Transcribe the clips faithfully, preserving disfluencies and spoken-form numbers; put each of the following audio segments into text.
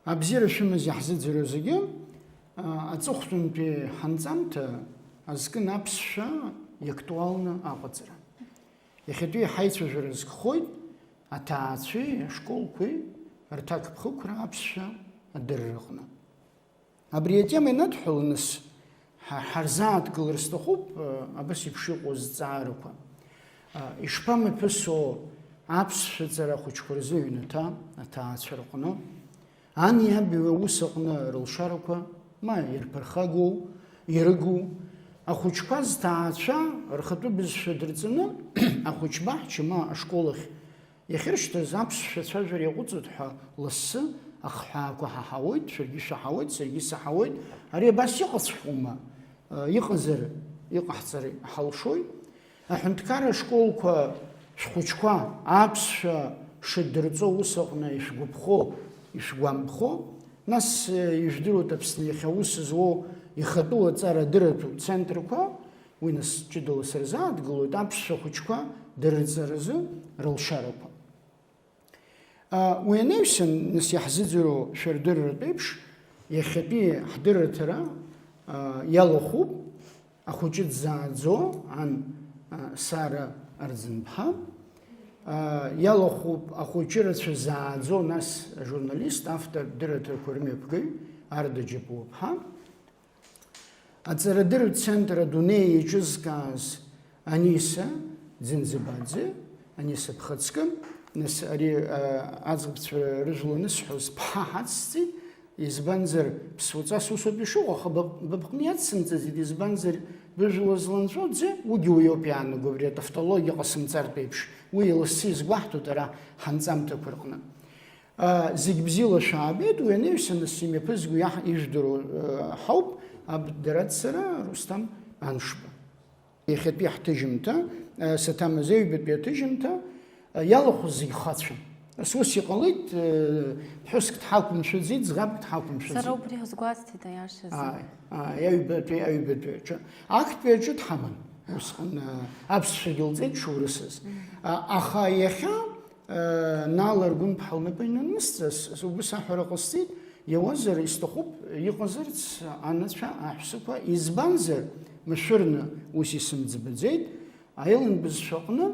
Абзиара шәымаз иаҳзыӡырҩуа зегьы, а, аҵыхәтәантәи ҳанҵамҭа азкын аԥсшәа иактуалны аҟаҵара. Иахьатәи ҳаицәажәара згхоит аҭаацәеи ашколқәеи рҭакԥхықәра аԥсшәа адырраҟны. Абри атема инадҳәаланы ҳа-, ҳарзааҭгылар сҭахуп, а, абас еиԥш иҟоу азҵаарақәа. А, ишԥамҩаԥысуа аԥсшәа ҵара ахәыҷқәа рзы аҩнаҭа аҭаацәа рҟны? Ани аби аус аҟны рылшарақәа ма ирԥырхагоу, ирыгу, ахәыҷқәа зҭаацәа рхатәы бызшәа дырҵаны, ахәыҷбаҳча ма ашкол ахь иахьыршьҭаз аԥсшәа ацәажәара иаҟәыҵуеит ҳәа лассы ахҳәаақәа ҳаҳауеит, шәаргьы шәаҳауеит, саргьы саҳауеит. Ари абас иҟаҵәҟьоума? Иҟазар, иҟаҳҵар ҳалшоит. Аҳәынҭқарра ашколқәа шәхәыҷқәа аԥсшәа шыдырҵо ус аҟны ишәгәаԥхо, ишәгәамԥхо, нас, э, ижәдыруеит Аԥсны иахьа аус зуоу ихатәы лаҵара адырратәу центрқәа, уи нас ҷыдала сырзааҭгылоит, аԥсшәа хәыҷқәа дырҵаразы рылшарақәа. А, уи анаҩсан, нас иаҳзыӡырҩуа шәардырратә еиԥш, иахьатәи ҳдырраҭара, а, иалахәуп ахәыҷы дзааӡо, ан, а, Сара Арӡынԥҳа, а, иалахәуп ахәыҷы рацәа зааӡо, нас ажурналист, автор дырраҭарақәа рымҩаԥгаҩ Арда Џьапуаԥҳа. Аҵарадырратә центр адунеи еиҿызкааз Аниса Ӡынӡыбаӡе, Аниса бхаҵкы, нас ари, а, аӡӷабцәа рыжәла анысҳәоз ԥҳа ҳацсҵеит, избанзар, ԥсуаҵас усоуп ишыҟоу, аха ба-, быԥҟны иацсымҵаӡеит, избанзар, быжәла зланҵәо аӡәы, уигьы уиоуп иаанаго, абри атавтологиа ҟасымҵартә еиԥш, уи лассы изгәаҳҭоит ара ҳанҵамҭақәа рҟны. А, зегь бзиала шәаабеит, уи анаҩсан нас имҩаԥызго иаҳ-, ижәдыруа, э, ҳауп, аб-, дара дцара Русҭам Аншба. Иахьатәи ҳҭыжьымҭа, э, саҭамыз аҩбатәи аҭыжьымҭа, э, иалахәыз зегь хацәан. Нас ус иҟалеит, э, ԥҳәыск дҳақәымшәаӡеит, ӡӷабк дҳақәымшәаӡеит. Сара убри ҳазгәасҭеит, аиашазы. Ааи, ааи, аҩбатәи, аҩбатәи аҿы. Актәи аҿы дҳаман. Усҟан, э, аԥсшәагьы лҵеит шоурысыз. Мм. А, аха иахьа Нала Аргәынԥҳа лнапы инанысҵаз, убас аҳәара ҟасҵеит, иауазар, исҭахуп, иҟазарц анацәа, аҳәсақәа, избанзар, машәырны ус исымӡбаӡеит, аилан бызшәаҟны,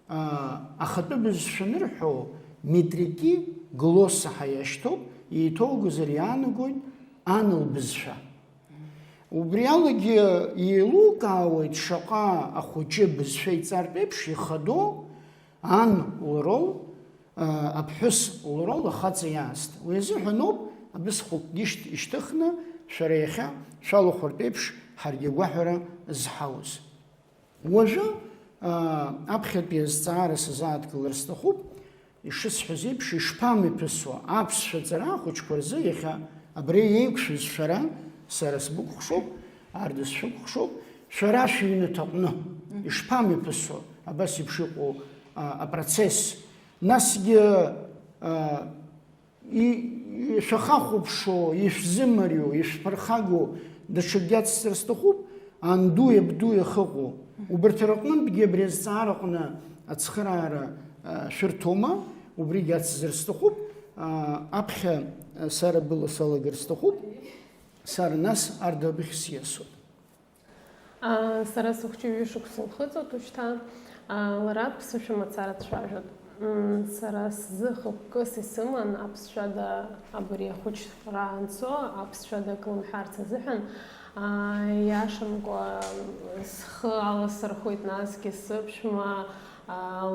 аа, ахатәы бызшәа анырҳәо, метрики, глосса ҳәа иашьҭоуп, еиҭоугозар иаанагоит ан лбызшәа. Убри алагьы еилукаауеит шаҟа ахәыҷы бызшәа иҵартә еиԥш ихадоу, Ан лрол, а, аԥҳәыс лрол ахаҵа иаасҭа. Уи азыҳәаноуп абысхәыкгьы шьҭ-, ишьҭыхны шәара иахьа шәалахәыртә еиԥш ҳаргьы агәаҳәара зҳауз. Уажәы, а, аԥхьатәи азҵаара сазааҭгылар сҭахуп, ишысҳәаз еиԥш, ишԥамҩаԥысуа аԥсшәа ҵара ахәыҷқәа рзы иахьа абри еиқәшәаз шәара, сара сбыкәхшоуп, Арда сшәыкәхшоуп, шәара шәыҩнаҭаҟны ишԥамҩаԥысуа абас еиԥш иҟоу а, апроцесс. Насгьы, а, и-, ишәахахәаԥшуа, ишәзымариоу, ишәԥырхагоу даҽакгьы ацҵар сҭахуп, андуи абдуи ахьыҟоу. Убарҭ рҟынтәгьы абри азҵаара аҟны ацхыраара, а, шәырҭома, убригьы ацзар сҭахуп, а, аԥхьа, а, Сара была салагар сҭахуп, Сара нас Арда абыхь сиасуп. Сара сыхәҷы ҩышықәса лхыҵуеит уажәшьҭа. Лара аԥсышәа мацара дцәажәоит. Сара сзы хықәкыс исыман аԥсшәада абри ахәыҷра анцо, аԥсшәада акы лымҳәарц азыҳәан. Иашамкәа схы аласырхәит, насгьы сыԥшәма,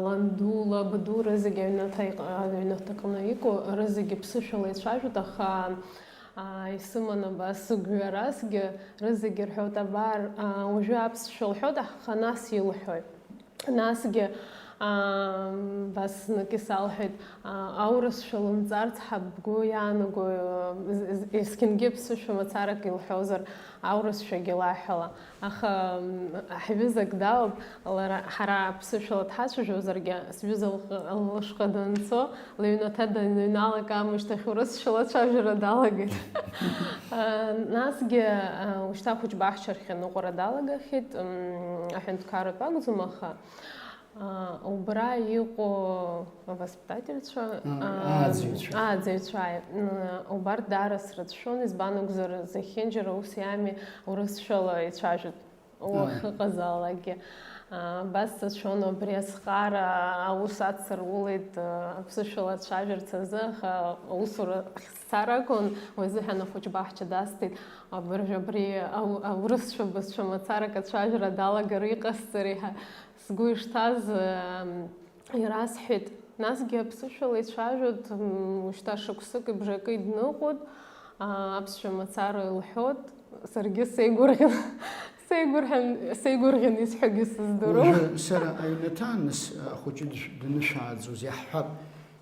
ланду, лабду рызегь аҩнаҭа иҟ-, аҩнаҭаҟны иҟоу рызегьы ԥсышәала ицәажәоит, аха Исыман абас сыгәҩарасгьы, рызегьы рҳәоит, абар, уажәы аԥсшәа лҳәоит, аха нас илҳәои? Насгьы, абас знык исалҳәеит, аурысшәа лымҵарц ҳа бгәы иаанагои, есқьынгьы ԥсышәа мацарак илҳәозар, аурысшәагьы лаҳәала. Аха, м, ҳҩызак дауп, лара, ҳара аԥсышәала дҳацәажәозаргьы, сҩыза лҟ-, лышҟа данцо, лыҩнаҭа даныҩналак аамышьҭахь урысшәала ацәажәара далагеит. А, насгьы, а, ушьҭа ахәыҷбаҳча ахь аныҟәара далагахьеит, м, аҳәынҭқарратә акәӡам, аха Убра иҟоу авоспитательцәа, ааӡаҩцәа, ааӡаҩцәа, убарҭ даара срыцәшәон, избан акәзар, зехьынџьара ус иами, урысшәала ицәажәоит уахыҟазаалакгьы. Абас сацәшәон, абри азхара аус ацырулеит, аԥсышәала ацәажәарц азы, аха аусура ахьсцар акәын, уи азыҳәан ахәыҷ баҳча дасҭеит. Абыржә абри аурысшәа бызшәа мацарак ацәажәара далагар иҟасҵари ҳәа сгәы ишҭаз ирасҳәеит. Насгьы аԥсышәала ицәажәоит, ушьҭа шықәсыки бжаки дныҟәоит, аԥсшәа мацара илҳәоит, саргьы сеигәырӷьан, сеигәырӷьан, сеигәырӷьан исҳәогьы сыздырам. Уажәы сара аҩнаҭа аныс ахәыҷы данышәааӡоз иаҳҳәап,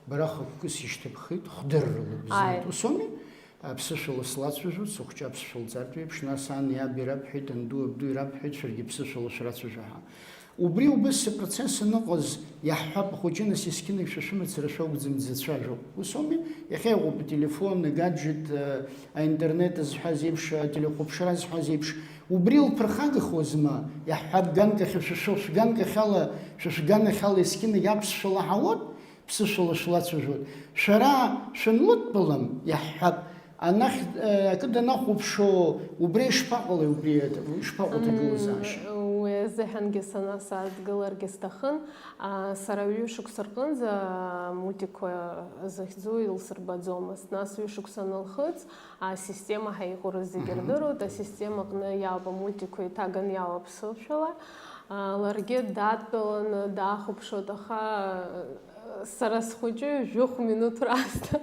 бара хықәкыс ишьҭыԥхеит, хдыррала бзиоуп. Ус ауми? Аԥсышәала слацәажәоит, сыхәҷы аԥсшәа лҵартә еиԥш, нас ани иаби рабҳәеит, анду абду ирабҳәеит, шәаргьы ԥсышәала шәрацәажәа ҳәа. Убри убас апроцесс аныҟаз, иаҳҳәап, ахәыҷы нас есқьынагь шәа шәымацара шәакәӡам дзацәажәо. Ус ауми? Иахьа иҟоуп ателефон, агаджет, аинтернет зҳәаз еиԥш, ателехәаԥшра зҳәаз еиԥш. Убри илԥырхагахуазма? Иаҳҳәап, ганк ахьы шәа шәганк ахьала, шәа шәганахьала есқьынагь аԥсшәа лаҳауан? Ԥсышәала шәлацәажәоит. Шәара шәанлыдтәалам, иаҳҳәап, анахь, э, акы данахәаԥшуа, убри ишԥаҟалеи, убри ишԥаҟоу аҭагылазаашьа? М, уи азыҳәангьы сана садгыларгьы сҭахын. А, сара ҩышықәса рҟынӡа амультикқәа захьӡу илсырбаӡомызт. Нас ҩышықәса анылхыҵ, асистема ҳәа иҟоу рызегьы рдыруеит, асистема аҟны иаауп амультикқәа иҭаганы иаауа аԥсышәала. А, ларгьы дадтәаланы дахәаԥшуеит, аха, а, сара схәыҷы жәохә минуҭ раасҭа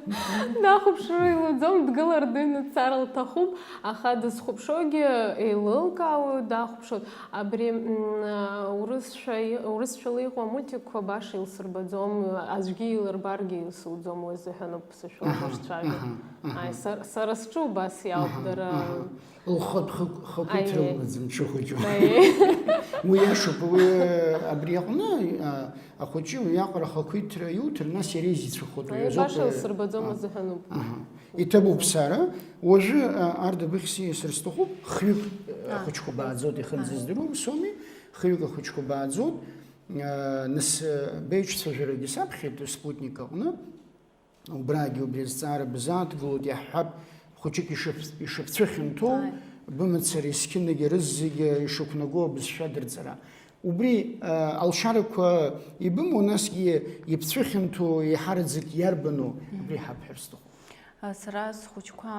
дахәаԥшыр илуӡом, дгылар дыҩны дцар лҭахуп, аха дызхәаԥшуагьы еилылкаауа дахәаԥшуеит. Абри, м, а, урысшәа и-, урысшәала иҟоу амультикқәа баша илсырбаӡом, аӡәгьы илырбаргьы илсуӡом, уи азыҳәан ауп сышәала Аҳа, сышцәажәо. Аҳа, аҳа. Ааи, сар-, сара сҿы убас иауп, Аҳа, дара аҳа. Лхатә хықә-, хақәиҭра Аиеи. Лымаӡам, дшыхәыҷу. Аиеи. Уи иашоуп, уи, абри аҟны, а, ахәыҷы уиаҟара ахақәиҭра иуҭар, нас иара изицәахоит, уи Аиеи, азоуп, баша а, лсырбаӡом а, азыҳәан ауп. Аҳа. Иҭабуп, Сара. Уажәы, а, Арда, быхьс ииасыр сҭахуп, хҩык, а, А. ахәыҷқәа бааӡоит, ихынӡаздыруа, ус ауми? Хҩык ахәыҷқәа бааӡоит, а, нас, а, беиҿцәажәарагьы саԥхьеит Спутник аҟны. Убрагьы убри азҵаара бзааҭгылоит, иаҳҳәап, хәыҷык ишыԥ-, ишыԥцәыхьанҭоу, Ааи. Бымацара есқьынагьы рызегьы ишықәнаго абызшәа дырҵара. Убри, а, алшарақәа ибымоу, насгьы ибцәыхьанҭоу еиҳараӡак иарбану, Мгм. Абри ҳабҳәар сҭахуп. А, сара схәыҷқәа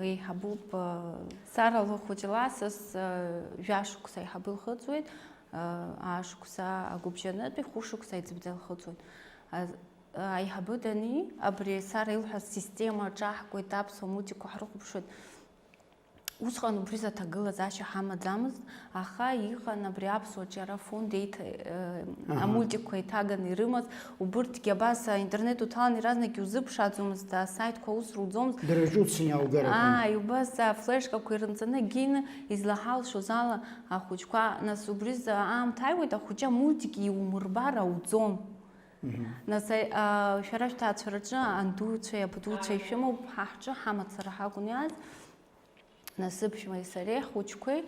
еиҳабуп, а, Сара лхәыҷы ласыс, а, жәашықәса аиҳабы илхыҵуеит, а, аашықәса агәыбжьанытәи, хәышықәса аиҵбӡа илхыҵуеит. А, Аиҳабы дани, абри Сара илҳәаз система аҿаҳкуеит, аԥсуа мультикқәа ҳрыхәаԥшуеит. Усҟан убри заҭагылазаашьа ҳамаӡамызт, аха иҟан абри аԥсуа ҿиара фонд еиҭа, э, Аҳа. Амультикқәа еиҭаганы ирымаз, убырҭгьы абас аинтернет уҭалан иаразнак иузыԥшааӡомызт, асаитқәа аус руӡомызт. Дара рҿы уцны иааугар акәын. Ааи, убас афлешкақәа ирынҵаны акгьы ины, излаҳалшоз ала ахәыҷқәа, нас убри зы аамҭа ааиуеит, ахәыҷы амультик иумырбар ауӡом. Мгм. Нас, а, шәара шәҭаацәараҿы андуцәеи абдуцәеи шәымоуп, ҳа ҳҿы ҳамацара ҳакәын иааз. Нас сыԥшәмеи сареи ҳхәыҷқәеи,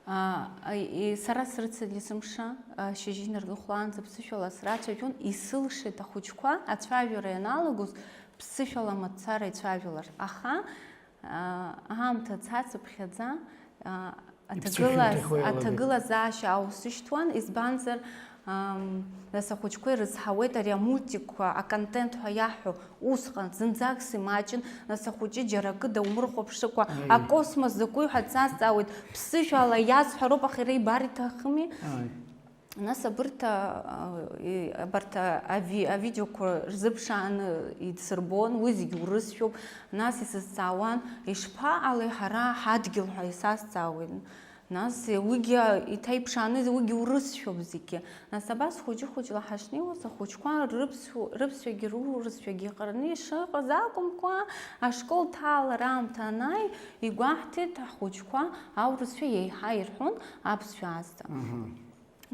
а, а, и-, сара срыцын есымша, а, шьыжьи инаргьы хәлаанӡа ԥсышәала срацәажәон, исылшеит ахәыҷқәа ацәажәара ианалагоз ԥсышәала мацара ицәажәалар. Аха, а, аамҭа цацыԥхьаӡа, а, Аҭагыла-, Иԥсышәымҭахо иалагеит. Аҭагылазаашьа аус ишьҭуан, избанзар, ам, нас ахәыҷқәа ирызҳауеит ари амультикқәа, аконтент ҳәа иаҳҳәо, усҟан зынӡакс имаҷын, нас ахәыҷы џьара акы даумырхәаԥшыкәа, Аиеи. Акосмос закәи ҳәа дсазҵаауеит, ԥсышәала иасҳәароуп, аха иара ибар иҭахыми? Ааи. Нас абырҭ, а, и-, абарҭ, а, ави-, авидеоқәа рзыԥшааны идсырбон, уи зегь урысшәоуп. Нас исызҵаауан, ишԥаҟалеи ҳара ҳадгьыл ҳәа исазҵаауеит. Нас уигьы иҭаиԥшааны, уигьы урысшәоуп зегьы. Нас абас хәыҷы-хәыҷла ҳашнеиуаз, ахәыҷқәа рыԥсу-, рыԥсшәагьы рурысшәагьы еиҟараны ишыҟаз акәымкәа, ашкол ҭалара аамҭа анааи, игәаҳҭеит ҳхәыҷқәа аурысшәа еиҳа ирҳәон аԥсшәа азҭа. Мгм.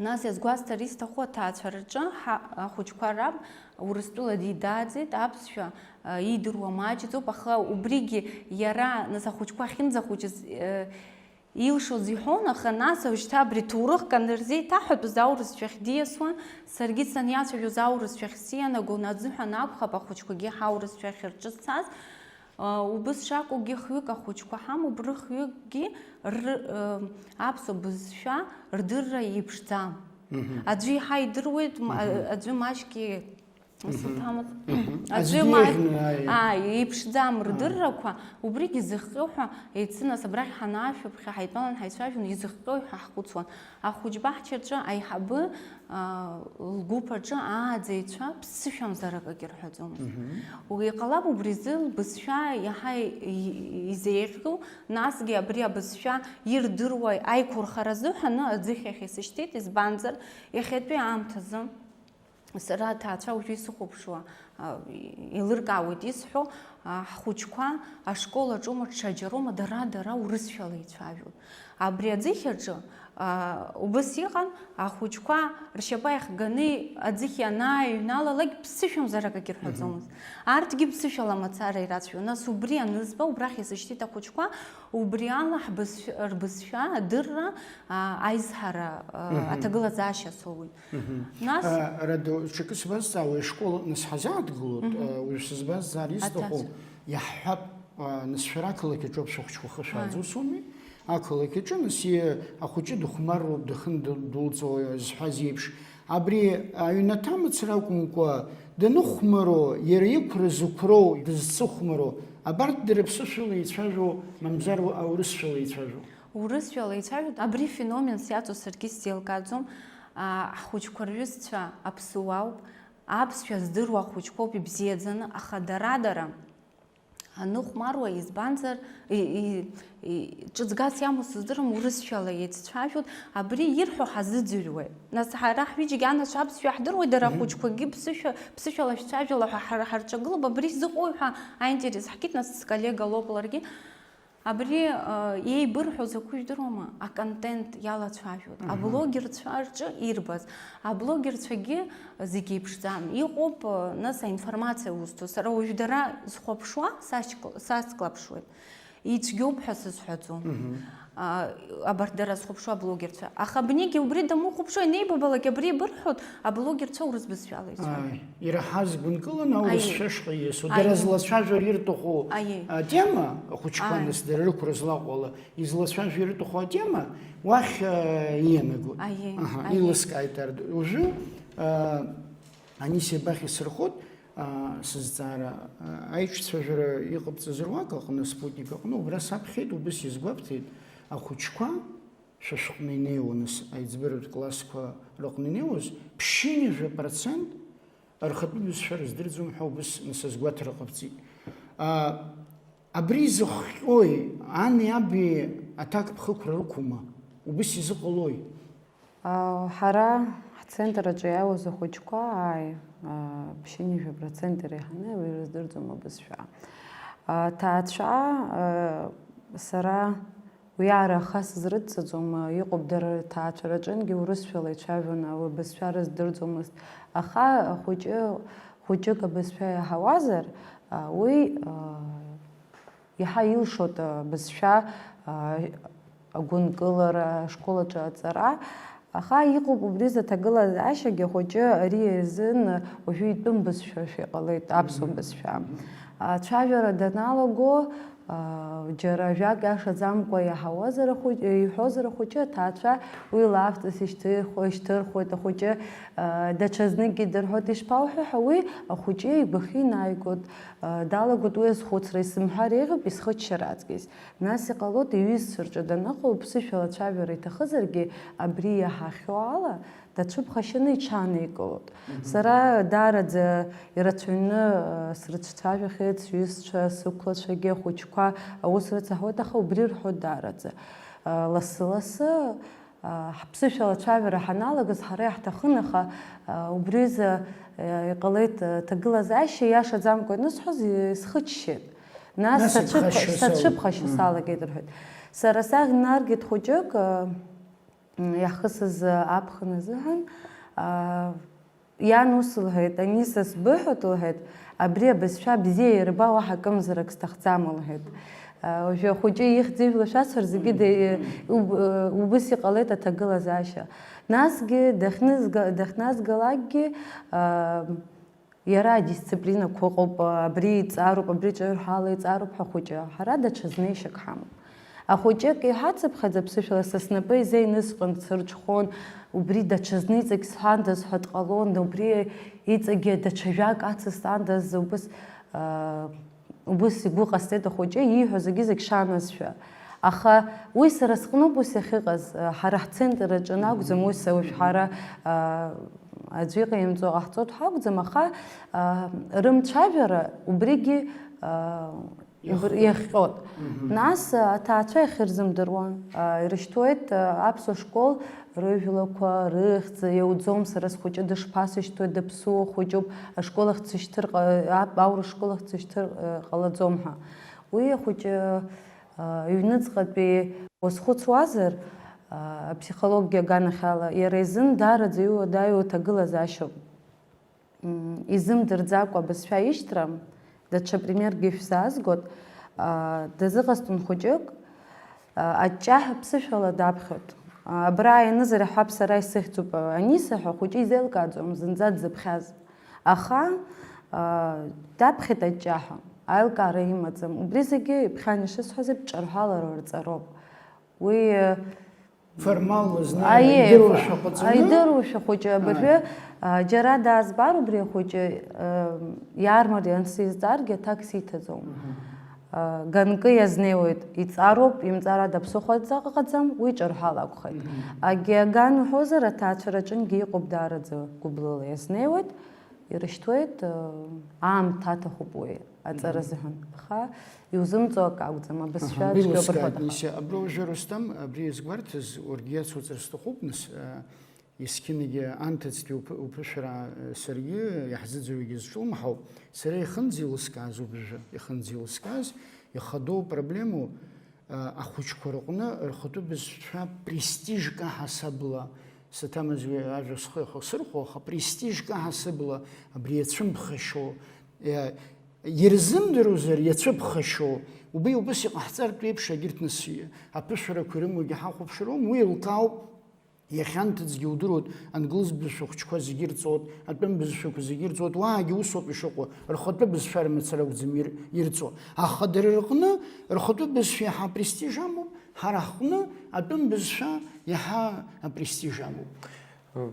Нас иазгәасҭар исҭаху, аҭаацәараҿы ҳа-, ахәыҷқәа раб Урыстәыла дидааӡеит, аԥсшәа, а, иидыруа маҷӡоуп, аха убригьы иара, нас ахәыҷқәа ахьынӡахәыҷыз, э, Илшоз иҳәон, аха нас уажәшьҭа абри ҭоурыхк анырзеиҭаҳәатәыз аурысшәахь диасуан, саргьы саниацәажәоз аурысшәахь сианагон, аӡыҳәан акәхап ахәыҷқәагьы ҳаурысшәахь рҿы зцаз. Убыс шакәугьы хҩык ахәыҷқәа ҳамоуп, рыхҩыкгьы р-, аԥсуа бызшәа рдырра иеиԥшӡам. Аӡәы иаҳа идыруеит, м-, аӡәы маҷк Ус уҭамыз. Аӡәы Аӡәгьы ма-, еиӷьны, ааи. Ааи, еиԥшӡам рдыррақәа, убригьы зыхҟьо ҳәа, еицынас абрахь ҳанаашәаԥхьа ҳаитәалан ҳаицәажәон, изыхҟьои ҳәа ҳхәыцуан. Ахәыҷбаҳчаҿы аиҳабы, аа, лгәыԥ аҿы ааӡаҩцәа ԥсышәамзар акагьы рҳәаӡомызт. Уи иҟалап убри азы лбызшәа иаҳа и-, и-, изеиӷьу, насгьы абри абызшәа ирдыруа аиқәырхара азыҳәаны аӡыхь ахь исышьҭит, избанзар, иахьатәи аамҭазы Сара аҭаацәа уажәы исыхәаԥшуа, а, еилыркаауеит исҳәо, а, ҳхәыҷқәа ашкол аҿоума, ҽаџьароума, дара-дара урысшәала еицәажәон. Абри аӡыхь аҿы, а, убыс иҟан, ахәыҷқәа ршьапы иахганы аӡыхь ианааҩналалак, ԥсышәамзар акагьы рҳәаӡомызт. Арҭгьы ԥсышәала мацара ирацәажәон. Нас убри анызба, убрахь исышьҭит ахәыҷқәа, убри ала ҳбызшәа, рбызшәа адырра, а, аизҳара, а, аҭагылазаашьа соуит. Нас? А, Радо, ҽакы сбазҵаауеи, ашкол аҟны сҳазааҭгылоит, а, уажә сызбазҵаар исҭаху, иаҳҳәап, а, нас шәара ақалақь аҿоуп шәыхәыҷқәа хышәааӡо, усоуми? Ақалақь аҿы, нас, и-, ахәыҷы дыхәмаруп, дахын ду-, дулҵуа зҳәаз еиԥш, абри аҩнаҭа мацара акәымкәа, даныхәмаро, иара иқәра зықәроу, дызцыхәмаро, абарҭ дара ԥсышәала еицәажәо, мамзар уа-, аурысшәала еицәажәо? Урысшәала еицәажәоит, абри феноменс иаҵоу саргьы сзеилкааӡом. Аа, ҳхәыҷқәа рҩызцәа аԥсуаауп, аԥсшәа здыруа ахәыҷқәоуп ибзиаӡаны, аха дара-дара аныхәмаруа, избанзар, и-, и-, и-, ҿыҵгас иамоу сыздырам, урысшәала еицәажәоит, абри ирҳәо ҳазыӡырҩуеит. Нас ҳара ҳҩыџьагьы анацәа аԥсшәа ҳдыруеит, дара ахәыҷқәагьы ԥсышәа-, ԥсышәала шәцәажәала ҳәа ҳар-, ҳарҿагылоуп, абри зыҟои ҳәа аинтерес ҳкит, нас сколлега лоуп ларгьы. Абри, э, еибырҳәо закәу жәдыруама? Аконтент иалацәажәоит. Аблогерцәа рҿы ирбаз. Аблогерцәагьы зегь еиԥшӡам. Иҟоуп, э, нас аинформациа узҭо. Сара уажә дара зхәаԥшуа сашьк-, сацклаԥшуеит. Ицәгьоуп ҳәа сызҳәаӡом. А, абарҭ дара зхәаԥшуа аблогерцәа. Аха абнигьы убри дамухәаԥшуа, инеибабалак абри еибырҳәоит, аблогерцәа урыс бызшәала ицәажәоит. Ааи, ираҳаз гәынкыланы аурысшәа ашҟа ииасуа. Ааи. Дара злацәажәара ирҭаху атема, ахәыҷқәа нас дара рықәра злаҟоу ала, излацәажәо ирҭаху атема уахь, а, иианагоит. Аиеи, аха, аиеи. Илыскааит арҭ. Уажәы, а, Анисиа Бахь исырхот, а, сызҵаара, а, аиҿцәажәара иҟабҵаз руак аҟны, Спутник аҟны, убра саԥхьеит, убыс иазгәабҭеит, ахәыҷқәа шәа шәҟны инеиуа, нас, аиҵбыратә классқәа рыҟны инеиуаз, ԥшьынҩажәа процент рхатәы бызшәа рыздырӡом ҳәа убыс, нас, азгәаҭара ҟабҵеит. А, Абри зыхҟьои, ани аби аҭакԥхықәра рықәума? Убыс изыҟалои? А, ҳара ҳцентр аҿы иааиуаз ахәыҷқәа, ааи, а, ԥшьынҩажәа процент иреиҳаны уи рыздырӡом абызшәа. А, ҭаацәа, а, сара уиаара аха сызрыццаӡом, а, иҟоуп дара рҭаацәа рҿынгьы урысшәала ицәажәон, а, уи абызшәа рыздырӡомызт. Аха ахәыҷы, хәыҷык абызшәа иаҳауазар, а, уи, а, Иаҳа илшоит абызшәа, а, агәынкылара, ашкол аҿы аҵара. Аха иҟоуп убри заҭагылазаашьагьы, ахәыҷы ари изын уажәы итәым бызшәашәа иҟалеит, аԥсуа бызшәа. Ацәажәара даналаго, а, џьара ажәак иашаӡамкәа иаҳауазар ахәыҷ-, иҳәозар ахәыҷы, аҭаацәа уи лафҵас ишьҭырхуа-, ишьҭырхуеит, ахәыҷы, а, даҽазныкгьы дырҳәоит, ишԥауҳәо ҳәа, уи ахәыҷы игәахьы инааигоит. Далагоит уи азхәыцра, исымҳәар еиӷьуп исхыччара аҵкьыс. Нас иҟалоит, иҩызцәа рҿы даныҟоу, ԥсышәала ацәажәара иҭахызаргьы, абри иаҳахьоу ала, дацәыԥхашьаны иҽааникылоит. Мгм. Сара даараӡа ирацәаҩны, э, срыцәцәажәахьеит, сҩызцәа, сықәлацәагьы, ахәыҷқәа аус рыцаҳауеит, аха убри рҳәоит даараӡа. Э, лассы-лассы, Ҳԥсышәала ацәажәара ҳаналагаз ҳара иаҳҭахын, аха убри азы иҟалеит аҭагылазаашьа, иашаӡамкәа анысҳәоз, схыччеит. Нас сацәыԥхашьо салагеит рҳәеит. Сара сахь днаргеит хәыҷык, иахысыз аԥхын азыҳәан, Иан ус лҳәеит, Аниса, сбыҳәоит, лҳәеит, абри абызшәа бзиа ирба, уаҳа акымзарак сҭахӡам, лҳәеит. Уажәы ахәыҷы ихьӡ-ижәла шәасҳәар, зегьы де-, уб-, убыс иҟалеит аҭагылазаашьа. Насгьы дахьнызга-, дахьназгалакгьы, иара адисциплинақәа ыҟоуп, абри иҵароуп, абри ҿырҳәала иҵароуп ҳәа ахәыҷы. Ҳара даҽа знеишьак ҳамоуп. Ахәыҷык иҳацыԥхьаӡа ԥсышәала са снапы изеинысҟьон, дсырҽхәон, убри даҽазны иҵегь сҳәандаз ҳәа дҟалон, убри иҵегьы даҽа жәак ацысҵандаз, убыс, аа, убыс игәы ҟасҵеит ахәыҷы, ииҳәо зегьы-зегь шаназшәа. Аха уи сара сҟноуп ус иахьыҟаз, ҳара ҳцентр аҿы акәӡам, ус уажә ҳара, аа, аӡәы иҟаимҵо ҟаҳҵоит ҳәа акәӡам, аха, аа, рымцәажәара убригьы, аа, Иахҟьоит. Иахҟьоит. Мгм. Нас, а, аҭаацәа иахьырзымдыруа, а, ирышьҭуеит, а, аԥсуа школ рыжәлақәа, рыхьӡ, иауӡом, сара схәыҷы дышԥасышьҭуеи, даԥсуа хәыҷуп, ашкол ахь дсышьҭыр ҟа-, ап-, аурыс школ ахь дсышьҭыр, а, ҟалаӡом ҳәа. Уи ахәыҷы, а, иҩныҵҟатәи уазхәыцуазар, а, аԥсихологиа аганахьала, иара изын даараӡа иуадаҩу аҭагылазаашьоуп. М, изымдырӡакәа абызшәа ишьҭра, даҽа примеркгьы шәзаазгоит, аа, дазыҟасҵон хәыҷык, аа, аҷҷаҳәа ԥсышәала даԥхьоит. Аа, абра ианызар иаҳҳәап, сара исыхьӡуп, аа, анисаҳәа, ахәыҷы изеилкааӡом зынӡа дзыԥхьаз. Аха, аа, даԥхьеит аҷҷаҳәа, аилкаара имаӡам. Убри зегьы иԥхьан ишысҳәаз еиԥш, ҿарҳәалара рҵароуп. Уи, Формалла, знеи, Аиеи, идыруашәа ҟаҵаны. Идыруашәа хәыҷы абыржәы, Ааи. А, џьара даазбар убри ахәыҷы, а, иаармариан сизҵааргьы аҭак сиҭаӡом. Мгм. А, ганкы иазнеиуеит, иҵароуп, имҵарада ԥсыхәа ҵаҟа ҟаӡам, уи ҿырҳәала акәхеит. Мгм. Агьи аган уҳәозар, аҭаацәара аҿынгьы иҟоуп даараӡа гәыблыла иазнеиуеит, ирышьҭуеит, а, аамҭа аҭахуп уи аҵара Мгм. азыҳәан. Аха Иузымҵо акы акәӡам, абызшәа Аҳа, цәгьоуп еилыскааит, рҳәоит. Нисиа. Абра уажәы, Рустам, абри иазгәарҭаз, уаргьы иацуҵар сҭахуп, нас, э, есқьынгьы анҭыҵтәи уԥ-, уԥышәара, э, саргьы иаҳзыӡырҩгьы зҿлымҳау, сара ихынӡеилыскааз убжа, ихынӡеилыскааз, ихадоу проблемоу, э, ахәыҷқәа рҟны рхатәы бызшәа престижк аҳасабала, саҭамыз уи ажәа схы иахасырхәо, аха престижк аҳасабала абри иацәымԥхашьо, э, Ирзымдыруазар иацәыԥхашьо, убри убас иҟаҳҵартә еиԥш, егьырҭ нас аԥышәарақәа ирымоугьы ҳахәаԥшыр ауам, уи еилкаауп, иахьанҭыҵгьы удыруеит, англыз бызшәа хәыҷқәа зегьы ирҵоит, атәым бызшәақәа зегьы ирҵоит, уаагьы усоуп ишыҟоу, рхатәы бызшәа рымацара акәӡам ир-, ирҵо. Аха дара рҟны рхатәы бызшәа иаҳа апрестиж амоуп, ҳара ҳҟны атәым бызшәа иаҳа апрестиж амоуп.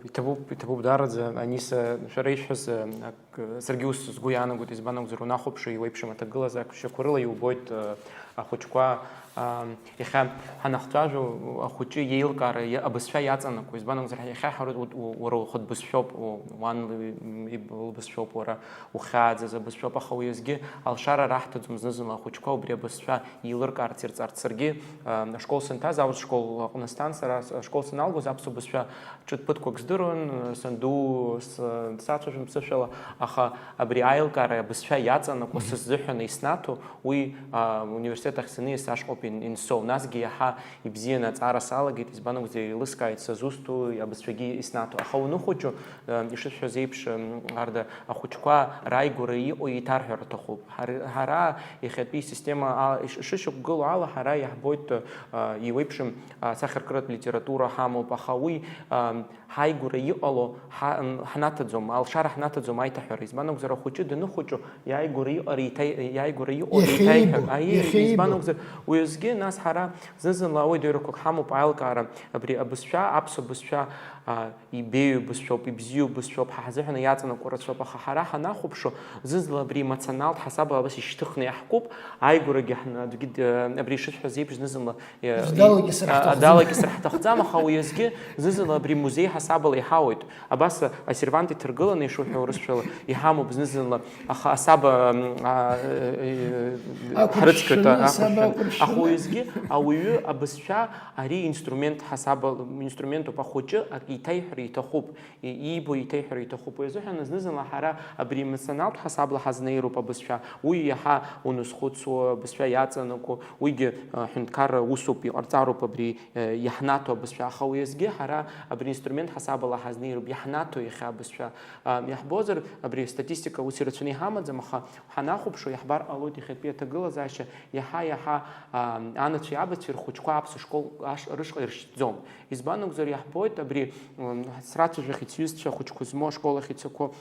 Иҭабуп, иҭабуп даараӡа, Аниса, шәара ишәҳәаз, ак, саргьы ус сгәы иаанагоит, избан акәзар, унахәаԥши, еиуеиԥшым аҭагылазаашьақәа рыла иубоит, э, ахәыҷқәа, а, иахьа ҳанахцәажәо, ахәыҷы иеилкаара, иа-, абызшәа иаҵанакуа, избан акәзар, иахьа ҳара, у-, у-, уара ухатә бызшәоуп, у-, уан ли-, иб-, лбызшәоуп, уара ухьааӡаз абызшәоуп, аха уи азгьы алшара раҳҭаӡом зны-зынла ахәыҷқәа убри абызшәа еилыркаарц, ирҵарц. Саргьы, а, ашкол санҭаз, аурыс школ аҟны сҭан сара, с-, ашкол саналгоз аԥсуа бызшәа ҿыц ԥыҭқәак здыруан, санду с-, сацәажәон ԥсышәала, аха абри аилкаара абызшәа иаҵанакуа Мгм. сыззыҳәан иснаҭо, уи, а, университет ахь саниас ашҟоуп ин-, инсоу. Насгьы иаҳа ибзианы аҵара салагеит, избан акәзар, еилыскааит сызусҭоу, абызшәагьы иснаҭо. Аха уныхәыҷу, а, ишысҳәаз еиԥш, м, Арда, ахәыҷқәа рааигәара иҟоу еиҭарҳәар аҭахуп. Ҳар-, ҳара иахьатәи система ала, иш-, ишышьақәгылоу ала, ҳара иаҳбоит, а, еиуеиԥшым, а, сахьаркыратә литература ҳамоуп, аха уи, а, ҳааигәара иҟало ҳа-, м, ҳнаҭаӡом, алшара ҳнаҭаӡом аиҭаҳәара. Избан акәзар, ахәыҷы даныхәыҷу, иааигәара иҟара еиҭа-, иааигәара иҟоу Иахьа еиҭаиҳәар. ибо, Аиеи, иахьа избан ибо. акәзар, уи азгьы, нас ҳара зны-зынла ауадаҩрақәак ҳамоуп, аилкаара, абри абызшәа, аԥсуа бызшәа, а, ибеиоу бызшәоуп, ибзиоу бызшәоуп, ҳа ҳзыҳәан иаҵанакуа рацәоуп, аха ҳара ҳанахәаԥшуа, зны-зынла абри эмоционалтә ҳасабала абас ишьҭыхны иаҳкуп, ааигәарагьы ҳна-, аӡәгьы д-, абри ишысҳәаз еиԥш, зны-зынла, э, Далагьы и-, сара а, ҳҭахӡам. далагьы сара ҳҭахӡам, аха уи азгьы зны-зынла абри музеи ҳасабала иҳауеит. Абас асервант иҭаргыланы, ишуҳәа урысшәала, иҳамоуп зны-зынла, аха асаба, м, а, э, э, Ақәыршәшәаны, ҳрыцқьоит, а, асаба ақәыршәшәаны. ақәыршәшәаны. Аха уи азгьы ауаҩы абызшәа ари инструмент ҳасабала, инструментуп, ахәыҷы ак иҭаиҳәар иҭахуп. И-, иибо иҭеиҳәара иҭахуп. Уи азыҳәан зны-зынла ҳара абри эмоционалтә ҳасабла ҳазнеироуп абызшәа. Уи иаҳа уназхәыцуа, абызшәа иаҵанакуа, уигьы, а, ҳәынҭқарра усуп, иҟарҵароуп абри, а, иаҳнаҭо абызшәа. Аха уи азгьы ҳара абри инструмент ҳасабала ҳазнеироуп, иаҳнаҭо иахьа абызшәа. А, иаҳбозар, абри Абри астатистика ус ирацәаны иҳамаӡам, аха ҳанахәаԥшуа, иаҳбар ҟалоит иахьатәи аҭагылазаашьа иаҳа-иаҳа, аа, анацәеи абацәеи рхәыҷқәа аԥсуа школ аш-, рышҟа иршьҭӡом. Избан акәзар, иаҳбоит абри, м, срацәажәахьеит сҩызцәа хәыҷқәа змоу ашкол ахь ицақәоу.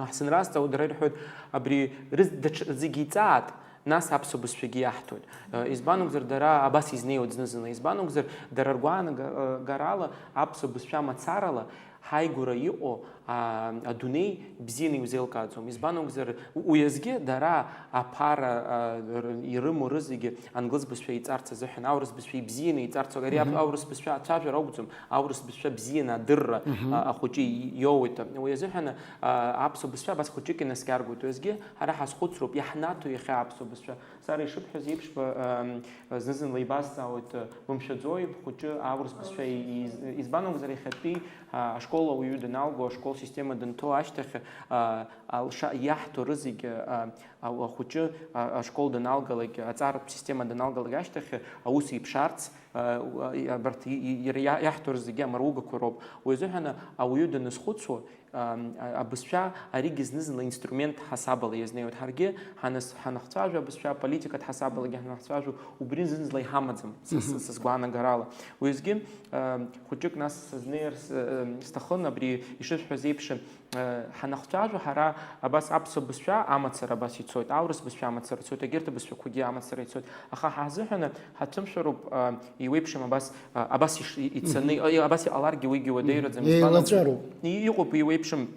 Ҳзынразҵаауа, дара ирҳәоит, абри рыз-, даҽа зегьы иҵаат, нас аԥсуа бызшәагьы иаҳҭоит. Избан акәзар, дара абас изнеиуеит зны-зынла. Избан акәзар, дара ргәаанагарала аԥсуа бызшәа мацарала ҳаигәара иҟоу, аа, адунеи бзианы иузеилкааӡом. Избан акәзар, у-, уи азгьы дара аԥара, аа, р-, ирымоу рызегьы англыз бызшәа иҵарц азыҳәан, аурыс бызшәа ибзианы иҵарц, ари ап-, Мгм. аурыс бызшәа ацәажәара акәӡам, аурыс бызшәа бзианы адырра, Мгм. а, ахәыҷы и-, иоуеит. Уи азыҳәан, а, аԥсуа бызшәа абас хәыҷык инаскьаргоит. Уи азгьы ҳара ҳазхәыцроуп, иаҳнаҭо иахьа аԥсуа бызшәа. Сара ишыбҳәаз еиԥш, ба-, ам, зны-зынла ибазҵаауеит, а, бымшәаӡои, бхәыҷы аурыс бызшәа и-, из-, избан акәзар, иахьатәи, а, ашкол ауаҩы даналго, ашкол система данҭо ашьҭахь, а, алша-, иаҳҭо рызегь, а, а, ахәыҷы, а, ашкол даналгалак, аҵаратә система даналгалак ашьҭахь аус иԥшаарц, а, у-, а, абарҭ и-, и-, иара иа-, иаҳҭо рызегьы амаругақәа роуп. Уи азыҳәан ауаҩы даназхәыцуа, ам, а-, абызшәа аригьы зны-зынла инструмент ҳасабала иазнеиуеит. Ҳаргьы ҳанас-, ҳанахцәажәо абызшәа аполитикатә ҳасабалагьы ҳанахцәажәо, убри зны-зынла иҳамаӡам, са, са, Мгм. са сгәаанагарала. Уеизгьы, ам, хәыҷык нас сызнеир с-, ам, сҭахын, абри ишышәҳәаз еиԥш, ам, а, ҳанахцәажәо ҳара абас аԥсуа бызшәа амацара абас ицоит, аурыс бызшәа амацара ицоит, егьырҭ абызшәақәагьы амацара ицоит. Аха ҳазыҳәаны ҳацәымшәароуп, а, иуеиԥшым абас, а, абас иш-, и-, ицаны, Мгм. и-, абас иҟаларгьы уигьы уадаҩраӡам. Избан акәзар, Еилаҵәароуп. И-, иҟоуп иуеиԥшым,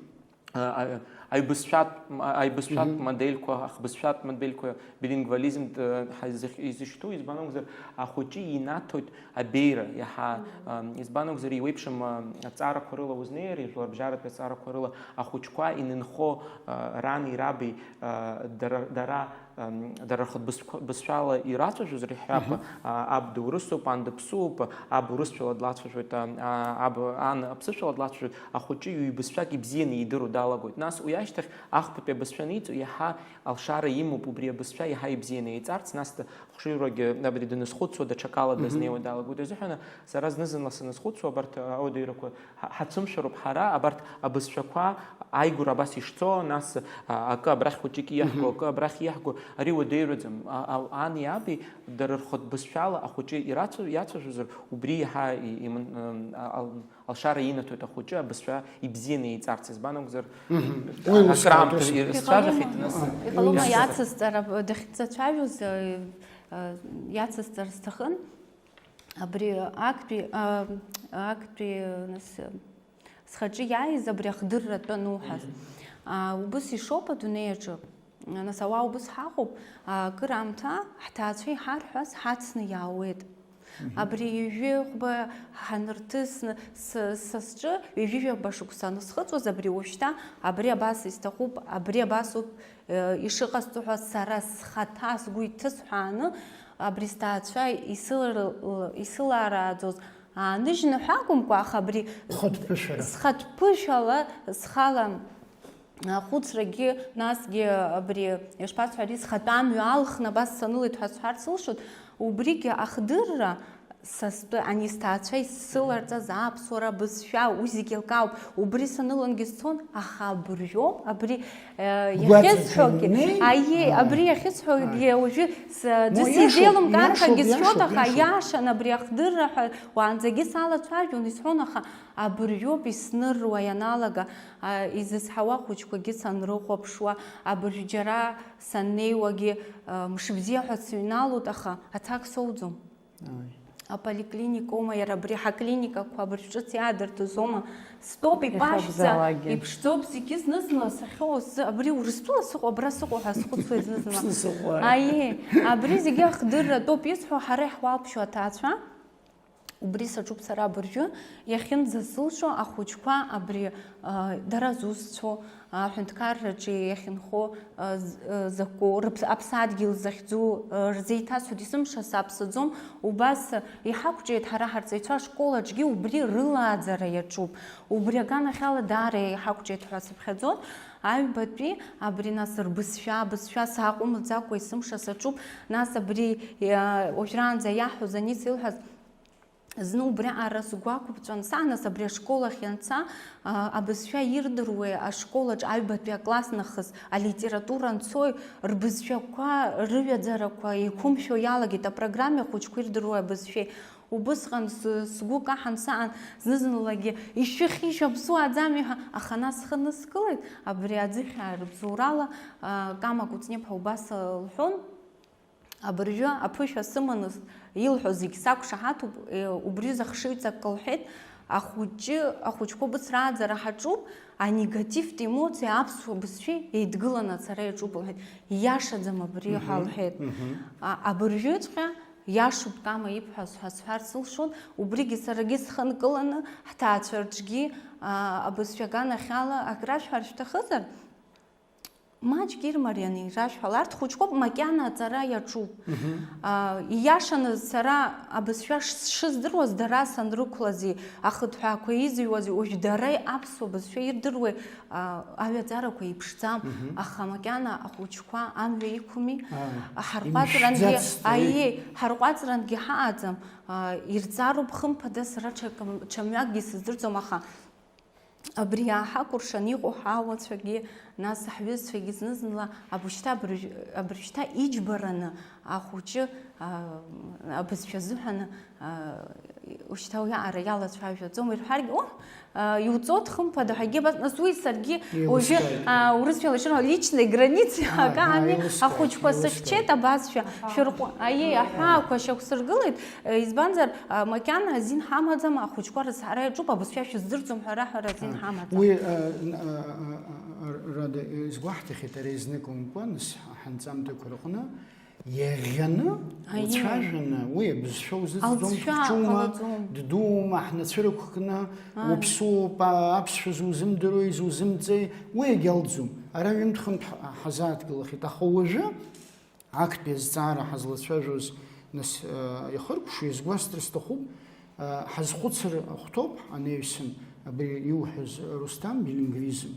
а, а, аибызшәатә, м-, а, аибызшәатә Мгм. модельқәа, ахбызшәатә модельқәа, билингвализм, д-, ҳа изых-, изышьҭоу, избан акәзар, ахәыҷы инаҭоит абеиара, иаҳа, Мгм. а, избан акәзар, иуеиԥшым, а, аҵарақәа рыла узнеир, ижәларбжьаратәи аҵарақәа рыла ахәыҷқәа инынхо, а, рани раби, а, дара, дара, ам, дара рхатә бызқәа-, бызшәала ирацәажәоз реиҳарак, Мгм. а, аб доурысуп, ан дыԥсуоуп, аб урысшәала длацәажәоит, а, а, аб, ан аԥсышәала длацәажәоит, ахәыҷы ҩбызшәак ибзианы идыруа далагоит. Нас уи ашьҭахь ахԥатәи абызшәа аниҵо, иаҳа алшара имоуп убри абызшәа иаҳа ибзианы еиҵарц, нас д-, хшыҩрагьы абри даназхәыцуа, даҽакала Мгм. дазнеиуа далагоит. Азыҳәан сара зны-зынла саназхәыцуа абарҭ ауадаҩрақәа, ҳа-, ҳацәымшәароуп ҳара, абарҭ абызшәақәа ааигәара абас ишцо, нас, а, акы абрахь хәыҷык иаҳго, Мгм. акы абрахь иаҳго, ари уадаҩраӡам. А, а, ани аби дара рхатә бызшәала ахәыҷы ирацәа-, иацәажәозар, убри иаҳа и-, иман-, ам, а, ал-, алшара инаҭоит ахәыҷы абызшәа ибзианы еиҵарц, избан акәзар, Мгм. Уи ус акыраамҭа акәзар. ир-, сцәажәахьеит, нас. Иҟалома, Уи ус. иацысҵар, аб-, дахьцәажәоз, э, э, иацысҵар сҭахын. Абри актәи, а, актәи, нас, схаҿы иааиз абри ахдырра атәы ануҳәаз. Мгм. А, убыс ишоуп адунеи аҿы. Нас ауаа убыс ҳаҟоуп, а, акыраамҭа ҳҭаацәа иҳарҳәаз ҳацны иаауеит. Мгм. Абри ҩажәи хәба ҳанырҭысны, с-, са сҿы ҩажәи жәаба шықәса анысхыҵуаз, абри уажәшьҭа, абри абас исҭахуп, абри абасоуп, э, ишыҟасҵо ҳәа сара схаҭа сгәы иҭысҳәааны, абри сҭаацәа исылар-, исыларааӡоз ааныжьны ҳәа акәымкәа, аха абри Хатә ԥышәара. схатә ԥышәала схала ахәыцрагьы, насгьы абри, ишԥасҳәари, схатәы амҩа алхны абас санылеит ҳәа сҳәарц сылшоит, убригьы ахдырра са стәы, ани сҭаацәа исыларҵаз аԥсуара, абызшәа, уи зегьы еилкаауп. Убри санылангьы сцон, аха абыржәоуп, абри, э, Гәаҵаҿ иахьысҳәогьы, аннеи? аиеи, Ааи. абри иахьысҳәогьы Ааи. уажәы с-, Мо, иашоуп, дысзеилымкаархагьы иашоуп, сшәоит, иашоуп, аха иашоуп. иашан абри ахдырра ҳәа уаанӡагьы салацәажәон, исҳәон, аха абыржәоуп исныруа ианалага, а, изызҳауа хәыҷқәагьы санрыхәаԥшуа, абыржә џьара саннеиуагьы, а, мшыбзиа ҳәа сыҩналоит, аха аҭак соуӡом. Ааи. Аполиклиникоума, иара абри ҳаклиникақәа абыржә ҿыц иаадыртызома? Стәоуп, ипашәӡа, Иахьакәзаалакгьы. иԥшӡоуп, зегьы зны-зынла сахьоу, сзы-, абри Урыстәыла сыҟоу, абра сыҟоу ҳәа схәыцуеит зны-зынла. Сыҟоу, ааи. Аиеи, абри зегьы ахдырратәоуп исҳәо, ҳара иаҳуалԥшьоу аҭаацәа. Убри саҿуп сара абыржәы, иахьынӡасылшо ахәыҷқәа абри, а, дара зусҭцәоу, аҳәынҭқарраҿы иахьынхо, а, з-, а, закәу, рыԥс-, аԥсадгьыл захьӡу, а, рзеиҭасҳәоит, есымша саԥсаӡом, убас иҳақәҿиеит ҳара ҳарҵаҩцәа ашкол аҿгьы убри рылааӡара иаҿуп. Убри аганахьала даара иҳақәҿиеит ҳәа сыԥхьаӡон. Аҩбатәи абри нас рбызшәа, абызшәа сааҟәымҵӡакәа есымша саҿуп, нас абри, а, уажәраанӡа иаҳҳәоз ани сеилҳәаз, Зны убриаҟара сгәы ақәыбҵәан, сааныс абри ашкол ахь ианца, а, абызшәа ирдыруеи, ашколаҿ аҩбатәи акласс нахыс алитература анцои, рбызшәақәа, рыҩаӡарақәа еиқәымшәо иалагеит апрограммеи ахәыҷқәа ирдыруеи абызшәеи. Убысҟан с-, сгәы каҳан саан, зны-зынлагьы, ишәыхьишь, аԥсуа аӡами ҳәа, аха нас схы ныскылеит, абри аӡыхьаа рыбзоурала, а, Кама Кәыҵниаԥҳа убас, а, лҳәон. Абыржәы аԥышәа сыманы с-, илҳәо зегь сақәшаҳаҭуп, е, убри зыхшыҩҵак лҳәеит, ахәыҷы, ахәыҷқәа быцрааӡара ҳаҿуп, анегативтә емоциа аԥсуа бызшәеи еидгыланы ацара иаҿуп лҳәеит. Ииашаӡам абри ҳәа Мгм. лҳәеит. Мгм. А, абыржәыҵәҟьа иашоуп Кама ибҳәаз ҳәа сҳәарц сылшон, убригьы саргьы схы нкыланы, ҳҭаацәа рҿгьы, а, абызшәа аганахьала акрашәҳәар шәҭахызар? Маҷк ирмарианы ирашәҳәаларц хәыҷқәоуп, макьана аҵара иаҿуп. Мгм. А, ииашаны сара абызшәа ш-, шыздыруаз, дара санрықәлази, ахыҭҳәаақәа изыҩуази, уажә дара аԥсуа бызшәа ирдыруеи, а, аҩаӡарақәа иԥшӡам, Мгм. аха макьана ахәыҷқәа амҩа иқәми, Ааи. ҳарҟәаҵрангьы, Имшьӡацт, аи. аиеи, ҳарҟәаҵрангьы ҳаҟаӡам, а, ирҵароуп хымԥада, сара ҽакым-, ҽа мҩакгьы сыздырӡом, аха Абри иааҳакәыршан иҟоу ҳаауацәагьы, нас ҳҩызцәагьы зны-зынла абжьҭа абыржә-, абыржәшьҭа иџьбараны ахәыҷы, а, абызшәа азыҳәан, а, ушьҭа уиаҟара иалацәажәаӡом, ирҳәаргьы, оҳ, а, иуҵот, хымԥада, ҳәагьы абас, нас уи саргьы уажәы, Еилыскааит. а, урысшәала ишырҳәо, личные границы, Ааи, акаами, ааи, еилыскааит, ахәыҷқәа еилыскааит. сыхьчеит абасшәа, шәырҟәы-, аиеи, аҳәаақәа шьақәсыргылеит, Избанзар, а, макьана азин ҳамаӡам, ахәыҷқәа рызҳара иаҿуп, абызшәа шәыздырӡом ҳәа раҳәара азин А, ҳамаӡам. Уи, а, н-, а, а, а, а, Рада, э, изгәаҳҭахьеит, ара изныкымкәа, нас, ҳанҵамҭақәа рҟны, иаӷьаны, Аиеи. уцәажәаны, уи абызшәа узыӡӡом, Алҵшәа ԥхьума, ҟалаӡом. ддуума, ҳнацәа рықәкны, Ааи. уԥсуоуп, а, аԥсшәа зузымдыруеи, зузымҵеи, уи агьалӡом. Ара ҩымҭ-хынтә ҳ-, ҳазааҭгылахьеит. Аха уажәы, Актәи азҵаара ҳазлацәажәоз, нас, э, ихыркәшо, иазгәасҭар сҭахуп, э, ҳазхәыцыр ахәҭоуп, анаҩсан абри иуҳәаз, Русҭам, билингвизм.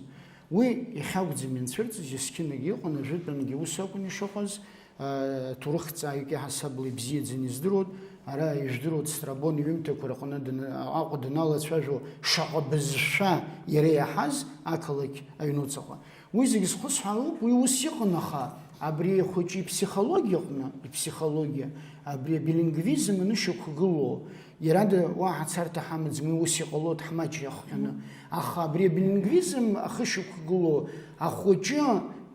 Уи иахьакәӡам ианцәырҵыз, есқьынагьы иҟан, ажәытәангьы ус акәын ишыҟаз, э, ҭоурыхҭҵааҩык иаҳасабала ибзиаӡаны издыруан, ара ижәдыруа Страбон иҩымҭақәа рҟны дана-, Аҟәа даналацәажәо шаҟа бызшәа иара иаҳаз ақалақь аҩнуҵаҟа. Уи зегь зхысҳәаауп, уи ус иҟан, аха абри ахәыҷы иԥсихологиаҟны, иԥсихологиа, абри абилингвизм анышьақәгылоу, иара да уаҳа царҭа ҳамаӡам, уи ус иҟало дҳмаҷҩахҟьаны. Аха абри абилингвизм ахы шьақәгылоу ахәыҷы,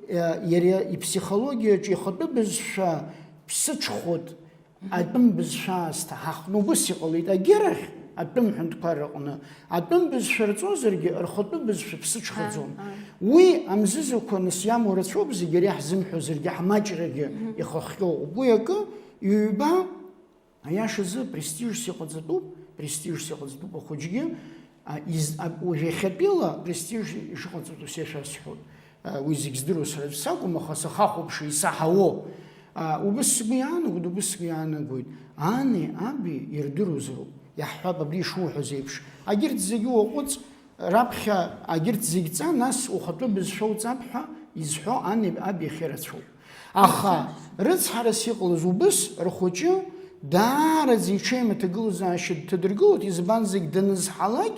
э, иара иԥсихологиаҿы ихатәы бызшәа ԥсыҽхәыт, Атәым бызшәа аасҭа ҳахны убыс иҟалеит, агьырахь, атәым ҳәынҭқарра аҟны, атәым бызшәа рҵозаргьы, рхатәы бызшәа ԥсыҽхаӡом. Ааи, ааи. Уи амзызқәа нас иамоу рацәоуп, зегь иара иаҳзымҳәозаргьы, ҳмаҷрагьы Мгм. ихыхҟьо ыҟоуп. Уи акы, ҩба, аиашазы, престижс иҟаҵатәуп, престижс иҟаҵатәуп ахәыҷгьы, А, из-, а, уажә иахьатәиала престиж ишыҟаҵатәу сеишәасҳәоит. А, уи зегь здыруа сара сакәым, аха сахахәаԥшуа исаҳауоу. А, убыс сгәы иаанагоит, убыс сгәы иаанагоит. Ани, аби ирдыруазароуп. Иаҳҳәап, абри ишуҳәаз еиԥш. Агьырҭ зегьы уаҟәыҵ, раԥхьа агьырҭ зегь ҵа, нас ухатәы бызшәа уҵап ҳәа изҳәо ани, аби ахьырацәоу. Аха рыцҳарас иҟалаз убыс рхәыҷы даараӡа иҽеим аҭагылазаашьа дҭадыргылоит, избанзар данызҳалак,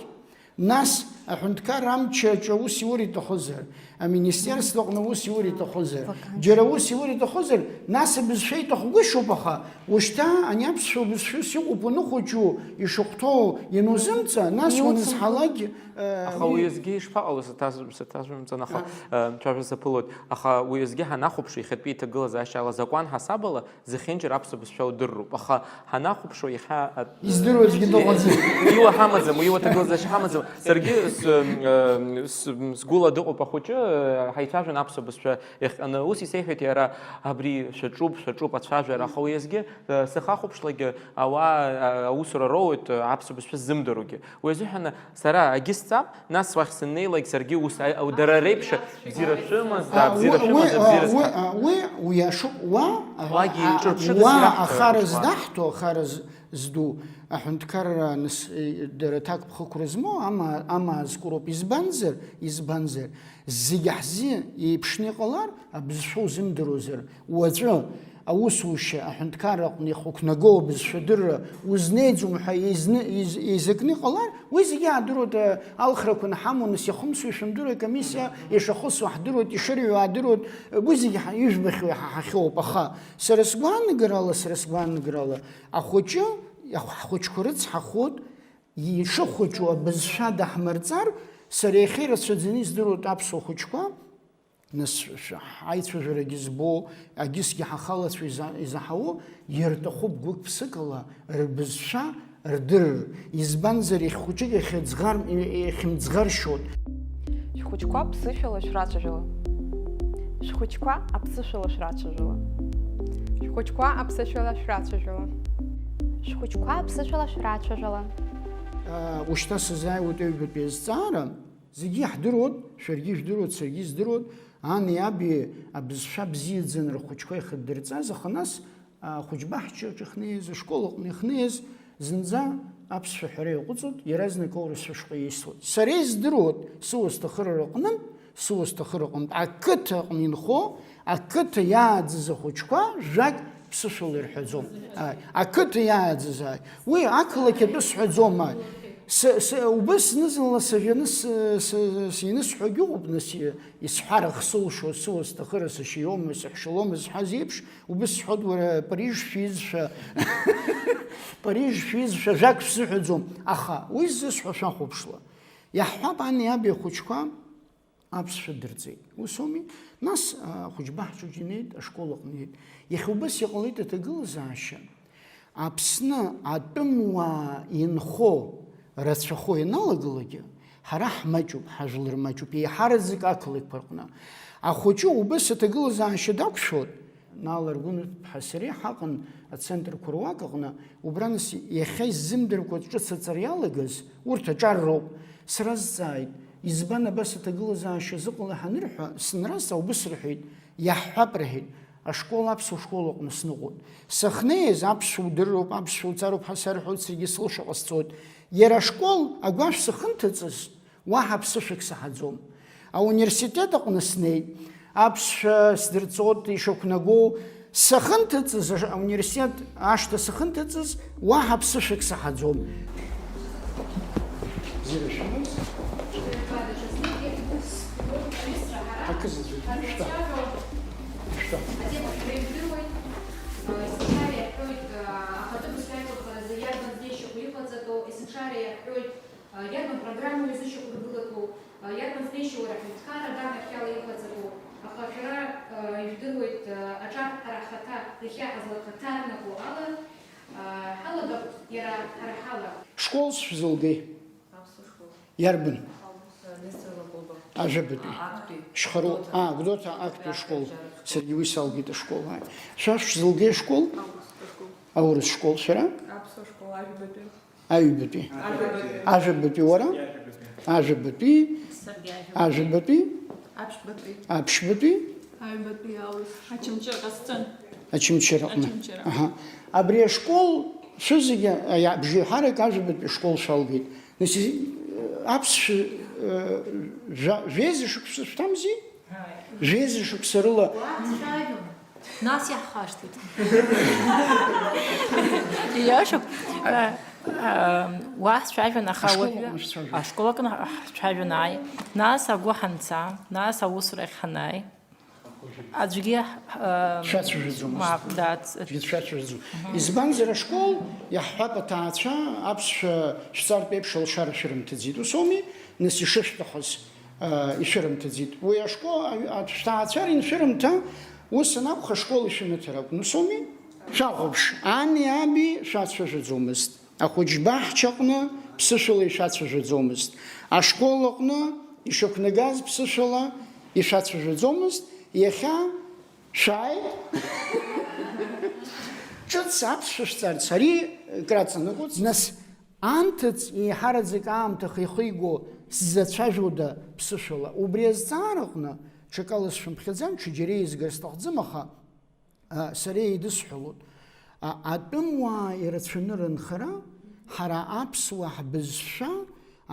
нас аҳәынҭқарра амчаҿы аус иур иҭахызар, аминистерство аҟны аус иур иҭахызар, Вакансиа. џьара аус иур иҭахызар, нас абызшәа иҭахгәышьоуп, аха ушьҭа ани аԥсшәа убызшәас иҟоуп уаныхәыҷу, ишахәҭоу ианузымҵа, нас Иуцымхо. уанызҳалак, э, Аха уи уи азгьы ишԥаҟало, саҭаз-, саҭазымҵан, аха, А. э, цәажәа саԥылоит. Аха уи азгьы ҳанахәаԥш, иахьатәи иҭагылазаашьала, азакәан ҳасабала, зехьынџьара аԥсуа бызшәа удырроуп. Аха ҳанахәаԥшуа, иахьа, э, Издыруа аӡәгьы дыҟаӡам. Иуа ҳамаӡам, уи иуа ҭагылазаашьа ҳамаӡам. Саргьы с-, э, с-, сгәыла дыҟоуп ахәыҷы, э, ҳаицәажәон аԥсуа бызшәа иахҟьаны. Ус исеиҳәеит иара, абри шәаҿуп, шәаҿуп ацәажәара. Аха уи азгьы, э, сахахәаԥшлакгьы ауаа, э, аусура роуеит, э, аԥсуа бызшәа ззымдыруагьы. Уи азыҳәан сара агьысҵап, нас уахь сыннеилак саргьы ус, а, а, дара реиԥш бзиара шәымаз, да, А, бзиара уи, шәымаз, уи, а, бзиара уи, шәымаз. а, уи, уи иашоуп, уа, а, Уагьы а, иҿырԥшыгас уа ираҳҭо ахара аԥшуа. здаҳҭо, ахара з-, зду, аҳәынҭқарра нас, э, дара ҭакԥхықәра змоу, ама, амаа зкыроуп. Избанзар, избанзар, зегь ҳзы еиԥшны иҟалар, абызшәа узымдыруазар, уаҵәы Аусушьа аҳәынҭқарра аҟны ихықәнагоу абызшәа адырра узнеиӡом ҳәа еизны, еиз-, еизакны иҟалар, уи зегьы аадыруеит, а, алхрақәа анҳамоу, нас иахымсуа ишәымдыруеит, акомиссиа ишахысу ҳдыруеит, ишырҩуа аадыруеит, уи зегьы ҳа-, ижәбахьоу иаҳа-, ҳахьоуп. Аха сара сгәаанагарала, сара сгәаанагарала, ахәыҷы, ахә-, ҳхәыҷқәа рыцҳахоит, ишыхәыҷу абызшәа даҳмырҵар, сара иахьа ирацәаӡаны издыруеит аԥсуа хәыҷқәа, нас шәа-, ҳаицәажәарагьы збо, агьысгьы ҳахалацәа иза-, изаҳауо, ирҭахуп гәык-ԥсыкала рбызшәа рдырыр, избанзар, ихәыҷык иахьыӡӷар-, ихьымӡӷаршьоит. Шәхәыҷқәа ԥсышәала шәрацәажәала. Шәхәыҷқәа аԥсышәала шәрацәажәала. Шәхәыҷқәа аԥсышәала шәрацәажәала. Шәхәыҷқәа аԥсышәала шәрацәажәала. Ушьҭа сазааиуеит аҩбатәи азҵаара. Зегьы иаҳдыруеит, шәаргьы ижәдыруеит, саргьы издыруеит, ани аби абызшәа бзиаӡаны рхәыҷқәа ихыддырҵаз, аха нас, а, ахәыҷбаҳчаҿ ихнеиз, ашкол аҟны ихнеиз, зынӡа аԥсшәа ҳәара иаҟәыҵуеит, иаразнак аурысшәа шҟа еисуеит. Сара издыруеит, сыуасҭа ахырара аҟнынтә, сыуасҭа ахырра аҟнынтә, ақыҭа аҟны инхо, ақыҭа иааӡаз ахәыҷқәа жәак ԥсышәала ирҳәаӡом. Ааи, ақыҭа иааӡаз, ааи. Уи ақалақь атәы сҳәаӡом, ааи. С-, с-, убыс зны-зынла сажәаны с-, с-, синысҳәогьы ыҟоуп, нас, и-, исҳәар ахсылшо, сыуасҭа ахырра сашьа иоума, саҳәшьа лоума зҳәаз еиԥш, убыс сҳәоит, уара, Париж шәизшәа, Париж шәизшәа, жәак шәзыҳәаӡом. Аха уи ззысҳәо шәахәаԥшла. Иаҳҳәап, ани аби ахәыҷқәа аԥсшәа дырҵеит. Ус ауми? Нас, а, ахәыҷбаҳчаҿ инеит, ашкол аҟны инеит. Иахьа убас иҟалеит аҭагылазаашьа. Аԥсны атәымуаа инхо, рацәахо ианалагалакгьы, ҳара ҳмаҷуп, ҳажәлар маҷуп, еиҳараӡак ақалақьқәа рҟны. Ахәыҷы убас аҭагылазаашьа дақәшәоит. Нала Аргәынԥҳа сареи ҳаҟан ацентрқәа руак аҟны, убра нас иахьа иззымдыркәа ҿыц аҵара иалагаз, урҭ аҿар роуп. Сразҵааит, избан абас аҭагылазаашьа зыҟала ҳанырҳәа, сынразҵаа, убыс рҳәеит, иаҳҳәап рҳәеит, ашкол аԥсуа школ аҟны сныҟәоит. Сахьнеиз, аԥсшәа удыруп, аԥсшәа уцароуп ҳәа сарҳәоит, саргьы сылшо ҟасҵоит. Иара ашкол агәашә сахьынҭыҵыз, уаҳа ԥсышәак саҳаӡом. Ауниверситет аҟны снеит, аԥсшәа сдырҵоит ишақәнагоу, сахьынҭыҵыз, аша-, ауниверситет ашҭа сахьынҭыҵыз, уаҳа ԥсышәак саҳаӡом. Бзиара шәымаз? Акы заҵәык, шәтәа. Шәтәа. Есымша иаҳҳәоит, ахатәы бызшәа аиқәырхаразы иарбан знеишьақәа иҟаҵатәу, есымша иаҳҳәоит, Иарбан программоу изышьақәыргылатәу, иарбан знеишьоу аҳәынҭқарра аганахьала иҟаҵатәу, аха шәара ижәдыруеит, аҿар ҳара ҳхаҭа иахьа ҳазлахаҭарнакуа ала, ҳалагап иара ҳара ҳала. Школс шәзылгеи? Аԥсуа школ. Иарбан? Нестор Лакоба. Ажәабатәи. А, актәи. Шьхару-, Гәдоуҭа. А, Гәдоуҭа актәи. Актәи ашкол. Ашкол. Саргьы уи салгеит ашкол, ааи. Шәа шәзылгеи ашкол? Аурыс школ. Аурыс школ, шәара? Аԥсуа школ, ажәабатәи. Аҩбатәи. Ажәабатәи. Ажәабатәи уара? Саргьы ажәабатәи. Ажәабатәи. Саргьы ажәабатәи. Ажәабатәи. Аԥшьбатәи. Аԥшьбатәи. Аҩбатәи аурыс. Очамчыра ҟасҵан. Очамчыраҟны. Очамчыра. Аҳа. Абри ашкол шәызегьы, аи-, абжеиҳарак ажәабатәи ашкол шәалгеит. Нас, э, аԥсшәа, э, жәа-, жәеиза шықәса шәҭамзи? Ааи. Жәеиза шықәса рыла. Уа, ҳцәажәон. Нас иаҳхашҭит. Ииашоуп. Э, э, уа ҳцәажәон, аха ашкол уажәы аҟны шәцәажәон? Ашкол аҟны ҳцәажәон, ааи. Нас агәы ҳанца, нас аусурахь ҳанааи. Аӡәгьы, э, шәацәажәаӡомызт. Мап, дац-, аӡәгьы дшәацәажәаӡом. Мгм. Избанзар, ашкол, иаҳҳәап, аҭаацәа аԥсшәа шәҵартә еиԥш алшара шәырымҭаӡеит. Ус ауми? Нас ишышәҭахыз, э, ишәырымҭаӡеит. Уи ашкол, аҩ-, а-, шәҭаацәа риншәырымҭа, ус анакәха, ашкол ишәымаҭәар акәын. Ус ауми? Шәахәаԥш, ани аби шәацәажәаӡомызт. Ахәыҷбаҳчаҟны ԥсышәала ишәацәажәаӡомызт. Ашкол аҟны ишақәнагаз ԥсышәала ишәацәажәаӡомызт. Иахьа шәааи. Ҿыц аԥсшәа шәҵарц, ари краҵанакуеит. Нас анҭыҵ еиҳараӡак аамҭа ахы ихиго сзацәажәода ԥсышәала? Убри азҵаараҟны ҽакала сшәымԥхьаӡан, ҽаџьара еизгар сҭахӡам, аха А, сара еидысҳәалоит. А, атәымуаа ирацәаны рынхара, ҳара аԥсуаа ҳбызшәа,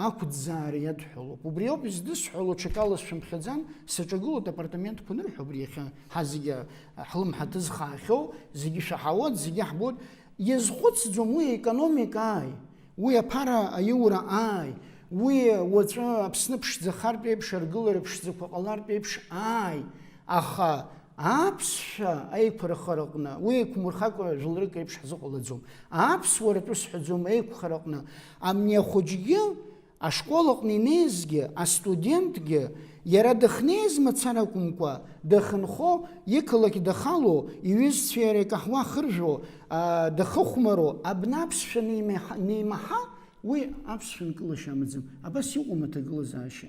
ақәӡаара иадҳәалоуп. Убри ауп издысҳәало, ҽакала сшәымхьаӡан, саҿагылоит апартаментқәа анырҳәо, абри иахьа ҳа зегьы ҳлымҳа ҭызхаахьоу, зегьы шәаҳауеит, зегьы ҳбоит. Иазхәыцӡом уи аекономика ааи, уи аԥара аиура ааи, уи уаҵәы Аԥсны ԥшӡахартә еиԥш, аргылара ԥшӡақәа ҟалартә еиԥш ааи, аха аԥсшәа аиқәырхараҟны, уи еиқәмырхакәа жәларык еиԥш ҳзыҟалаӡом. Аԥсуа ртәы сҳәаӡом, аиқәхараҟны, амни ахәыҷгьы ашкол аҟны инеизгьы, астудентгьы, иара дыхнеиз мацара акәымкәа, дахынхо, иқалақь дахало, иҩызцәа иара икаҳуа ахыржәо, аа, дахыхәмаро, абна аԥсшәа неимаҳа-, неимаҳа, уи аԥсшәа нкылашьа амаӡам. Абас иҟоума аҭагылазаашьа?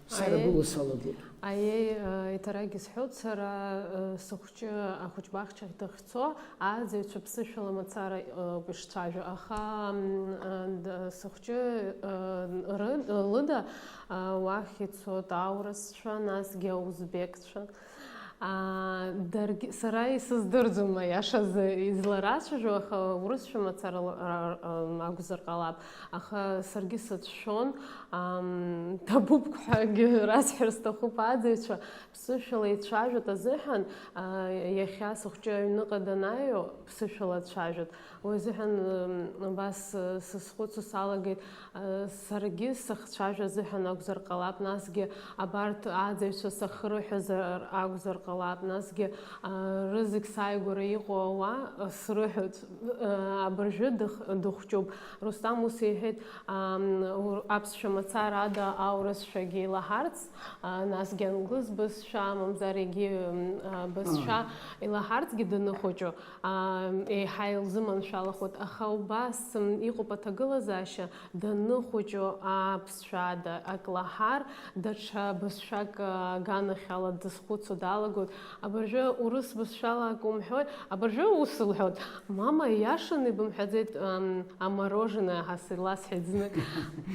Сара Аиеи. Была салагоит. Аиеи, э, иҭарагьы сҳәоит, сара, э, сыхәҷы ахәыҷбаҳчахь дахьцо, ааӡаҩцәа ԥсышәала мацара, э, ауп ишцәажәо, аха, м, э, д-, сыхәҷы, э, ры-, лыда, э, уахь ицоит аурысцәа, насгьы аузбекцәа. Аа, даргьы, сара исыздырӡом, аиашазы, изларацәажәо, аха урысшәа мацара ла-, ра-, ра-, акәзар ҟалап. Аха саргьы сацәшәон, ам, ҭабуп ҳәагьы расҳәар сҭахуп, аӡаҩцәа ԥсышәала ицәажәоит азыҳәан, а, иахьа сыхәҷы аҩныҟа данааио, ԥсышәала дцәажәоит. Уи азыҳәан, м, абас, э, сызхәыцуа салагеит, э, саргьы сахцәажәо азыҳәан акәзар ҟалап, насгьы абарҭ аӡаҩцәа сахырҳәазар акәзар ҟалап, насгьы, э, рызегь сааигәара иҟоу ауаа, э, срыҳәоит, э, абыржәы дых-, дыхәҷуп. Рустам ус иҳәеит, ам, ур-, аԥсшәа мацара ада аурысшәагьы илаҳарц, а, насгьы англыз бызшәа, мамзар егьи, м, а, бызшәа илаҳарцгьы даныхәыҷу. Аа, еиҳа илзыманшәалахоит, аха убас, м, иҟоуп аҭагылазаашьа, даныхәыҷу аԥсшәа ада, ак лаҳар, даҽа бызшәак, а, аганахьала дызхәыцуа далагоит. Абыржәы урыс бызшәала ак умҳәои, абыржәы ус лҳәоит, мама, ииашаны ибымҳәаӡеит, ам, амороженое ҳәа силасҳәеит знык.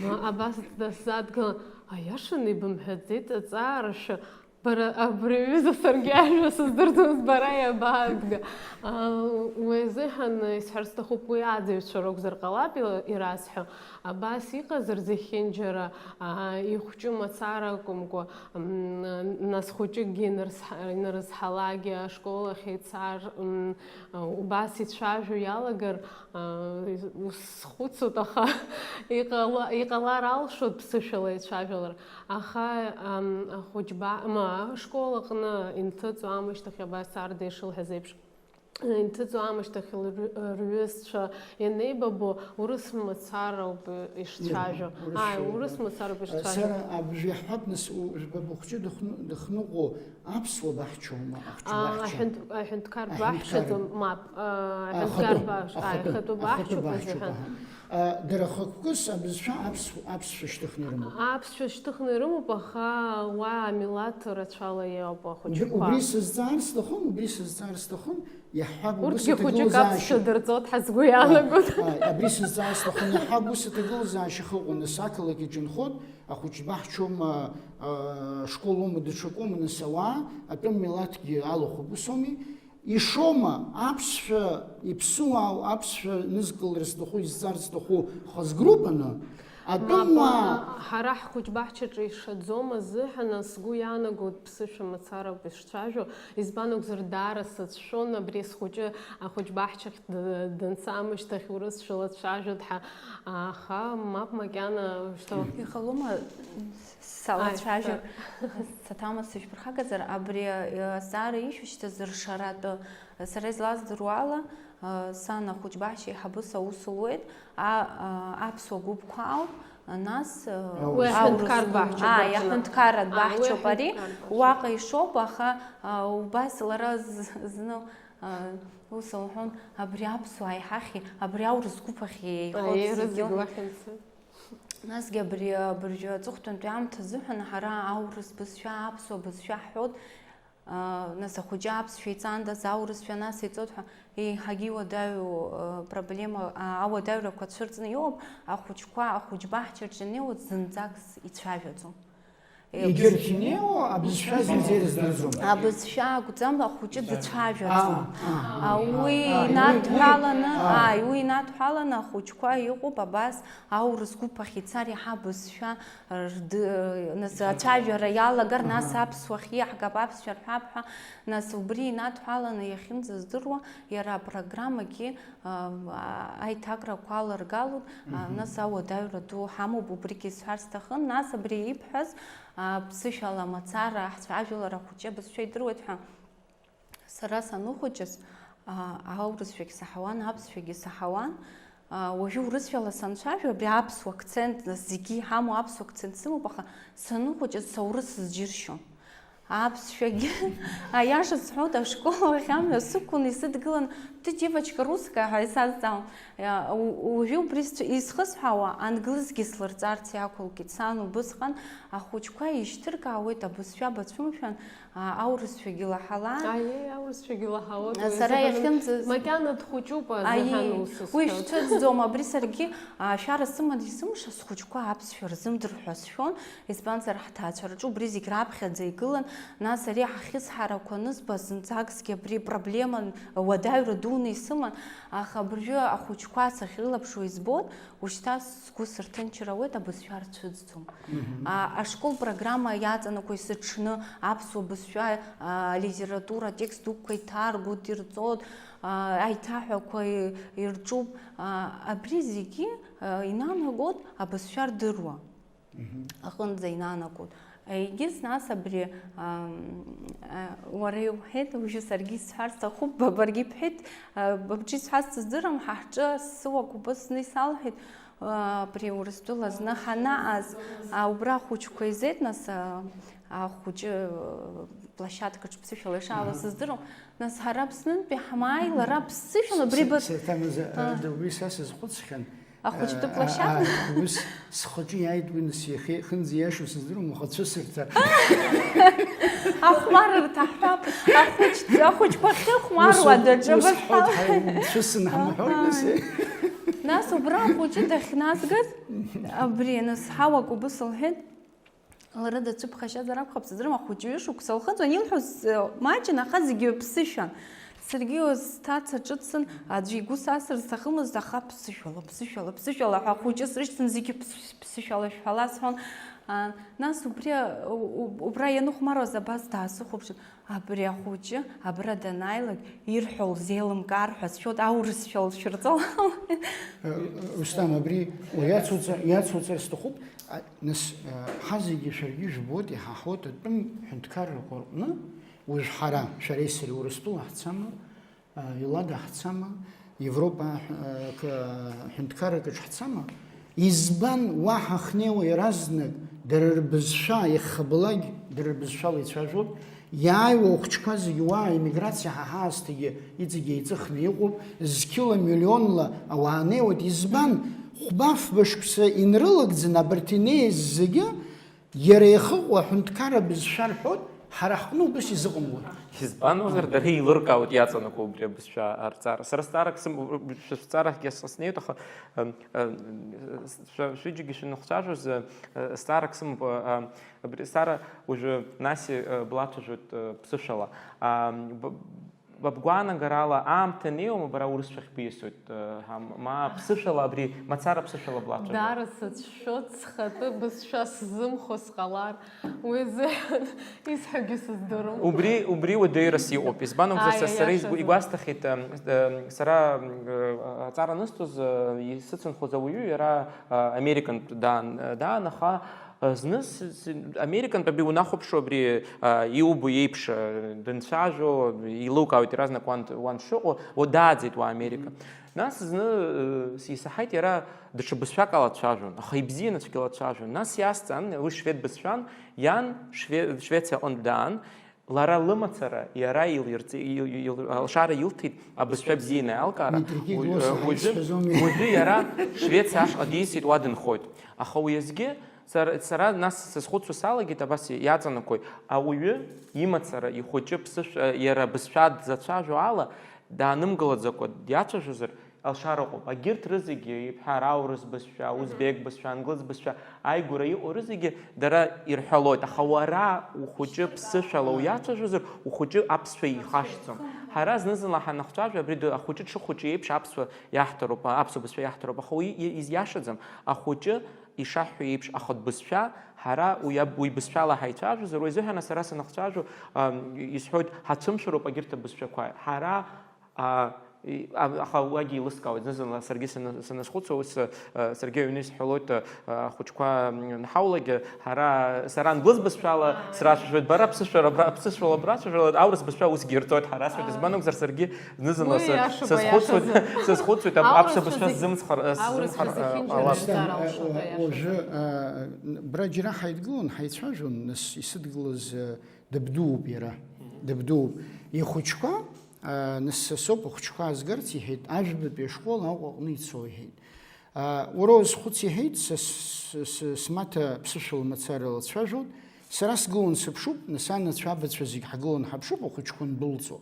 Ма-, абас дысзадгылан, аиашаны ибымҳәаӡеит аҵаарашәа. Бара, абри аҩыза саргьы ажәа сыздырӡомызт, бара иабаадга? А, уи азыҳәан исҳәар сҭахуп, уи аӡаҩцәа ракәзар ҟалап ила-, ирасҳәо. Абас иҟазар зехьынџьара, а, ихәҷы мацара акәымкәа, м, нас хәыҷыкгьы инарзҳа-, инарызҳалакгьы, ашкол ахь ицар, м, убас ицәажәо иалагар, а, схәыцуеит, аха иҟала-, иҟалар алшоит ԥсышәала ицәажәалар. Аха, ам, ахәыҷба-, ма, ашкол аҟны инҭыҵуа аамышьҭахь абас Арда ишылҳәаз еиԥш, инҭыҵуа аамышьҭахь лры-, рҩызцәа ианеибабо, урыс мацара ауп ишцәажәо. Иаҳәа, урыс Ааи, шәоуп, урыс да. Мацара ауп Э, ишцәажәо. Сара абжеиҳәатә нас у-, жәба быхәҷы дыхны-, дыхныҟәо аԥсуа баҳчоума, ахәҷы Аҳәынт-, баҳча? Аҳәынҭқар Аҳәынҭқар. Баҳчаӡам, мап, э, А, аҳәынҭқар ахатәы, баҳ-, ахатәы, ахатәы ахатәы баҳчоуп баҳчоуп аҳәан. Аҳәан. А, дара хықәкыс абызшәа аԥсу-, аԥсшәа шьҭыхны ирымоуп. Аԥсшәа шьҭыхны ирымоуп, аха уа амилаҭ рацәала иоуп ахәыҷқәа. Убри сызҵаар сҭахын, убри сызҵаар сҭахын, иаҳҳәап, убыс Урҭгьы хәыҷык аҭагылазаашьа. Аԥсшәа дырҵоит ҳәа сгәы иаанагоит. А, а, абри сызҵаар сҭахын, иаҳҳәап, ус аҭагылазаашьа хыҟоу, нас ақалақь аҿы инхоит, ахәыҷ баҳчоума, а, школума, даҽакума, нас ауаа, атәым милаҭгьы алахәуп, ус ауми? Ишоума, аԥсшәа иԥсуаау, аԥсшәа нызкылар зҭаху, изҵар зҭаху хазгруппаны, атәым Мап, уаа ҳара ҳхәыҷбаҳчаҿы ишаӡом азыҳәан, сгәы иаанагоит ԥсышәа мацара ауп ишцәажәо, избан акәзар, даара сацәшәон, абри схәыҷы ахәыҷбаҳчахь д-, данца аамышьҭахь урысшәала дцәажәоит ҳәа, аха мап макьана, что. Ихалома, Салацәажәар, Ааи, саҭамыз сышәԥырхагазар, абри, э, азҵаара ишәышьҭаз ршаратәы, сара излаздыруа ала, э, сан ахәыҷбаҳча еиҳабыс аус луеит, а, а, аԥсуа гәыԥқәа ауп, нас, э, Уи аурыс аҳәынҭқар гәыԥ-, баҳча, ааи, баҳча. Аҳәынҭқарратә А, уи баҳчоуп ари, аҳәынҭқар баҳча. Уаҟа ишоуп, аха, а, убас лара з-, зны, а, ус лҳәон, абри аԥсуаа иҳахьи, абри аурыс гәыԥ ахь еихоит Аиеи, зегьы. Рызегь уахь анцоит. Насгьы абри абыржәы аҵыхәтәантәи аамҭа азыҳәан ҳара аурыс бызшәа, аԥсуа бызшәа ҳҳәоит, аа, нас ахәыҷы аԥсшәа иҵандаз аурысшәа нас иҵоит ҳәа еиҳагьы иуадаҩу, аа, проблема, аа, ауадаҩрақәа цәырҵны иҟоуп, ахәыҷқәа ахәыҷбаҳчаҿ ианнеиуа зынӡак ицәажәаӡом. Егьырҭ инеиуоу абызшәа зегьы ирыздырӡом. Абызшәа акәӡам, ахәыҷы дыцәажәаӡом. Уи инадҳәаланы, ааи, уи инадҳәаланы ахәыҷқәа иҟоуп абас аурыс гәыԥ ахь ицар, иаҳа абызшәа рды-, нас ацәажәара иалагар, нас аԥсуа ахь иаҳгап, аԥсшәа рҳәап ҳәа, нас убри инадҳәаланы иахьынӡаздыруа, иара апрограммагьы, а, аиҭакрақәа аларгалоит, а, нас ауадаҩра ду ҳамоуп, убригьы исҳәар сҭахын. Нас абри ибҳәаз, а, ԥсышәала мацара ҳцәажәалар ахәыҷы абызшәа идыруеит ҳәа. Сара саныхәыҷыз, а, аурысшәагь саҳауан, аԥсшәагьы саҳауан. А, уажәы урысшәала санцәажәо, абри аԥсуа акцент, нас зегьы иҳамоу аԥсуа акцент сымоуп, аха саныхәыҷыз саурыс сызџьыршьон. Аԥсшәагьы, аиаша сҳәоит, ашкол ахь амҩа сықәын, исыдгылан, ты девочка русская ҳәа исазҵаауан. Иа-, у-, уажәы убри сцәа-, исхысҳәаауа, англызгьы слырҵарц иақәылкит. Сан убысҟан ахәыҷқәа ишьҭыркаауеит, абызшәа бацәымшәан, а, аурысшәагьы лаҳалан. Аиеи, аурысшәагьы лаҳауеит, уи Сара азыҳәан иахьынӡаз-, макьана дхәыҷуп азыҳәан Аиеи, ус уи сҳәоит. Шәцәыӡӡом, абри саргьы, а, шәара сыман исымша, схәыҷқәа аԥсшәа рзымдыр ҳәа сшәон, избанзар, ҳҭаацәа рҿы убри зегь раԥхьаӡа игылан, нас ари ҳахьысҳарақәа анызба, зынӡакгьы абри проблема уадаҩра дуны исыман, аха абыржәы ахәыҷқәа сахьрылаԥшуа избоит, ушьҭа сгәы сырҭынчыр ауеит, абызшәа рцәыӡӡом. Мгм. А, ашкол программа иаҵанакуа есыҽны аԥсуа бызшәа, а, алитература атекст дуқәа иҭаргоит, ирҵоит, а, аиҭаҳәақәа и-, ирҿуп. А, абри зегьы, а, инанагоит абызшәа рдыруа. Мгм. Аҟынӡа инанагоит. Егьыс нас абри, ам, а, уара иуҳәеит, уажәы саргьы исҳәар сҭахуп, ба-, баргьы ибҳәеит, а, быбжьы исҳәар сыздырам, ҳа ҳҿы сыуак убысны исалҳәеит, а, абри Урыстәыла зны ҳанааз, а, убра ахәыҷқәа изеит, нас, а, ахәыҷы, а, площадкаҿ ԥсышәала ишаауа Аҳа. Сыздырам, нас ҳара Аԥснынтәи ҳмааи, лара ԥсышәала абри С-, быҭ-, Сырҭамыз, а, а. Убри са сазхәыцхьан. Ахәыҷтәы А, площадка? А, ус схаҿы иааит уи, нас иахьа хынӡа иашоу сыздыруам, аха цәысырҭа. Ахәмарырҭа ҳҳәап, ахәыҷ-, ахәыҷқәа ахьыхәмаруа Ус, даҿы ус бызҳәа. Ҳәа, ҳәа, цәысын ҳамҳәои, нас? Аҳаи. Нас убра ахәыҷы дахьназгаз, абри, нас ҳауак убыс лҳәеит. Лара дацәыԥхашьазар акәхап, сыздырам, ахәыҷы ҩышықәса лхыҵуан, илҳәоз, э, маҷын, аха зегьы ԥсышәан. Саргьы сҭаца ҿыцын, аӡәы игәы сасыр сҭахымызт, аха ԥсышәала, ԥсышәала, ԥсышәала ҳәа ахәыҷы срышьҭын, зегьы ԥс-, ԥсышәала шәҳәала сҳәон. А, нас убри, у-, у-, убра ианыхәмаруаз абас даасыхәаԥшын, абри ахәыҷы абра данааилак ирҳәо лзеилымкаар ҳәа сшәоит, аурысшәа лшәырҵалалеит. Э, Рустам, абри уи иацуҵа-, иацуҵар сҭахуп. А, нас, а, ҳазегьы шәаргьы ижәбоит, иҳаҳауеит атәым ҳәынҭқаррақәа рҟны, уажә ҳара, шәареи сареи Урыстәыла ҳцама, а, Елада ҳцама, Европа, а, ка-, ҳәынҭқарракаҿ ҳцама, избан уа ҳахнеиуа иаразнак дара рбызшәа, иахьхабалак дара рбызшәала ицәажәоит, иааиуа ухәыҷқәа зегьы уа аиммиграциа ҳа ҳаасҭагьы иҵегь еиҵыхны иҟоуп, зқьыла миллионла ауаа неиуеит, избан? Хәба-фба шықәса инрылагӡаны абарҭ инеиз зегьы иара иахыҟоу аҳәынҭқарра бызшәа рҳәоит, ҳара ҳҟны убыс изыҟамлои? Избан акәзар, дара еилыркаауеит иаҵанакуа убри абызшәа арҵара. Сара зҵаарак сым-, шәызҵаарахьгьы снеиуеит, аха, м, м, шәа-, шәҩыџьагьы шәанахцәажәоз, ы, зҵаарак сымоуп, ы, ы, абри зҵаара уажәы Наси, ы, блацәажәоит, ы, ԥсышәала. А, б-, Ба бгәаанагарала аамҭа неиуама бара урысшәахь биасуеит, э, ҳа, ма ԥсышәала абри, мацара ԥсышәала блацәажәо? Даара сацәшәоит, схатәы бызшәа сзымхо сҟалар, уи азыҳәан исҳәогьы сыздырам. Убри, убри уадаҩрас иҟоуп. Избан акәзар, Ааи, са, сара аиаша изгу-, азы. Игәасҭахьеит, э, э, сара, э, аҵара анысҭоз, э, исыцынхоз ауаҩы, иара, э, Американтә даан, э, даан, аха Зны с-, с-, Американтә абри унахәаԥшуа, абри, а, иубо еиԥш, а, дынцәажәо, еилукаауеит иаразнак уан, уан дшыҟоу, уа дааӡеит уа Америка. Нас зны, э, с-, исаҳаит, иара даҽа бызшәак ала дцәажәон, аха ибзианы цәгьала дцәажәон. Нас иасҵан, уи швед бызшәан, иан Шве-, Швециа аҟынтә даан, лара лымацара, иара илирҵ-, ил-, ил-, ил-, алшара илҭеит, абызшәа бзиа инаиалкаара. Дмитрий Кикло уи-, саҳаит уажәы, сҳәазоми? Уажәы иара Швециа ашҟа дисит, уа дынхоит. Аха уи азгьы Сара, сара нас сазхәыцуа салагеит, абас иаҵанакуеит, ауаҩы имацара, ихәыҷы ԥсышәа, иара бызшәа дзацәажәо ала, даанымгылаӡакәа диацәажәозар, Алшара ыҟоуп. Агьырҭ рызегьы, ибҳәар, аурыс бызшәа, узбек бызшәа, англыз бызшәа, ааигәара иҟоу рызегьы дара ирҳәалоит. Аха уара ухәыҷы ԥсышәала уиацәажәозар, ухәыҷы аԥсшәа ихашҭӡом. Ҳара зны-зынла ҳанахцәажәо, абри ды-, ахәыҷы дшыхәыҷу еиԥш аԥсуа иаҳҭароуп, аԥсуа бызшәа иаҳҭароуп, аха уи и-, изиашаӡам. Ахәыҷы ишаҳҳәо еиԥш, ахатә бызшәа, ҳара уи аб-, уи бызшәала ҳаицәажәозар, уи азыҳәан сара санахцәажәо, ам, исҳәоит, ҳацәымшәароуп агьырҭ абызшәақәа. Ҳара А, и-, а, аха уагьы еилыскаауеит, зны-зынла саргьы саны-, саназхәыцуа, ус, а, саргьы аҩны исҳәалоит, а, ахәыҷқәа, м, анҳаулак, ҳара, сара англыз бызшәала срацәажәоит, бара ԥсышәала бра-, ԥсышәала брацәажәалоит, аурыс бызшәа усгьы ирҵоит, ҳара асҳәоит, избан акәзар, саргьы зны-зынла Уи са-, иашоуп, сазхәыцуеит, аиашазы. Сазхәыцуеит, аб-, аԥсуа Аурысшәа бызшәа зегь, сзымцхар, аурысшәа сзымхар, зегь а, ала. Хьынџьара Исҭам, ҵара а, алшоит, уа-, уажәы, аиашазы. А, бра џьара ҳаидгылон, ҳаицәажәон, нас исыдгылаз, а, дыбдууп иара, дыбдууп. Ихәыҷқәа, а, нас са соуп ахәыҷқәа аазгарц, иҳәеит, ажәабатәи ашкол Аҟәа аҟны ицо, иҳәеит. А, уара уазхәыц, иҳәеит, са с-, с-, смаҭа ԥсышәала мацарала дцәажәоит, сара сгылан сыԥшуп, нас анацәа абацәа зегь ҳгылан ҳаԥшуп, ахәыҷқәа ндәылҵуа.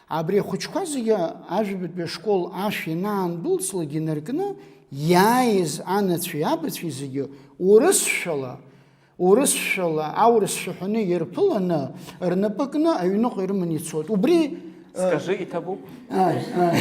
Абри ахәыҷқәа зегьы ажәабатәи ашкол ашә ианаандәылҵлак инаркны, иааиз анацәеи абацәеи зегьы урысшәала, урысшәала, аурысшәа ҳәаны ирԥыланы, рнапы кны аҩныҟа ирыманы ицоит. Убри, э, Скажи, иҭабуп. Ааи, ааи.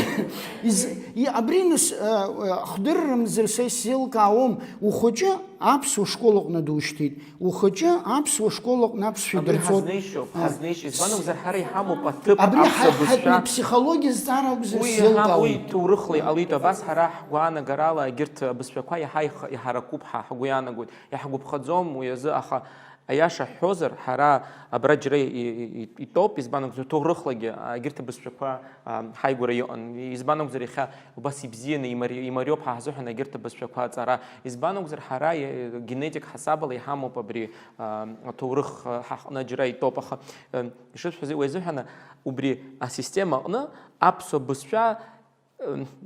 Из-, и-, абри нас, э, э, хдыррамзар са исзеилкаауам, ухәыҷы аԥсуа школ аҟны душьҭит, ухәыҷы аԥсуа школ аҟны аԥсшәа Абри дырҵоит. Ҳазнеишьоуп, Ааи. Ҳазнеишьоуп. Избан акәзар, ҳара иҳамоуп аҭыԥ Абри аԥсуа ҳа-, бызшәа. Ҳатәи ԥсихологиа зҵаара акәзар Уи иҳа-, сзеилкаауам. Уи ҭоурыхла иҟалеит, абас ҳара ҳгәаанагарала егьырҭ абызшәақәа иаҳа иха-, иҳаракуп ҳәа ҳгәы иаанагоит. Иаҳгәаԥхаӡом уи азы, аха аиаша ҳҳәозар, ҳара абра џьара и-, и-, и-, итәоуп, избан акәзар, ҭоурыхлагьы, а, егьырҭ абызшәақәа, а, ҳаигәара иҟан. Избан акәзар, иахьа убас ибзианы имари-, имариоуп ҳа ҳзыҳәан егьырҭ абызшәақәа аҵара. Избан акәзар, ҳара, е-, генетик ҳасабала иҳамоуп абри, а, аҭоурых, а, ҳаҟны џьара итәоуп, аха, э, ишысҳәаз, уи азыҳәан убри асистема аҟны аԥсуа бызшәа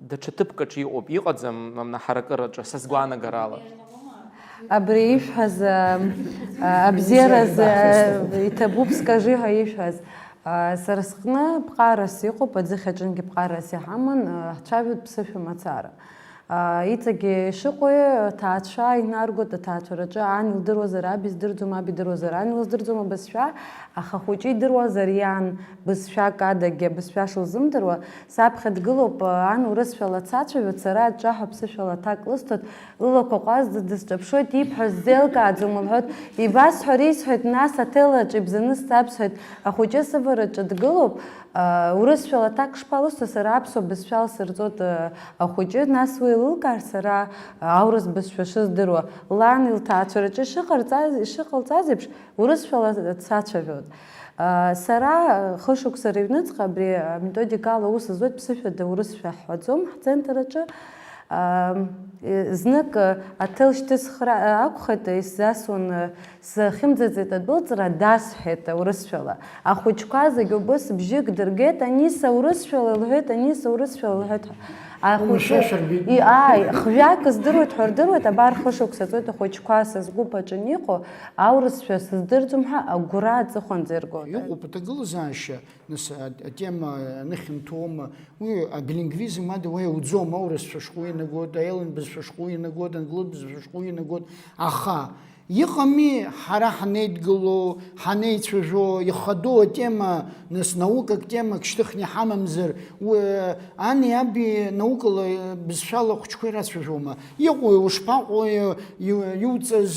Даҽа ҭыԥк аҿы иҟоуп, иҟаӡам, ҳаракыраҿы, са сгәаанагарала. Абри ишәҳәаз, а, а, абзиараз, а, иҭабуп, скажи ҳәа ишәҳәаз. А, сара сҟны ԥҟарас иҟоуп, аӡыхь аҿынгьы ԥҟарас иҳаман, а, ҳцәажәоит ԥсышәа мацара. А, иҵегьы ишыҟоу, аҭаацәа инаргоит, аҭаацәараҿы ан илдыруазар аб издырӡом, аб идыруазар ан илыздырӡом абызшәа, аха ахәыҷы идыруазар иан бызшәак адагьы абызшәа шылзымдыруа, Саԥхьа дгылоуп, ан урысшәала дсацәажәоит, сара аҿҿаҳәа ԥсышәала аҭак лысҭоит, лылақәа ҟәазӡа дысҿаԥшуеит, ибҳәо сзеилкааӡом лҳәоит, ибасҳәар исҳәоит, нас аҭел аҿы ибзаны сцап сҳәоит, ахәыҷы сывараҿы дгылоуп, а, урысшәала аҭак шԥалысҭо, сара аԥсуа бызшәала сырҵоит, а, ахәыҷы, нас уи еилылкаар сара, а, аурыс бызшәа шыздыруа, лан илҭаацәараҿы ишыҟарҵаз, ишыҟалҵаз еиԥш, Урысшәала дсацәажәоит. А, сара хышықәса рыҩныҵҟа абри аметодикала аус зуеит, ԥсышәада урысшәа ҳҳәаӡом ҳцентр аҿы. А, е, знык, а, аҭел шьҭысхра, а, акәхеит, исзасуан, а, сахьымӡаӡеит адәылҵра, дасҳәеит урысшәала. Ахәыҷқәа зегь убыс бжьык дыргеит, Аниса, урысшәала лҳәеит, Аниса, урысшәала лҳәеит ҳәа. Ахәыҷы, Уамашәа шәаргеит. И, ааи, хҩак здыруеит ҳәа рдыруеит, абар хышықәса ҵуеит ахәыҷқәа са сгәыԥ аҿы иҟоу, Аурысшәа сыздырӡом ҳәа агәра аҵыхәанӡа иргоит. Иҟоуп аҭагылазаашьа, нас, а-, атема анышәынҭоума, уи абилингвизм ада уа иауӡом, аурысшәа шҟәы инагоит, аелен бызшәа шҟәы инагоит, англы бызшәа шҟәы инагоит, аха иҟами ҳара ҳанеидгыло, ҳанеицәажәо, ихадоу атема, нас наукак темак шьҭыхны иҳамамзар, уи, ани аби наукала, бызшәала ахәыҷқәа ирацәажәома? Иҟои, ушԥаҟои, иу-, иуҵаз,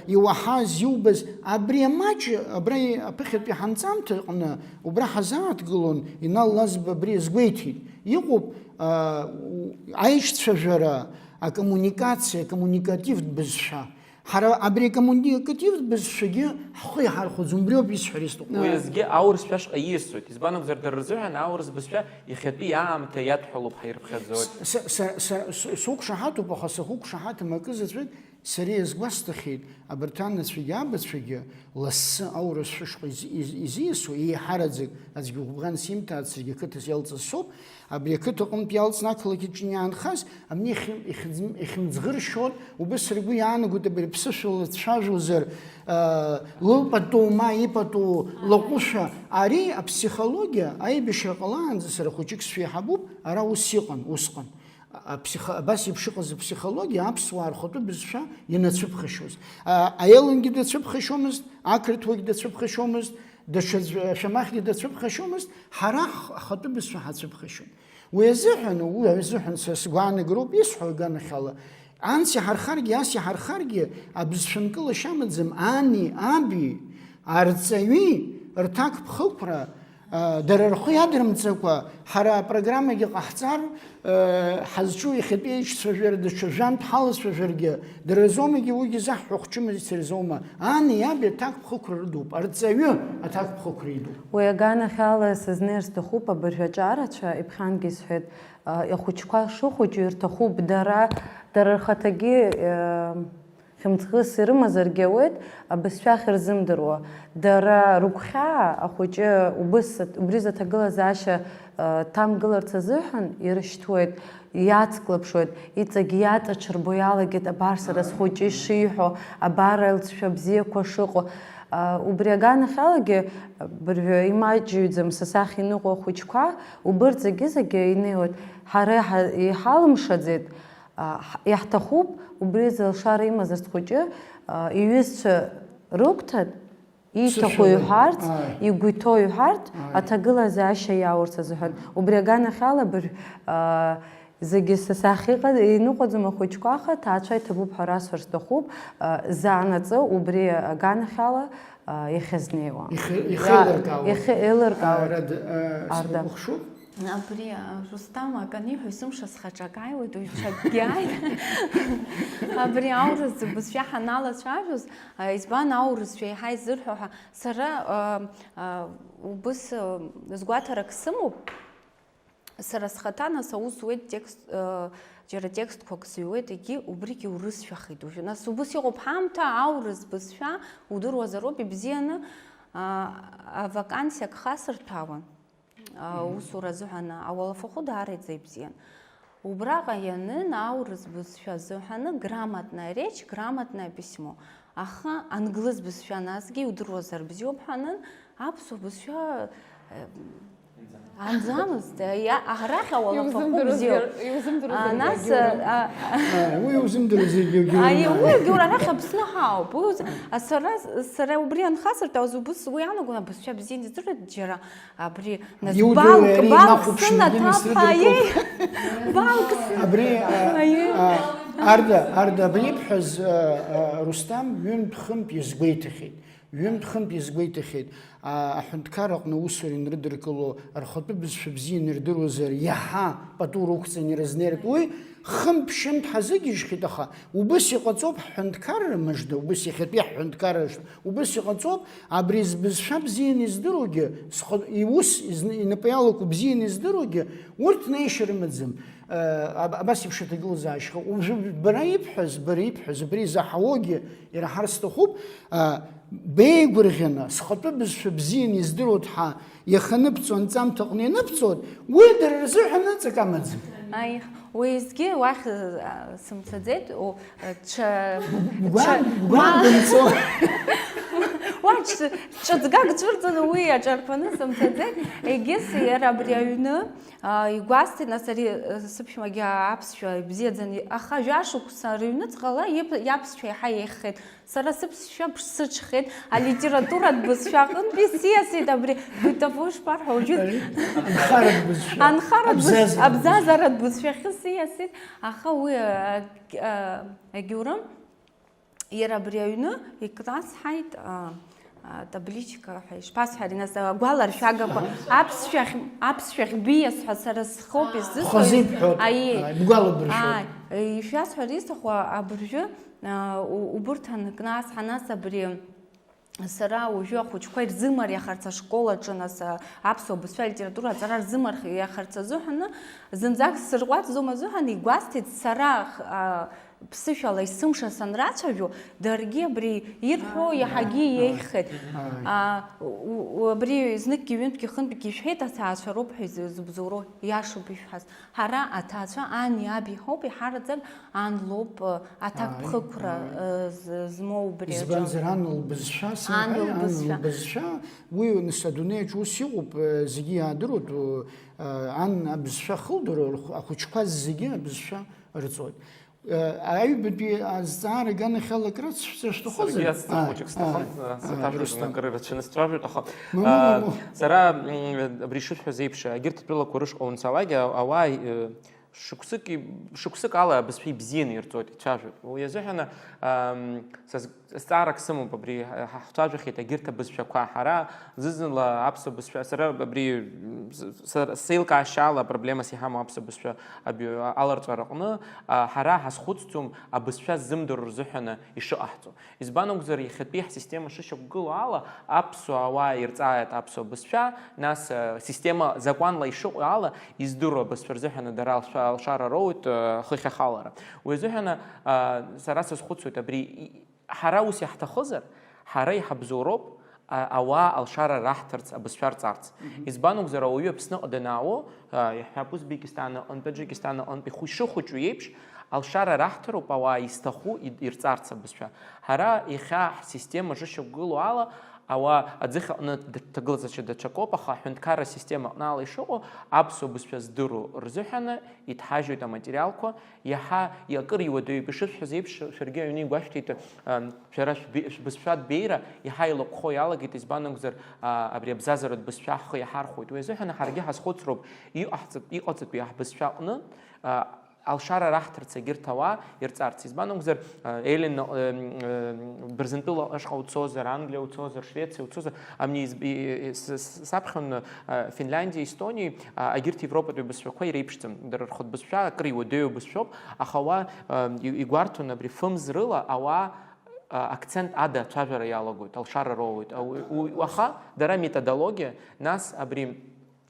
иуаҳаз, иубаз, абри амаҷ, абра аԥыхьатәи ҳанҵамҭа аҟны, убра ҳазааҭгылон, Инал Лазба абри азгәеиҭеит. Иҟоуп, а, у-, аишьцәажәара, акоммуникациа, акоммуникативтә бызшәа. Ҳара абри акоммуникативтә бызшәагьы ҳхы иҳархәаӡом, убриоуп исҳәар исҭаху. Уи азгьы аурыс шәа шҟа ииасуеит, избан акәзар, дара рзыҳәан аурыс бызшәа иахьатәи аамҭа иадҳәалоуп ҳәа ирыԥхьаӡоит. С-, с-, с-, с-, суқәшаҳаҭуп, аха сахуқәшаҳаҭым акы заҵәык, сара иазгәасҭахьеит, абарҭ анацәагьы абацәагьы лассы аурыс шәышҟа из-, из-, изиасуа, еиҳараӡак аӡәгьы гәыбӷан симҭааит, саргьы ақыҭа иалҵыз соуп, Абри ақыҭа аҟынтә иалҵны ақалақь аҿы иаанхаз, абни ихьым-, ихьӡым-, ихьымӡӷыршьон, убыс ргәы иаанагоит абри аԥсышәала дцәажәозар, аа, лылпатоу ма ипатоу лаҟәышәа. Ари аԥсихологиа аибашьра ҟалаанӡа сара хәыҷык сшәеиҳабуп, ара ус иҟан, усҟан. Аԥсихо-, абас еиԥш иҟаз аԥсихологиа аԥсуаа рхатәы бызшәа ианацәыԥхашьоз. А, аелынгьы дацәыԥхашьомызт, ақырҭуагь дацәыԥхашьомызт, даҽа ӡә-, шәамахьгьы дацәыԥхашьомызт, ҳара ҳх-, ҳхатәы бызшәа ҳацәыԥхашьон. Уи азыҳәан, уи азыҳәан са сгәаанагароуп исҳәо аганахьала, анс иҳархаргьы, ас иҳархаргьы, абызшәа нкылашьа амаӡам, ани, аби, арҵаҩи рҭакԥхықәра, а, дара рхы иадырмҵакәа, ҳара апрограммагьы ҟаҳҵар, а, ҳазҿу иахьатәи аишьцәажәара даҽа жәантә ҳалацәажәаргьы, дара рзомагьы уигьы заҳҳәо хчымазцәа рзоума? Ани, аби аҭакԥхықәра рыдуп, арҵаҩы аҭакԥхықәра идуп. Уи аганахьала сызнеир сҭахуп абыржәы аҿарацәа, иԥхьангьы исҳәеит, а, ахәыҷқәа шыхәыҷу ирҭахуп дара, дара рхаҭагьы, а, хьымӡӷыс ирымазаргьы ауеит, абызшәа ахьырзымдыруа. Дара рыгәхьаа ахәыҷы убыс, убри зыҭагылазаашьа, а, ҭамгыларц азыҳәан ирышьҭуеит, иацклаԥшуеит, иҵегь иаҵаҽырбо иалагеит, абар сара схәыҷы ишиҳәо, абар алҵшәа бзиақәа шыҟоу. А, убри аганахьалагьы, быржәы имаҷҩӡам са сахь иныҟәо ахәыҷқәа, убырҭ зегьы-зегьы инеиуеит. Ҳара иҳа-, иҳалымшаӡеит, а, ҳ-, иаҳҭахуп убри зылшара имазарц хәыҷы, а, иҩызцәа рыгәҭатә, ииҭаху Сышәала. Иҳәарц, Ааи. Игәы иҭоу иҳәарц, Ааи. Аҭагылазаашьа иаурц азыҳәан. Убри аганахьала быржә, а, зегьы са сахь иҟа-, иныҟәаӡом ахәыҷқәа, аха аҭаацәа иҭабуп ҳәа расҳәар сҭахуп, а, заанаҵы убри аганахьала, а, иахьазнеиуа. Ихы-, ихы Иа-, еилыркаауеит. Ихы еилыркаауеит. А, Рад, а, Арда. Сбыкәыхшоуп. Абри, а, Рустам акы аниҳәо, есымша схаҿы акы ааиуеит, уаҩ ҽакгьы ааит. Абри аурыс бызшәа ҳаналацәажәоз, а, избан аурысшәа еиҳа изырҳәо ҳәа, сара, а, а, убыс, а, згәаҭарак сымоуп, сара схаҭа нас аус зуеит текст, а, џьара текстқәак зыҩуеит, егьи убригьы урысшәахеит уажәы. Нас убыс иҟоуп ҳаамҭа, аурыс бызшәа удыруазароуп ибзианы, а, авакансиак хасырҭәаауан. Аусура азыҳәан ауалафахәы даараӡа ибзиан. Убраҟа ианын аурыс бызшәа азыҳәаны грамотная речь, грамотное письмо. Аха англыз бызшәа насгьы иудыруазар бзиоуп ҳәа анын, аԥсуа бызшәа, э, анӡамызт. Иа-, арахь ауалафахәы бзиоуп. Иузымдыруазар, а, нас, а, а, уи иузымдыруаз егьи, егьи аи, уи егьи арахь Аԥсны ҳауп. Уи уз-, а, сара, сара убри анхасырҭәаауаз убыс уи иаанагон, абызшәа бзианы издыруеит џьара. Абри, нас, иудыруеи, балк, ари балк имахәаԥшны сына, динасрыдыркылт. Ҭаԥа, аиеи! Балк сына. Абри, а, Аиеи! А, Арда, Арда, абри ибҳәаз, а, а, Рустам ҩынтә-хынтә иазгәеиҭахьеит. Ҩынтә-хынтә иазгәеиҭахьеит. А, аҳәынҭқар аҟны аусура инрыдыркыло, рхатәы бызшәа бзианы ирдыруазар, иаҳа пату рықәҵаны иразнеиртә. Уи хынтә-ԥшьынтә ҳазыгьежьхьеит, аха убыс иҟаҵоуп ҳҳәынҭқарра мыжда, убыс иахьатәи ҳҳәынҭқарра мыжда, убыс иҟаҵоуп. Абри збызшәа бзианы издыруагьы, схы-, иус изны, инапы иалаку бзианы издыруагьы, урҭ неишьа рымаӡам. Э, аб-, абас еиԥш аҭагылазаашьа. Уажәы бара ибҳәаз, бара ибҳәаз, абри изаҳауагьы ираҳар сҭахуп, э, беигәырӷьаны, схатәы бызшәа бзианы издыруа ҳәа иаханыбҵо, анҵамҭаҟны ианыбҵоит, уи дара рзыҳәан ыҵак амаӡам. Аиеи, уеизгьы уахь, а, сымцаӡеит, у, а, ҽа-, Бгәа-, ҽа-, бгәаан ма-, бымцо. Уа, ҽ-, ҽаӡгак цәырҵын, уи аҿарԥаны сымцаӡеит. Егьыс иара абри аҩны, а, игәасҭеит, нас ари, а, сыԥшәмагьы аԥсшәа ибзиаӡаны, аха жәашықәса рыҩныҵҟала иб-, иаԥсшәа иаҳа еиӷьхеит. Сара сыԥсшәа ԥсыҽхеит, алитературатә бызшәа аҟынтәи сиасит абри, бытовой шԥарҳәо, уажәы Ари анхаратә бызшәа. Анхаратә быз-, абзазаратә бызшәа. Абзазаратә бызшәахьы сиасит, аха уи, а, а, агьурым, иара абри аҩны икнасҳаит, а, а, табличка ҳәа ишԥасҳәари, нас, агәаларшәагақәа, аԥсшәахь, аԥсшәахь биас ҳәа сара схоуп исзысҳәо. Хазы ибҳәоит. Аиеи. Ааи, бгәалабыршәоит. Ааи, ишәасҳәар исҭаху абыржәы, А, у-, убырҭ анкнасҳа, нас абри сара уажәы ахәыҷқәа ирзымариахарц ашкол аҿы, нас, а, аԥсуа бызшәа, алитература аҵара рзымариахарц азыҳәаны, зынӡак сырҟәаҵӡом азыҳәан игәасҭеит, сара х-, а, Ԥсышәала есымша санрацәажәо, даргьы абри ирҳәо иаҳагьы иеиӷьхеит. Ааи. А, у-, у-, абри зныкгьы ҩынтәгьы хынтәгьы ишәҳәеит, аҭаацәа роуп ҳәа изы-, зыбзоуроу, иашоуп ишәҳәаз. Ҳара аҭаацәа ани аби ҳауп, иҳараӡак ан лоуп, э, аҭакԥхықәра, ааи, ааи, э, з-, змоу убри аҿы. Избанзар, ан лбызшәа, сымҳәеи, ан лбызшәа, уи, нас, адунеи аҿы ус иҟоуп, э, зегьы иаадыруеит, э, ан абызшәа хылдыруа, ахәыҷқәа зегьы абызшәа рҵоит. Э, аҩбатәи азҵаара аганахьала акры сшәҵа шәҭахозар? Саргьы ацҵа хәыҷык сҭахын, аа, саҭашәа Рустам, акыр ирацәаны сцәажәоит, аха, мамоу, аа, мамоу, сара, м, абри ишысҳәаз еиԥш, егьырҭ атәылақәа рышҟа уанцалак, а-, ауаа, э, шықәсыки-, шықәсык ала абызшәа ибзианы ирҵоит, ицәажәоит. Уи азыҳәан, ам, са з-, зҵаарак сымоуп, абри ҳа-, ҳахцәажәахьеит егьырҭ абызшәақәа. Ҳара зны-зынла аԥсуа бызшәа, сара абри, м, с-, с-, сеилкаашьала апроблемас иҳамоу аԥсуа бызшәа абиу-, аларҵәараҟны, а, ҳара ҳазхәыцӡом абызшәа ззымдыруа рзыҳәаны ишыҟаҳҵо. Избан акәзар, иахьатәи ҳсистема шышьақәгылоу ала, аԥсуа ауаа ирҵааит аԥсуа бызшәа, нас, а, система закәанла ишыҟоу ала издыруа абызшәа рзыҳәаны дара алшара роуеит, а, хыхь ахалара. Уи азыҳәаны, а, сара сазхәыцуеит, абри и-, ҳара ус иаҳҭахызар, ҳара иҳабзоуроуп, а, ауаа алшара раҳҭарц, абызшәа рҵарц. Мгм. Избан акәзар, ауаҩы Аԥсныҟа данаауо, а, иаҳҳәап, Узбекистан аҟынтә, Таџьикистан аҟынтә ихәы ишыхәыҷу еиԥш, алшара раҳҭароуп ауаа изҭаху ид-, ирҵарц абызшәа. Ҳара иахьа ҳсистема шышьақәгылоу ала, ауаа аӡыхь аҟны д-, ҭагылазаашьа даҽакоуп, аха аҳәынҭқарра система аҟны ала ишыҟоу, аԥсуа бызшәа здыруа рзыҳәаны иҭҳажьуеит аматериалқәа, иаҳа акыр иуадаҩуп, ишысҳәаз еиԥш, шәаргьы аҩны игәашәҭеит, ам, шәара шәбе-, шәбызшәатә беиара иаҳа илаҟәхо иалагеит, избан акәзар, а, абри абзазаратә бызшәа ҳхы иаҳархәоит. Уи азыҳәан ҳаргьы ҳазхәыцроуп, иҟаҳҵатә-, иҟаҵатәи ҳбызшәа аҟны, а, алшара раҳҭарц егьырҭ ауаа ирҵарц. Избан акәзар, а, Елена, ам, ам, Бырзентәыла ашҟа уцозар, Англиа уцозар, Швециа уцозар, амни изб-, и-, и-, с-, с-, саԥхьон, а, Финляндиа, Естониа, а, агьырҭ Европатәи абызшәақәа иреиԥшӡам. Дара рхатә бызшәа акыр иуадаҩу бызшәоуп, аха уа, а, и-, игәарҭон абри фымз рыла ауаа, а, акцент ада ацәажәара иалагоит, алшара роуеит. А, уи, уи, уаха дара методологиа, нас абри,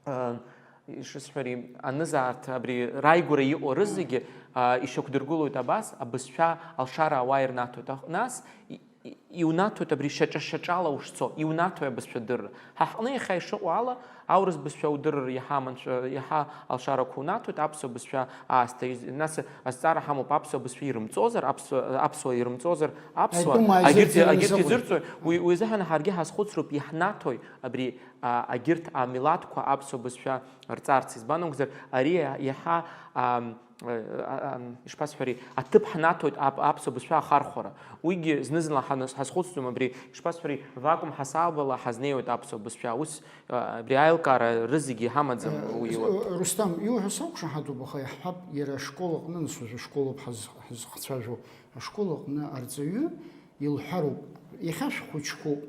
а, ишысҳәари, анызаарҭа абри рааигәара иҟоу рызегьы, а, ишьақәдыргылоит абас, абызшәа алшара ауаа ирнаҭоит. Ах-, нас и-, и-, иунаҭоит абри шьаҿа-шьаҿала ушцо, иунаҭои абызшәа адырра? Ҳа ҳҟны иахьа ишыҟоу ала, аурыс бызшәа удырыр иаҳа аманшәа, иаҳа алшарақәа унаҭоит, аԥсуа бызшәа аасҭа из-, нас азҵаара ҳамоуп, аԥсуа бызшәа ирымҵозар, аԥсуа, аԥсуа ирымҵозар, аԥсуа, Аитәым ааизырҵо агьырҭ, агьырҭ ирымзыҟои? Изырҵои? Уи, уи азыҳәан ҳаргьы ҳазхәыцроуп, иаҳнаҭои абри, а, агьырҭ амилаҭқәа аԥсуа бызшәа рҵарц, избан акәзар, ари иаҳа, ам, а, а, ам, ишԥасҳәари, аҭыԥ ҳнаҭоит ап-, аԥсуа бызшәа ахархәара. Уигьы зны-зынла ҳаназ-, ҳазхәыцӡом абри, ишԥасҳәари, вакуум ҳасабала ҳазнеиуеит аԥсуа бызшәа. Ус, а, абри аилкаара рызегьы иҳамаӡам уи. Э, Рустам, иуҳәо сақәшаҳаҭуп, аха иаҳҳәап, иара ашкол аҟны, нас уажәы ашколоуп ҳаз-, ҳазхцәажәо, ашкол аҟны арҵаҩы илҳәароуп, иахьа шәхәыҷқәоуп.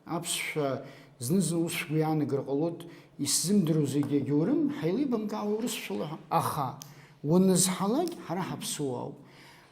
Аԥсшәа зны-зынла ус шәгәы иаанагар ҟалоит, исзымдыруа зегьы агьоурым, ҳаилибамкаауа урысшәала ҳәа. Аха, уанызҳалак, ҳара ҳаԥсуаауп.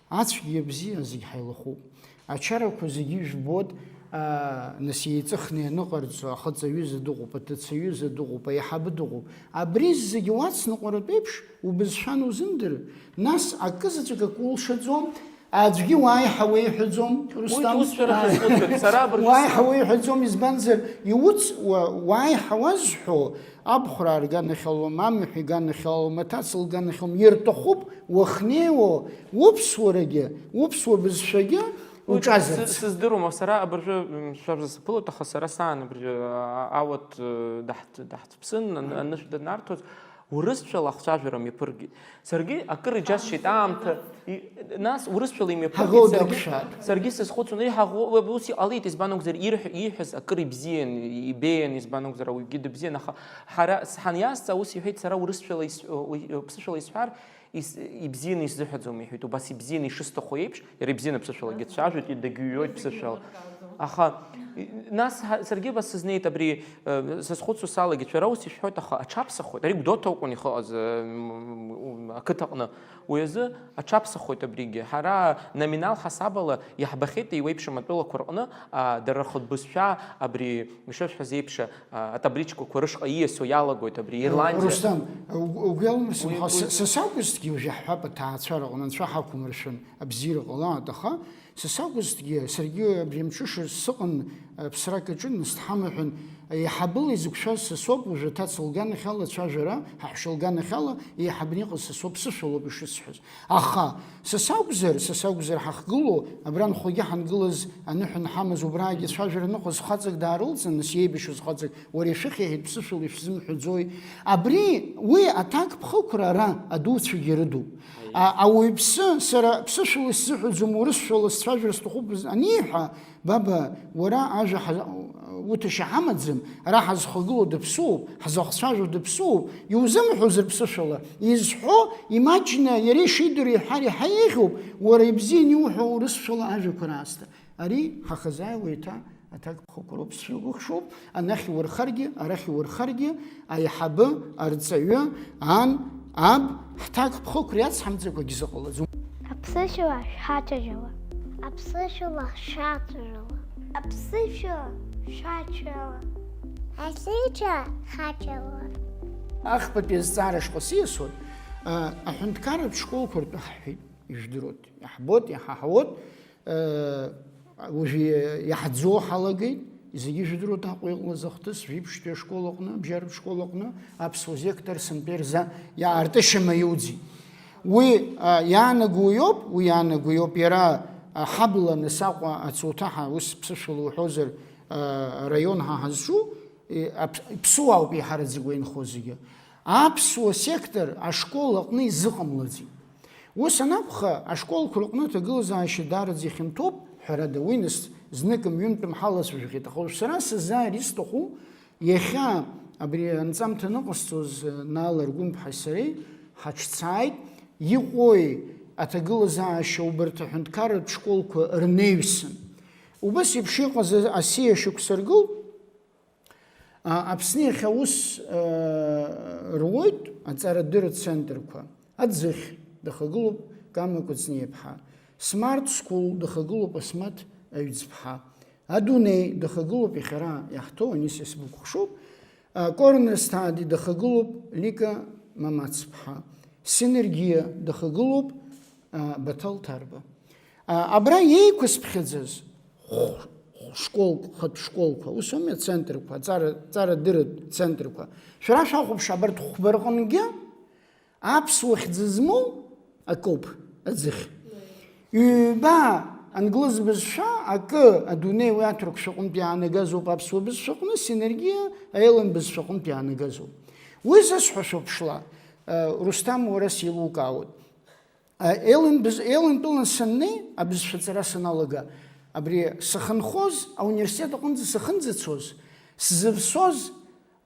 Ацәгьа абзиа зегь ҳаилахәуп. Ачарақәа зегьы ижәбоит, аа, нас еиҵыхны ианыҟарҵо, ахаҵаҩыза дыҟоуп, аҭацаҩыза дыҟоуп, аиҳабы дыҟоуп. Абри зегьы уацныҟәаратә еиԥш, убызшәа анузымдыр, нас акызаҵәык акы улшаӡом, Аӡәгьы уааи ҳауеиҳәаӡом, Рустам. Уи усшәара шәазхәыцуеит, сара абыржәы Уааи ҳауеиҳәаӡом, избанзар, иуцуа, уааи ҳауазҳәо, абхәраа рганахьалом, амаҳә иганахьалом, аҭаца лганахьалом, ирҭахуп уахнеиуа, уԥсуарагьы, уԥсуа бызшәагьы Уи уҿазарц. Сы-, сыздыруам, сара абыржәы, м, шәажәа саԥылоит, аха сара саан абыржәы, а, ауат, э, даҳҭ-, даҳҭԥсын, ан-, анышә данарҭоз, урысшәала ахцәажәара мҩаԥыргеит. Саргьы акыр иџьасшьеит аамҭа, и-, нас урысшәала имҩаԥыргеит, Ҳаӷоу саргьы, дақәшәааит. Саргьы сазхәыцуан, еи, ҳаӷоу, уи ус иҟалеит, избан акәзар, ирҳә-, ииҳәаз акыр ибзиан, ибеиан, избан акәзар, ауаҩгьы дыбзиан, аха ҳара, ҳаниазҵаа, ус иҳәеит, сара урысшәала ис-, уи, ԥсышәала исҳәар, ис-, ибзианы исзыҳәаӡом, иҳәеит, убас ибзианы ишысҭаху еиԥш, иара ибзианы ԥсышәалагьы дцәажәоит, дагьыҩуеит ԥсышәала. Аха Нас ҳа-, саргьы абас сызнеит абри, э, сазхәыцуа салагеит, шәара ус ишәҳәоит, аха аҽаԥсахуеит. Ари Гәдоуҭа акәын ихыҟаз, э, м, м, ақыҭаҟны. Уи азы аҽаԥсахуеит абригьы. Ҳара номинал ҳасабала иаҳбахьеит еиуеиԥшым атәылақәа рҟны, а, дара рхатә бызшәа абри ишышәҳәаз еиԥш, а, атабличкақәа рышҟа ииасуа иалагоит абри Ирландиа. Рустам, угәы, угәы иалмырсымхо, уи, уи са, са сакәызҭгьы уажә иаҳҳәап аҭаацәараҟны, анцәа ҳақәымыршәан, абзиара ҟалааит, аха Са сакәызҭгьы, саргьы абри амҽыша сыҟан, аԥсрак аҿын, нас дҳамаҳәан, аиҳабыла изықәшәаз са соуп, уажәы аҭаца лганахьала ацәажәара, ҳаҳәшьа лганахьала, еиҳабны иҟаз са соуп, сышәа лоуп ишысҳәаз. Аха, са сакәзар, са сакәзар ҳахгылоу, абра анхәагьы ҳангылаз, аныҳәа анҳамаз, убраагьы ацәажәара аныҟаз хаҵак даарылҵын, нас иеибашьуаз хаҵак, уара ишәыхьаҳәит, ԥсышәала ишәзымҳәаӡои? Абри, уи аҭакԥхықәра ара адуцәагьы ирыдуп. А-, ауаҩԥсы, сара ԥсышәала исзыҳәаӡом, урысшәала сцәажәар сҭахуп, аниҳәа, баба, уара ажәа ҳа-, уҭашьа ҳамаӡам, ара ҳазхагылоу дыԥсуоуп, ҳзахцәажәо дыԥсуоуп, иузымҳәозар ԥсышәала, изҳәо, имаҷны иара ишидыруа иҳәар иаҳа еиӷьуп, уара ибзианы иуҳәо урысшәала ажәақәа раасҭа. Ари ҳахазааиуа еиҭа аҭакԥхықәроуп, сшәылгәыхшоуп, анахь иурхаргьы, арахь иурхаргьы, аиҳабы, арҵаҩы, ан, аб, ҳҭакԥхықәра иацҳамҵакәагь зыҟалаӡом. Аԥсышәала шәҳаҵәажәала. Аԥсышәала шәаҵәажәала. Аԥсышәала шәаҵәала. Аԥсышәала хаҵәала. Ахԥатәи азҵаара шҟа сиасуан, а, аҳәынҭқарратә школқәа ртәы ҳҳәеит, ижәдыруеит, иаҳбоит, иҳаҳауеит. Уажәы иаҳӡо ҳалагеит, зегьы жәдыруеит Аҟәа иҟалаз ахҭыс, жәиԥшьтәи ашкол аҟны, абжьаратә школ аҟны, аԥсуа сектор сынтәа ирза иаартышьа маиуӡеит. Уи, а, иаанаго иоуп, уи иаанаго иоуп, иара, а, ҳабла нас Аҟәа ацуҭаҳа, ус ԥсышәала уҳәозар, а, раион ҳа ҳазҿу, и, аԥ-, ԥсуаауп еиҳараӡак уа инхо зегьы. Аԥсуа сектор ашкол аҟны изыҟамлаӡеит. Ус анакәха, ашколқәа рҟны аҭагылазаашьа даараӡа ихьанҭоуп, ҳәарада, уи нас знык мҩынтәым ҳалацәажәахьеит, аха уажә сара сыззааир исҭаху, иахьа абри анҵамҭа аныҟасҵоз, Наала Аргәынԥҳаи сареи ҳаҽцааит, иҟои аҭагылазаашьа убарҭ аҳәынҭқарратә школқәа рнаҩсан. Убас еиԥш иҟаз асиа шьақәсыргылт, А, Аԥсны иахьа аус, а, руеит аҵарадырратә центрқәа. Аӡыхь дахагылоуп Кама Кәыҵниаԥҳа. Smart School дахагылоуп Асмаҭ Аҩӡԥҳа. Адунеи дахагылоуп иахьа ара иаҳҭоу Анисиа сбыкәхшоуп. А, Корнер Study дахагылоуп Лика Мамацԥҳа. Синергиа дахагылоуп, а, Баҭал Ҭарба. А, абра еиқәысԥхьаӡаз хә-, школк-, хатә школқәа, ус ауми, ацентрқәа, аҵара-, аҵарадырратә центрқәа. Шәара шәахәаԥш, абарҭ хәба рҟынгьы аԥсуа хьӡы змоу акоуп, аӡыхь. Ҩба англыз бызшәа, акы адунеи уи аҭырқәшәа аҟынтә иаанагазоуп, аԥсуа бызшәа аҟны, синергиа аелын бызшәа аҟынтә иаанагазоуп. Уи зысҳәо шәоуԥшла, э, Русҭам, уара сеилукаауеит. Елен быз-, Елентәылан саннеи, абызшәаҵара саналага, абри сахьынхоз, ауниверситет аҟынӡа сахьынӡацоз, сзывсоз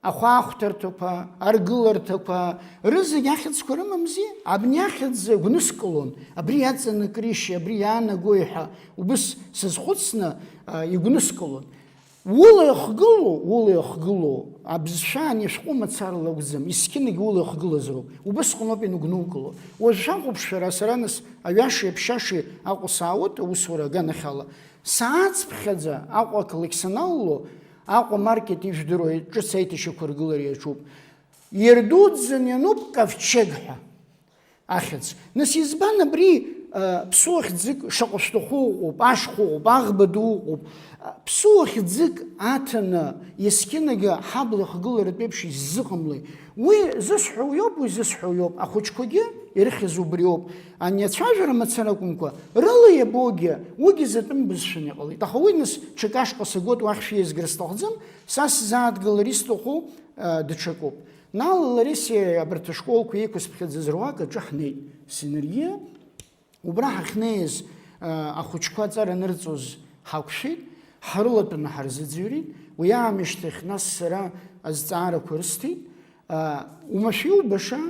ахәаахәҭарҭақәа, аргыларҭақәа, рызегь ахьӡқәа рымамзи? Абни ахьӡ гәныскылон, абри иаҵанакришьеи, абри иаанагои ҳәа убыс сазхәыцны, а, игәныскылон. Ула ихгылоу, ула ихгылоу, абызшәа ани ашәҟәы мацара лакәӡам, есқьынагь ула ихгылазароуп, убысҟаноуп ианугәнукыло. Уажә шәахәаԥш шәара, сара нас аҩашеи аԥшьашеи Аҟәа саауеит, аусура аганахьала. Сааҵԥхьаӡа Аҟәа ақалақь саналало, Аҟәа маркет ижәдыруа ҿыц аиҭашьақәа ргылара иаҿуп. Иардуӡӡаны иануп Ковчег ҳәа. Ахьӡ. Нас избан абри, а, ԥсуа хьӡык шаҟа шәҭаху ыҟоуп, ашхәа ыҟоуп, аӷба ду ыҟоуп. А, ԥсуа хьӡык аҭаны, есқьынагьы ҳабла ихгыларатә еиԥш иззыҟамлеи? Уи зысҳәо иоуп, уи зысҳәо иоуп. Ахәыҷқәагьы ирыхьыз убриоуп. Ани ацәажәара мацара акәымкәа, рыла иабогьы, уигьы затәым бызшәаны иҟалеит. Аха уи нас ҽак ашҟа сагоит, уахь шәиазгар сҭахӡам, са сзааҭгылар исҭаху, а, даҽакуп. Нала Ларисиа абарҭ ашколқәа еиқәысԥхьаӡаз руак аҿы ҳнеит. Синергиа, убра ҳахьнеиз, а, ахәыҷқәа аҵара анырҵоз ҳақәшәеит, ҳрылатәаны ҳарзыӡырҩит. Уи аамышьҭахь нас сара азҵаарақәа рысҭеит. А, умашәа иубаша,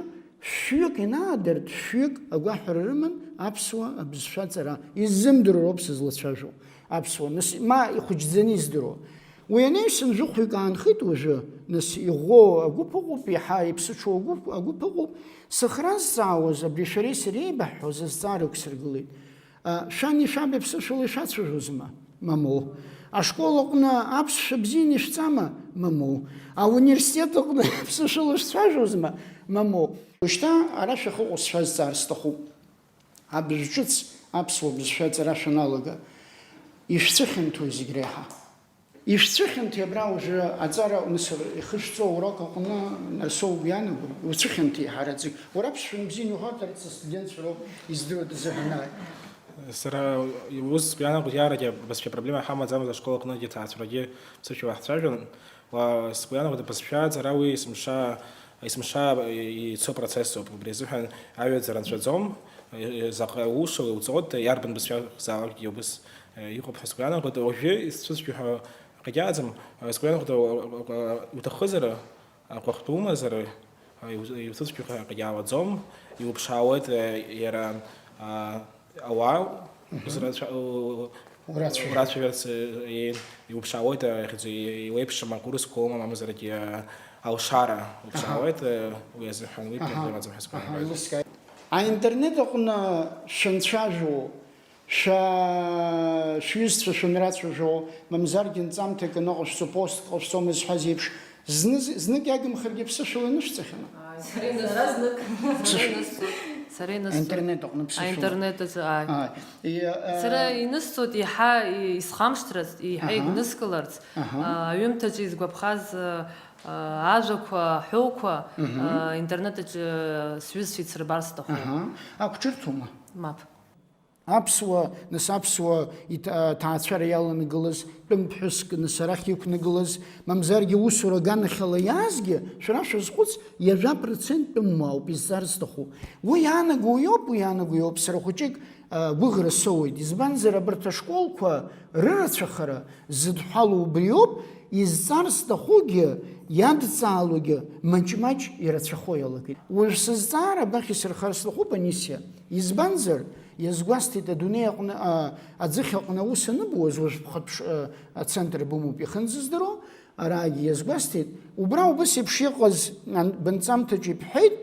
шәҩык инаадырт, шәҩык агәаҳәара рыман, Аԥсуа абызшәа аҵара иззымдыруа роуп сызлацәажәо. Аԥсуа, нас, ма ихәыҷӡаны издыруа. Уи анаҩсан жәохәҩык аанхеит уажәы, нас, иӷәӷәоу агәыԥ ыҟоуп, иаҳа иԥсыҽу агәыԥ, агәыԥ ыҟоуп. Сыхразҵаауаз, абри шәареи сареи еибаҳҳәоз азҵаара ықәсыргылеит. А, шәани шәаби аԥсышәала ишәацәажәозма? Мамоу. Ашкол аҟны аԥсшәа бзианы ишәҵама? Мамоу. Ауниверситет аҟны аԥсышәала шәцәажәозма? Мамоу. Ушьҭа ара шәахьыҟоу сшәазҵаар сҭахуп. Абжә ҿыц аԥсуа бызшәа аҵара шәаналага, ишәцәыхьанҭои зегь реиҳа? Ишәцәыхьанҭеи абра уажәы аҵара аҟны сыр-, ихышәҵо аурок аҟны Нарсоу угәы иаанагои? Уцәыхьанҭеи ҳараӡәк? Уара аԥсшәа бзианы иуҳәарҭарц астудентцәа роуп издыруа дазыҳәан ааи. Сара ус сгәы иаанагоит, иараӡәк абызшәа проблема ҳамаӡамызт ашкол аҟны, егьи аҭаацәарагьы ԥсышәала ҳцәажәон. Уа, сгәы иаанагоит, абызшәа аҵара уи есымша, есымша ицо процессуп. Убри азыҳәан аҩаӡара нҵәаӡом, заҟа уша уҵоит, иарбан бызшәа акәзаалакгьы убыс иҟоуп ҳәа сгәы иаанагоит. Уажәы исцәыцәгьоу ҳәа акгьы ыҟаӡам. Сгәы иаанагоит, уҭахызар, агәахәтә умазар, иуцәыцәгьоу ҳәа акгьы аауаӡом. Иуԥшаауеит иара, а, ауаа Мгм. узрацәа-, у-, Урацәажәарц. Урацәажәарц, э, иеин, иуԥшаауеит, э, иахьӡу-, иеиуеиԥшым акурсқәа умам, мамзаргьы, э, алшара уԥшаауеит, Аҳа. э, уи азыҳәан уи Аҳа. проблемаӡам ҳәа Аҳа, сгәы иаанагоит. Еилыскааит. Аинтернет аҟны шәанцәажәо, шәа-, шәҩызцәа шәанрацәажәо, мамзаргьы нҵамҭак аныҟашәҵо, постк ҟашәҵома зҳәаз еиԥш, Зны-, знык иагымхаргьы ԥсышәала инышәҵахьан. Ааи, сара знык. Сара инысҵоит. Сара инысҵоит. Аинтернет аҟны ԥсышәала. Аинтернет аҿы, ааи. Ааи. И, а, Сара инысҵоит, еиҳа исхамышҭрац, еиҳа Аҳа. игәныскыларц. Аҳа. А, аҩымҭаҿы изгәаԥхаз, а, ажәақәа, аҳәоуқәа, Мгм. а, интернет аҿы сҩызцәа ицырбар сҭахуп. Аҳа. Ақәҿырҭуама? Мап. Аԥсуа, нас аԥсуа иҭ-, а, ҭаацәара иаланагылаз, тәым ԥҳәыск, нас арахь иқәнагылаз, мамзаргьы усура аганахьала иаазгьы, шәара шәазхәыц, ҩажәа процент тәымуаауп изҵар зҭаху. Уи иаанаго уиоуп, уи иаанаго иоуп, сара хәыҷык, а, гәыӷра соуеит, избанзар, абарҭ ашколқәа рырацәахара зыдҳәалоу убриоуп, изҵар зҭахугьы, иадҵаалогьы маҷ-маҷ ирацәахо иалагеит. Уажә сызҵаара абахь исырхар сҭахуп, Анисиа, избанзар, Иазгәасҭеит, адунеи аҟны, а, аӡыхь аҟны аус аныбуаз, уажә бхатә ш-, а, ацентр бымоуп ихынӡаздыруа, араагьы иазгәасҭеит, убра убыс еиԥш иҟаз ан-, бынҵамҭаҿ ибҳәеит,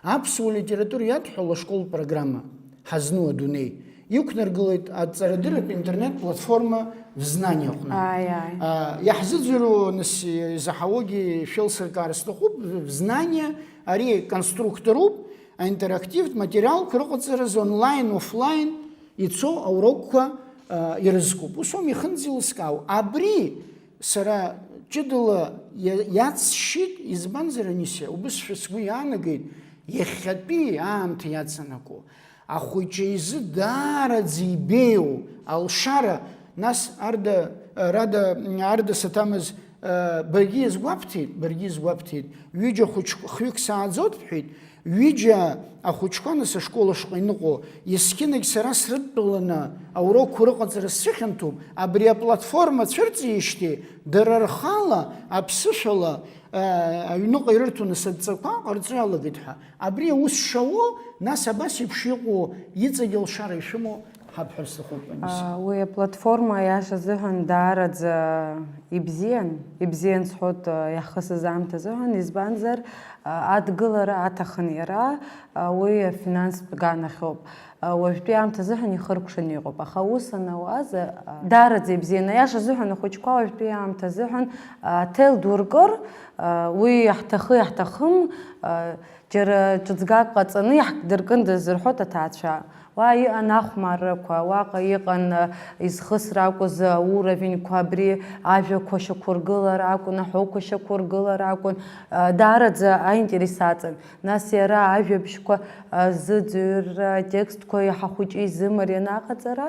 аԥсуа литература иадҳәало ашколтә программа Ҳазну адунеи иқәнаргылеит аҵарадырратә интернет-платформа Взнание аҟны. Ааи, ааи. А, иаҳзыӡырҩуа, нас, изаҳауагьы шәеилсыркаар сҭахуп, Взнание ари конструкторуп, аинтерактивтә материалқәа рыҟаҵаразы онлайн, офлайн ицо аурокқәа, а, ирызкуп. Ус аума ихынӡ еилыскаау? Абри сара ҷыдала иа-, иацсшьит, избанзар, Анисиа, убысшәа сгәы иаанагеит, иахьатәи аамҭа иаҵанакуа ахәыҷы изы даараӡа ибеиоу алшара, нас Арда, Рада, Арда саҭамыз, Баргьы иазгәабҭеит, баргьы иазгәабҭеит, ҩыџьа хәыҷ-, хҩык сааӡоит, бҳәеит, ҩыџьа ахәыҷқәа нас ашкол ашҟа иныҟәо, есқьынагь сара срыдтәаланы аурокқәа рыҟаҵара сцәыхьанҭоуп, абри аплатформа цәырҵижьҭеи, дара рхала, аԥсышәала, а, аҩныҟа ирырҭо нас адҵақәа ҟарҵо иалагеит ҳәа. Абри аус шауо, нас абас еиԥш иҟоу иҵегь алшара ишәымоу? Ҳабҳәар сҭахуп, Анисиа. А, уи аплатформа, аиаша азыҳәан, даараӡа ибзиан, ибзиан сҳәоит, а, иаҳхысыз аамҭа азыҳәан, избанзар, а, адгылара аҭахын иара, а, уи афинанстә ганахьоуп. А, уажәтәи аамҭа азыҳәан ихыркәшаны иҟоуп, аха ус анауаз, а, даараӡа ибзиан. Аиаша азыҳәан, ахәыҷқәа уажәтәи аамҭа азыҳәан, а, аҭел ду ркыр, а, уи иаҳҭахы, иаҳҭахым, а, џьара ҿыцгак ҟаҵаны иаҳдыркындаз рҳәоит аҭаацәа. Уа иҟан ахәмаррақәа, уаҟа иҟан, а, изхысра акәыз ауровеньқәа, абри ажәақәа шьақәыргылара акәын, аҳәоуқәа шьақәыргылара акәын, а, даараӡа аинтерес аҵан. Нас иара ажәабжьқәа, а, зыӡырҩра, атекстқәа иаҳа хәыҷы изымариан аҟаҵара,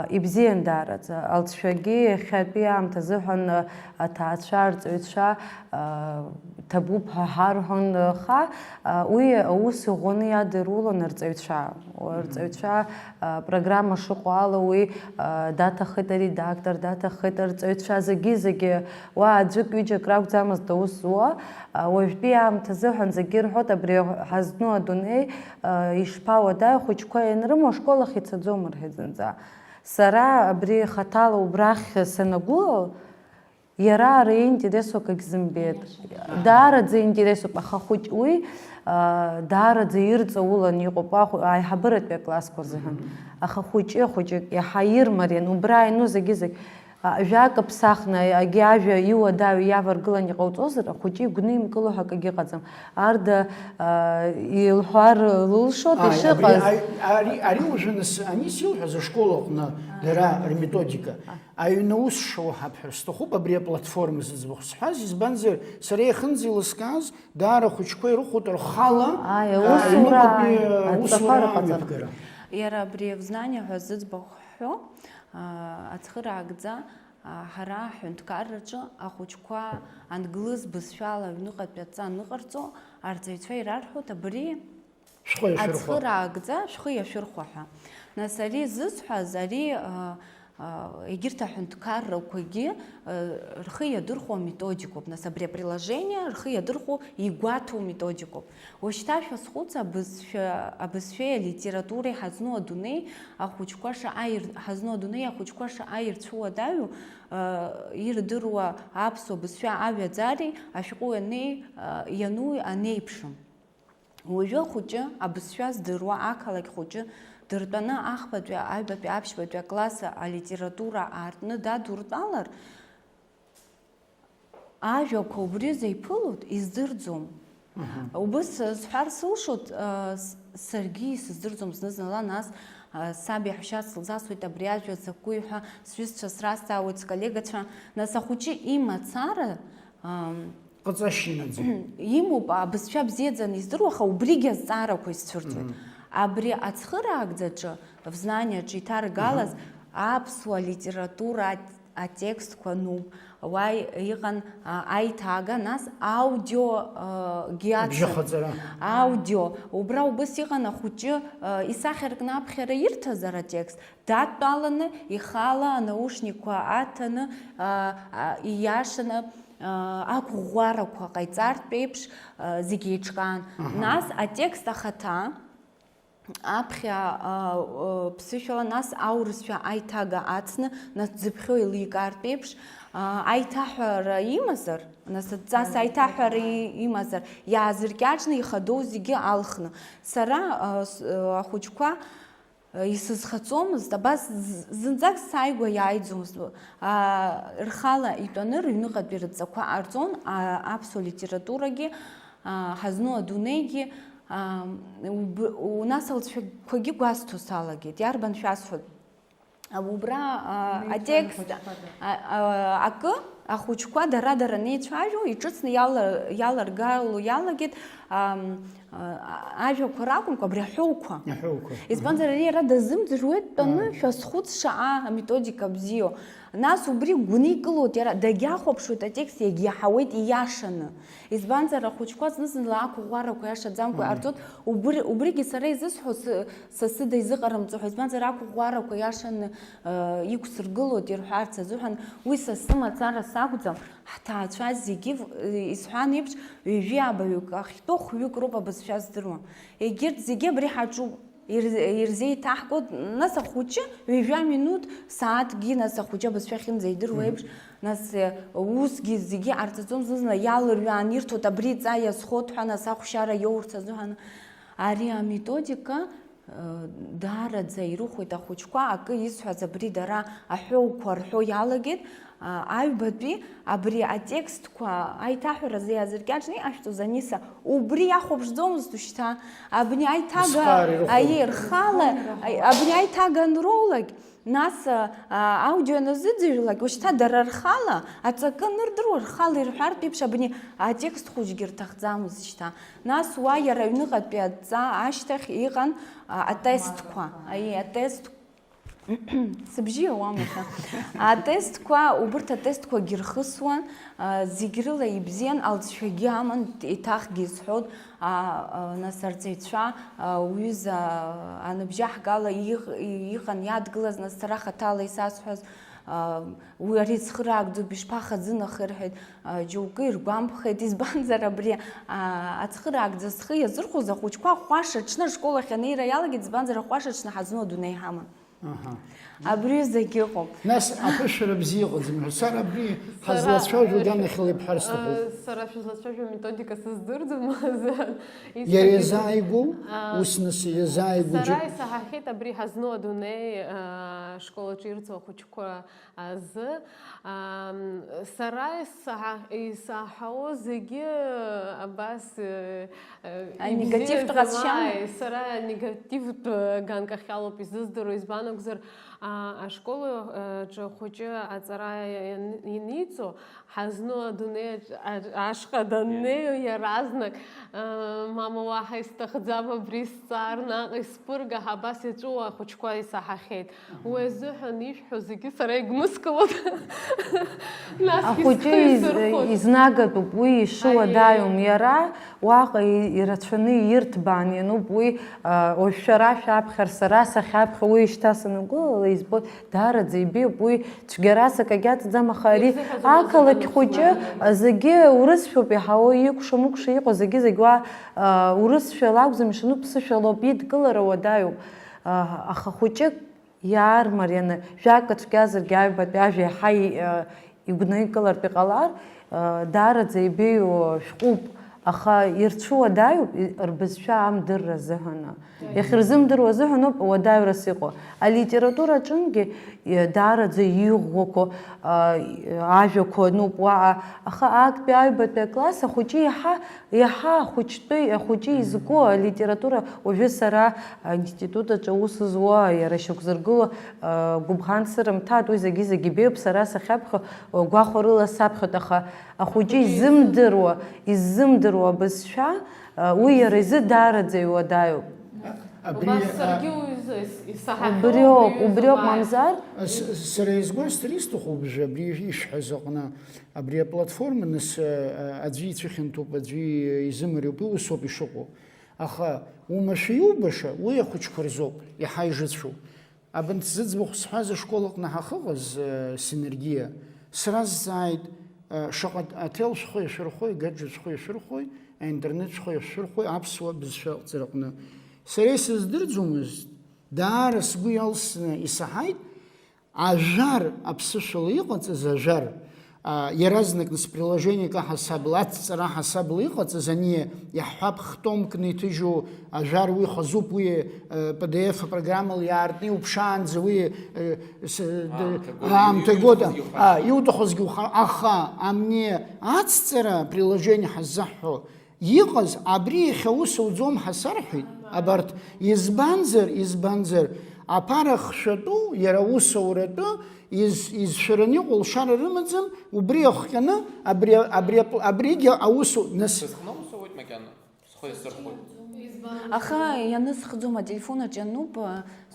Ибзиан даараӡа. Алҵшәагьы иахьатәи аамҭа азыҳәан аҭаацәа, арҵаҩцәа ҭабуп ҳәа ҳарҳәон, аха уи аус ӷәӷәаны иадырулон арҵаҩцәа. Арҵаҩцәа, программа шыҟоу ала, уи даҭаххеит аредактор, даҭаххеит арҵаҩцәа, зегьы-зегьы. Уа аӡәык-ҩыџьак ракәӡамызт аус зуа. Уажәтәи аамҭа азыҳәан зегьы ирҳәоит, абри ҳазну адунеи ишԥауадаҩу, ахәыҷқәа ианрымоу ашкол ахь ицаӡом рҳәеит зынӡа. Сара абри хаҭала убрахь санагәылал, иара ара иинтересу акагь зымбеит. Даараӡа интересуп, аха ахәыҷ уи, даараӡа ирҵаулан иҟоуп аиҳабыратәи аклассқәа рзыҳәан. Аха хәыҷы, хәыҷык иаҳа ирмариан, убра иану зегьы-зегь. Жәак аԥсахны, егьи ажәа иуадаҩу иаваргылан иҟауҵозар, ахәыҷы игәнымкыло ҳәа акагьы ыҟаӡам. Арда илҳәар лылшоит ишыҟаз. Ари уажәы нас, ани силҳәаз ашкол аҟны дара рметодика, аҩны аус шоу ҳаԥхьар сҭахуп абри аплатформа зыӡбахә сҳәаз, избанзар, сара иахьынӡеилыскааз, даара ахәыҷқәа ирыхәоит рхала аҩныҟатәи аусура амҩаԥгара. Иара абри «Взнание» ҳәа зыӡбахә ҳҳәо, ацхыраагӡа, ҳара ҳҳәынҭқарраҿы ахәыҷқәа англыз бызшәала аҩныҟатәи адҵа аныҟарҵо, арҵаҩцәа ирарҳәоит абри ацхыраагӡа шәхы иашәырхәа ҳәа. Нас ари зысҳәаз, ари, егьырҭ аҳәынҭқаррақәагьы рхы иадырхәо аметодикоуп. Нас абри априложение рхы иадырхәо игәаҭоу методикоуп. Уажәшьҭа шәазхәыц, абызшәа, абызшәеи алитературеи ҳазну адунеи ахәыҷқәа шаҟа ир-, ҳазну адунеи ахәыҷқәа шаҟа ирцәуадаҩу, ирдыруа аԥсуа бызшәа аҩаӡареи ашәҟәы ианеи-, иану анеиԥшым. Уажәы ахәыҷы абызшәа здыруа ақалақь хәыҷы дыртәаны ахԥатәи, аҩбатәи, аԥшьбатәи акласс алитература аартны дадуртәалар, ажәақәа убри зеиԥылоит, издырӡом. Убыс сҳәар сылшоит, саргьы исыздырӡом зны-зынла, нас саб иаҳәшьа сылзасуеит абри ажәа закәи ҳәа сҩызцәа сразҵаауеит, сколлегацәа, нас ахәыҷы имацара, ҟаҵашьа имаӡам. Имоуп, абызшәа бзиаӡаны издыруа, аха убригьы азҵаарақәа исцәырҵуеит. Абри ацхыраагӡаҿы, «Взнание» аҿы иҭаргалаз аԥсуа литература атекстқәа ануп, уа иҟан аиҭага, нас аудиогьы ацын. Аудио. Убра убыс иҟан ахәыҷы исахьаркны аԥхьара ирҭазар атекст, дадтәаланы ихала анаушникқәа аҭаны, ииашаны, ақәыӷәӷәарақәа ҟаиҵартә еиԥш, зегь еиҿкаан. Нас атекст ахаҭа, аԥхьа ԥсышәала, нас аурысшәа аиҭага ацны, нас дзыԥхьо еиликаартә еиԥш, аиҭаҳәара имазар, нас адҵас аиҭаҳәара имазар, иаазыркьаҿны ихадоу зегьы алхны. Сара ахәыҷқәа исызхаҵомызт, абас зынӡак сааигәа иааиӡомызт. Рхала итәаны рыҩныҟатәи рыдҵақәа ҟарҵон, аԥсуа литературагьы, ҳазну адунеигьы, нас алҵшәақәагьы гәасҭо салагеит. Иарбан шәасҳәоит? Убра атекст акы, ахәыҷқәа дара-дара неицәажәо, иҿыцны иаларгало иалагеит ажәақәа ракәымкәа, абри аҳәоуқәа. Избанзар, ари иара дазымӡырҩуеит, дтәаны шәазхәыц шаҟа аметодика бзиоу. Нас убри гәникылоит иара, дагьахәаԥшуеит атекст, иагьиаҳауеит ииашаны. Избанзар, ахәыҷқәа зны-зынла ақәыӷәӷәарақәа иашаӡамкәа иҟарҵоит, убри, убригьы сара изысҳәо сы-, са сыда изыҟарымҵо ҳәа, избанзар, ақәыӷәӷәарақәа иашаны, э, иқәсыргылоит ирҳәарц азыҳәан, уи са сымацара сакәӡам, ҳҭаацәа зегьы в-, э, исҳәан еиԥш, ҩажәи абаҩык ахьтәы хәҩык роуп абызшәа здыруа. Егьырҭ зегьы абри ҳаҿуп. Ир-, ирзеиҭаҳкуеит, нас ахәыҷы ҩажәа минуҭ, сааҭкгьы, нас ахәыҷы абызшәа ахьынӡаидыруа еиԥш, нас, э, усгьы зегьы ҟарҵаӡом, зны-зынла иалырҩаан ирҭоит, абри ҵа иазхоит ҳәа, нас ахәшьара иоурц азыҳәан. Ари аметодика, э, даараӡа ирыхәоит ахәыҷқәа, акы исҳәаз абри дара аҳәоуқәа рҳәо иалагеит, а, аҩбатәи абри атекстқәа аиҭаҳәаразы иаазыркьаҿны иҟашәҵоз Аниса, убри иахәаԥшӡомызт ушьҭа. Абни аиҭага, аиеи, рхала, аи-, абни аиҭага анроулак, нас, а, а, аудио аназыӡырҩлак, ушьҭа дара рхала аҵакы анырдыруа, рхала ирҳәартә еиԥш, абни атекст хәыҷгьы рҭахӡамызт шьҭа. Нас уа иара аҩныҟатәи адҵа ашьҭахь иҟан, а, атестқәа, аиеи, атест Сыбжьы иауам иахьа. Атестқәа, убырҭ атестқәагьы рхысуан, а, зегь рыла ибзиан, алҵшәагьы аман, еиҭахгьы исҳәот, а, а, нас арҵаҩцәа, а, уҩыза, а, аныбжьаҳгала иҟ-, иҟан иадгылаз, нас сара хаҭала исасҳәаз, а, уи ари цхыраагӡоуп, ишԥахаӡынахеи рҳәеит, а, џьоукы иргәамԥхеит, избанзар абри, а, ацхыраагӡа зхы иазырхәоз ахәыҷқәа хәаша ҽны ашкол ахь анеира иалагеит, избанзар ахәаша ҽны ҳазну адунеи ҳаман. Аҳа. Абри зегь ыҟоуп. Нас аԥышәара бзиа ыҟаӡам ҳәа, сара абри Сара, ҳазлацәажәо э, данахьала ибҳәар сҭахуп. Э, сара шәызлацәажәо аметодика сыздырӡом, азы Иара исҭахыз иазааигәоу, А, ус нас иазааигәоу сара џьа- исаҳахьеит абри ҳазну адунеи, а, ашкол аҿы ирҵо ахәыҷқәа азы. Ам, сара исаҳа-, исаҳауа зегьы абас, э, э, Анегативтә ибзиаӡам, ҟазшьама? Ааи, сара негативтә, э, ганк ахьалоуп изыздыруа, избан акәзар, а, ашкол, э, аҿы ахәыҷы аҵара иан-, ианиҵо, ҳазну адунеи аҿ-, а-, ашҟа даннеи, иаразнак, э, мама, уаҳа исҭахӡам абри сҵаар, наҟ исԥырга ҳәа абас иаҿу ахәыҷқәа исаҳахьеит. Уи азыҳәан ишәҳәо зегьы сара игәныскылоит. Насгьы Ахәыҷы схы из-, исырхәоит. Изнагатәуп, уи ишыуадаҩым. Аиеи. Иара уаҟа и-, ирацәаны ирҭбаан иануп уи, а, уажә шәара шәаԥхьар, сара сахьаԥхьа, уи шьҭа санагәылала избоит, даараӡа ибеиоуп, уи цәгьарас акагьы аҵаӡам, аха ари Ирзыҳәаз ақалақь убас хәыҷы, акәын. А, зегьы урысшәоуп иаҳауа, икәша-мыкәша иҟоу зегьы-зегь уа, а, урысшәала акәӡам ишану, ԥсышәалоуп, идкылара уадаҩуп. А, аха хәыҷык Иаармарианы, жәак ацәгьазаргьы аҩбатәи ажәа иаҳа и-, э, игәникылартә иҟалар, э, даараӡа ибеиоу шәҟәуп, аха ирцәуадаҩуп и-, рбызшәа амдырра азыҳәаны. Иахьырзымдыруа азыҳәаноуп уадаҩрас иҟоу. Алитература аҿынгьы, э, даараӡа иӷәӷәақәоу, э, ажәақәа ануп уаҟа, аха актәи аҩбатәи акласс ахәыҷы иаҳа Иаҳа ахәыҷтәы, ахәыҷы изку алитература, уажәы сара аинститут аҿы аус зуа, иара шьақәзыргыло, а, гәыбӷан сырымҭааит, уи зегьы-зегьы беиоуп, сара сахьаԥхьо, а, гәахәарыла саԥхьоит, аха ахәыҷы изымдыруа, изымдыруа абызшәа, а, уи иара изы даараӡа иуадаҩуп. Абри, Убас а, саргьы уи изы ис-, исаҳахьоу Убриоуп, убриоуп, мамзар? С-, сара изгәасҭар исҭаху убжа абри ишәҳәаз аҟны. Абри аплатформа, нас, а, аӡәы ицәыхьанҭоуп, аӡәы изымариоуп, усоуп ишыҟоу. Аха умашәа иубаша, уи ахәыҷқәа рзоуп, иаҳа ижыцәоу. Абанҭ зыӡбахә сҳәаз ашкол аҟны ҳахыҟаз, а, Синергиа, сразҵааит, а, шаҟа аҭел шәхы иашәырхәои, гаджет шәхы иашәырхәои, аинтернет шәхы иашәырхәои аԥсуа бызшәа аҟаҵараҟны. Сара исыздырӡомызт, даара сгәы иалсны исаҳаит, Ажәар аԥсышәала иҟаҵаз ажәар, а, иаразнак нас приложениак аҳасабала, ацҵара аҳасабала иҟаҵаз ани иаҳҳәап, хтомкны иҭыжьу ажәар уи хазуп, уи, э, P D F апрограммала иаартны иуԥшаанӡа уи, э, с-, д-, Аамҭа год, аамҭа год, иуҭахызгьы уха-, а, иуҭахызгьы уха-, аха ани ацҵара приложение ҳаззаҳҳәо, Иҟаз, абри иахьа ус ауӡом ҳәа сарҳәеит, абарҭ, избанзар, избанзар, аԥара хшәатәу, иара аусуратәы, из-, изшәараны иҟоу лшара рымаӡам, убри иахҟьаны, абри, абри ап-, абригьы аусу-, нас. Сызхны аус ауеит макьана, схы иасырхәоит. Аха ианысхӡом, ателефон аҿы иануп,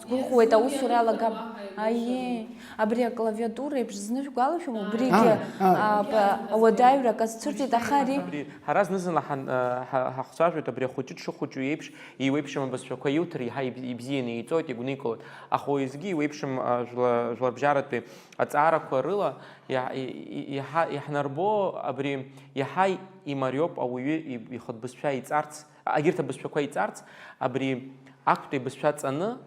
Сгәыӷуеит, аусура алагап. Аиеи, абри аклавиатура еиԥш зны шәгәалашәом, убригьы, А, а. а, ба-, ауадаҩрак азцәырҵит, аха ари Абри, ҳара зны-зынла ҳан-, а, ҳа-, ҳахцәажәоит, абри ахәыҷы дшыхәыҷу еиԥш, иуеиԥшым абызшәақәа иуҭар, иаҳа иб-, ибзианы иҵоит, игәникылоит. Аха уеизгьы иуеиԥшым, а, жәла-, жәларбжьаратәи аҵаарақәа рыла иа-, и-, и-, иаҳа-, иаҳнарбо абри иаҳа имариоуп ауаҩы иб-, ихатә бызшәа иҵарц, а, егьырҭ абызшәақәа иҵарц, абри актәи абызшәа ҵаны,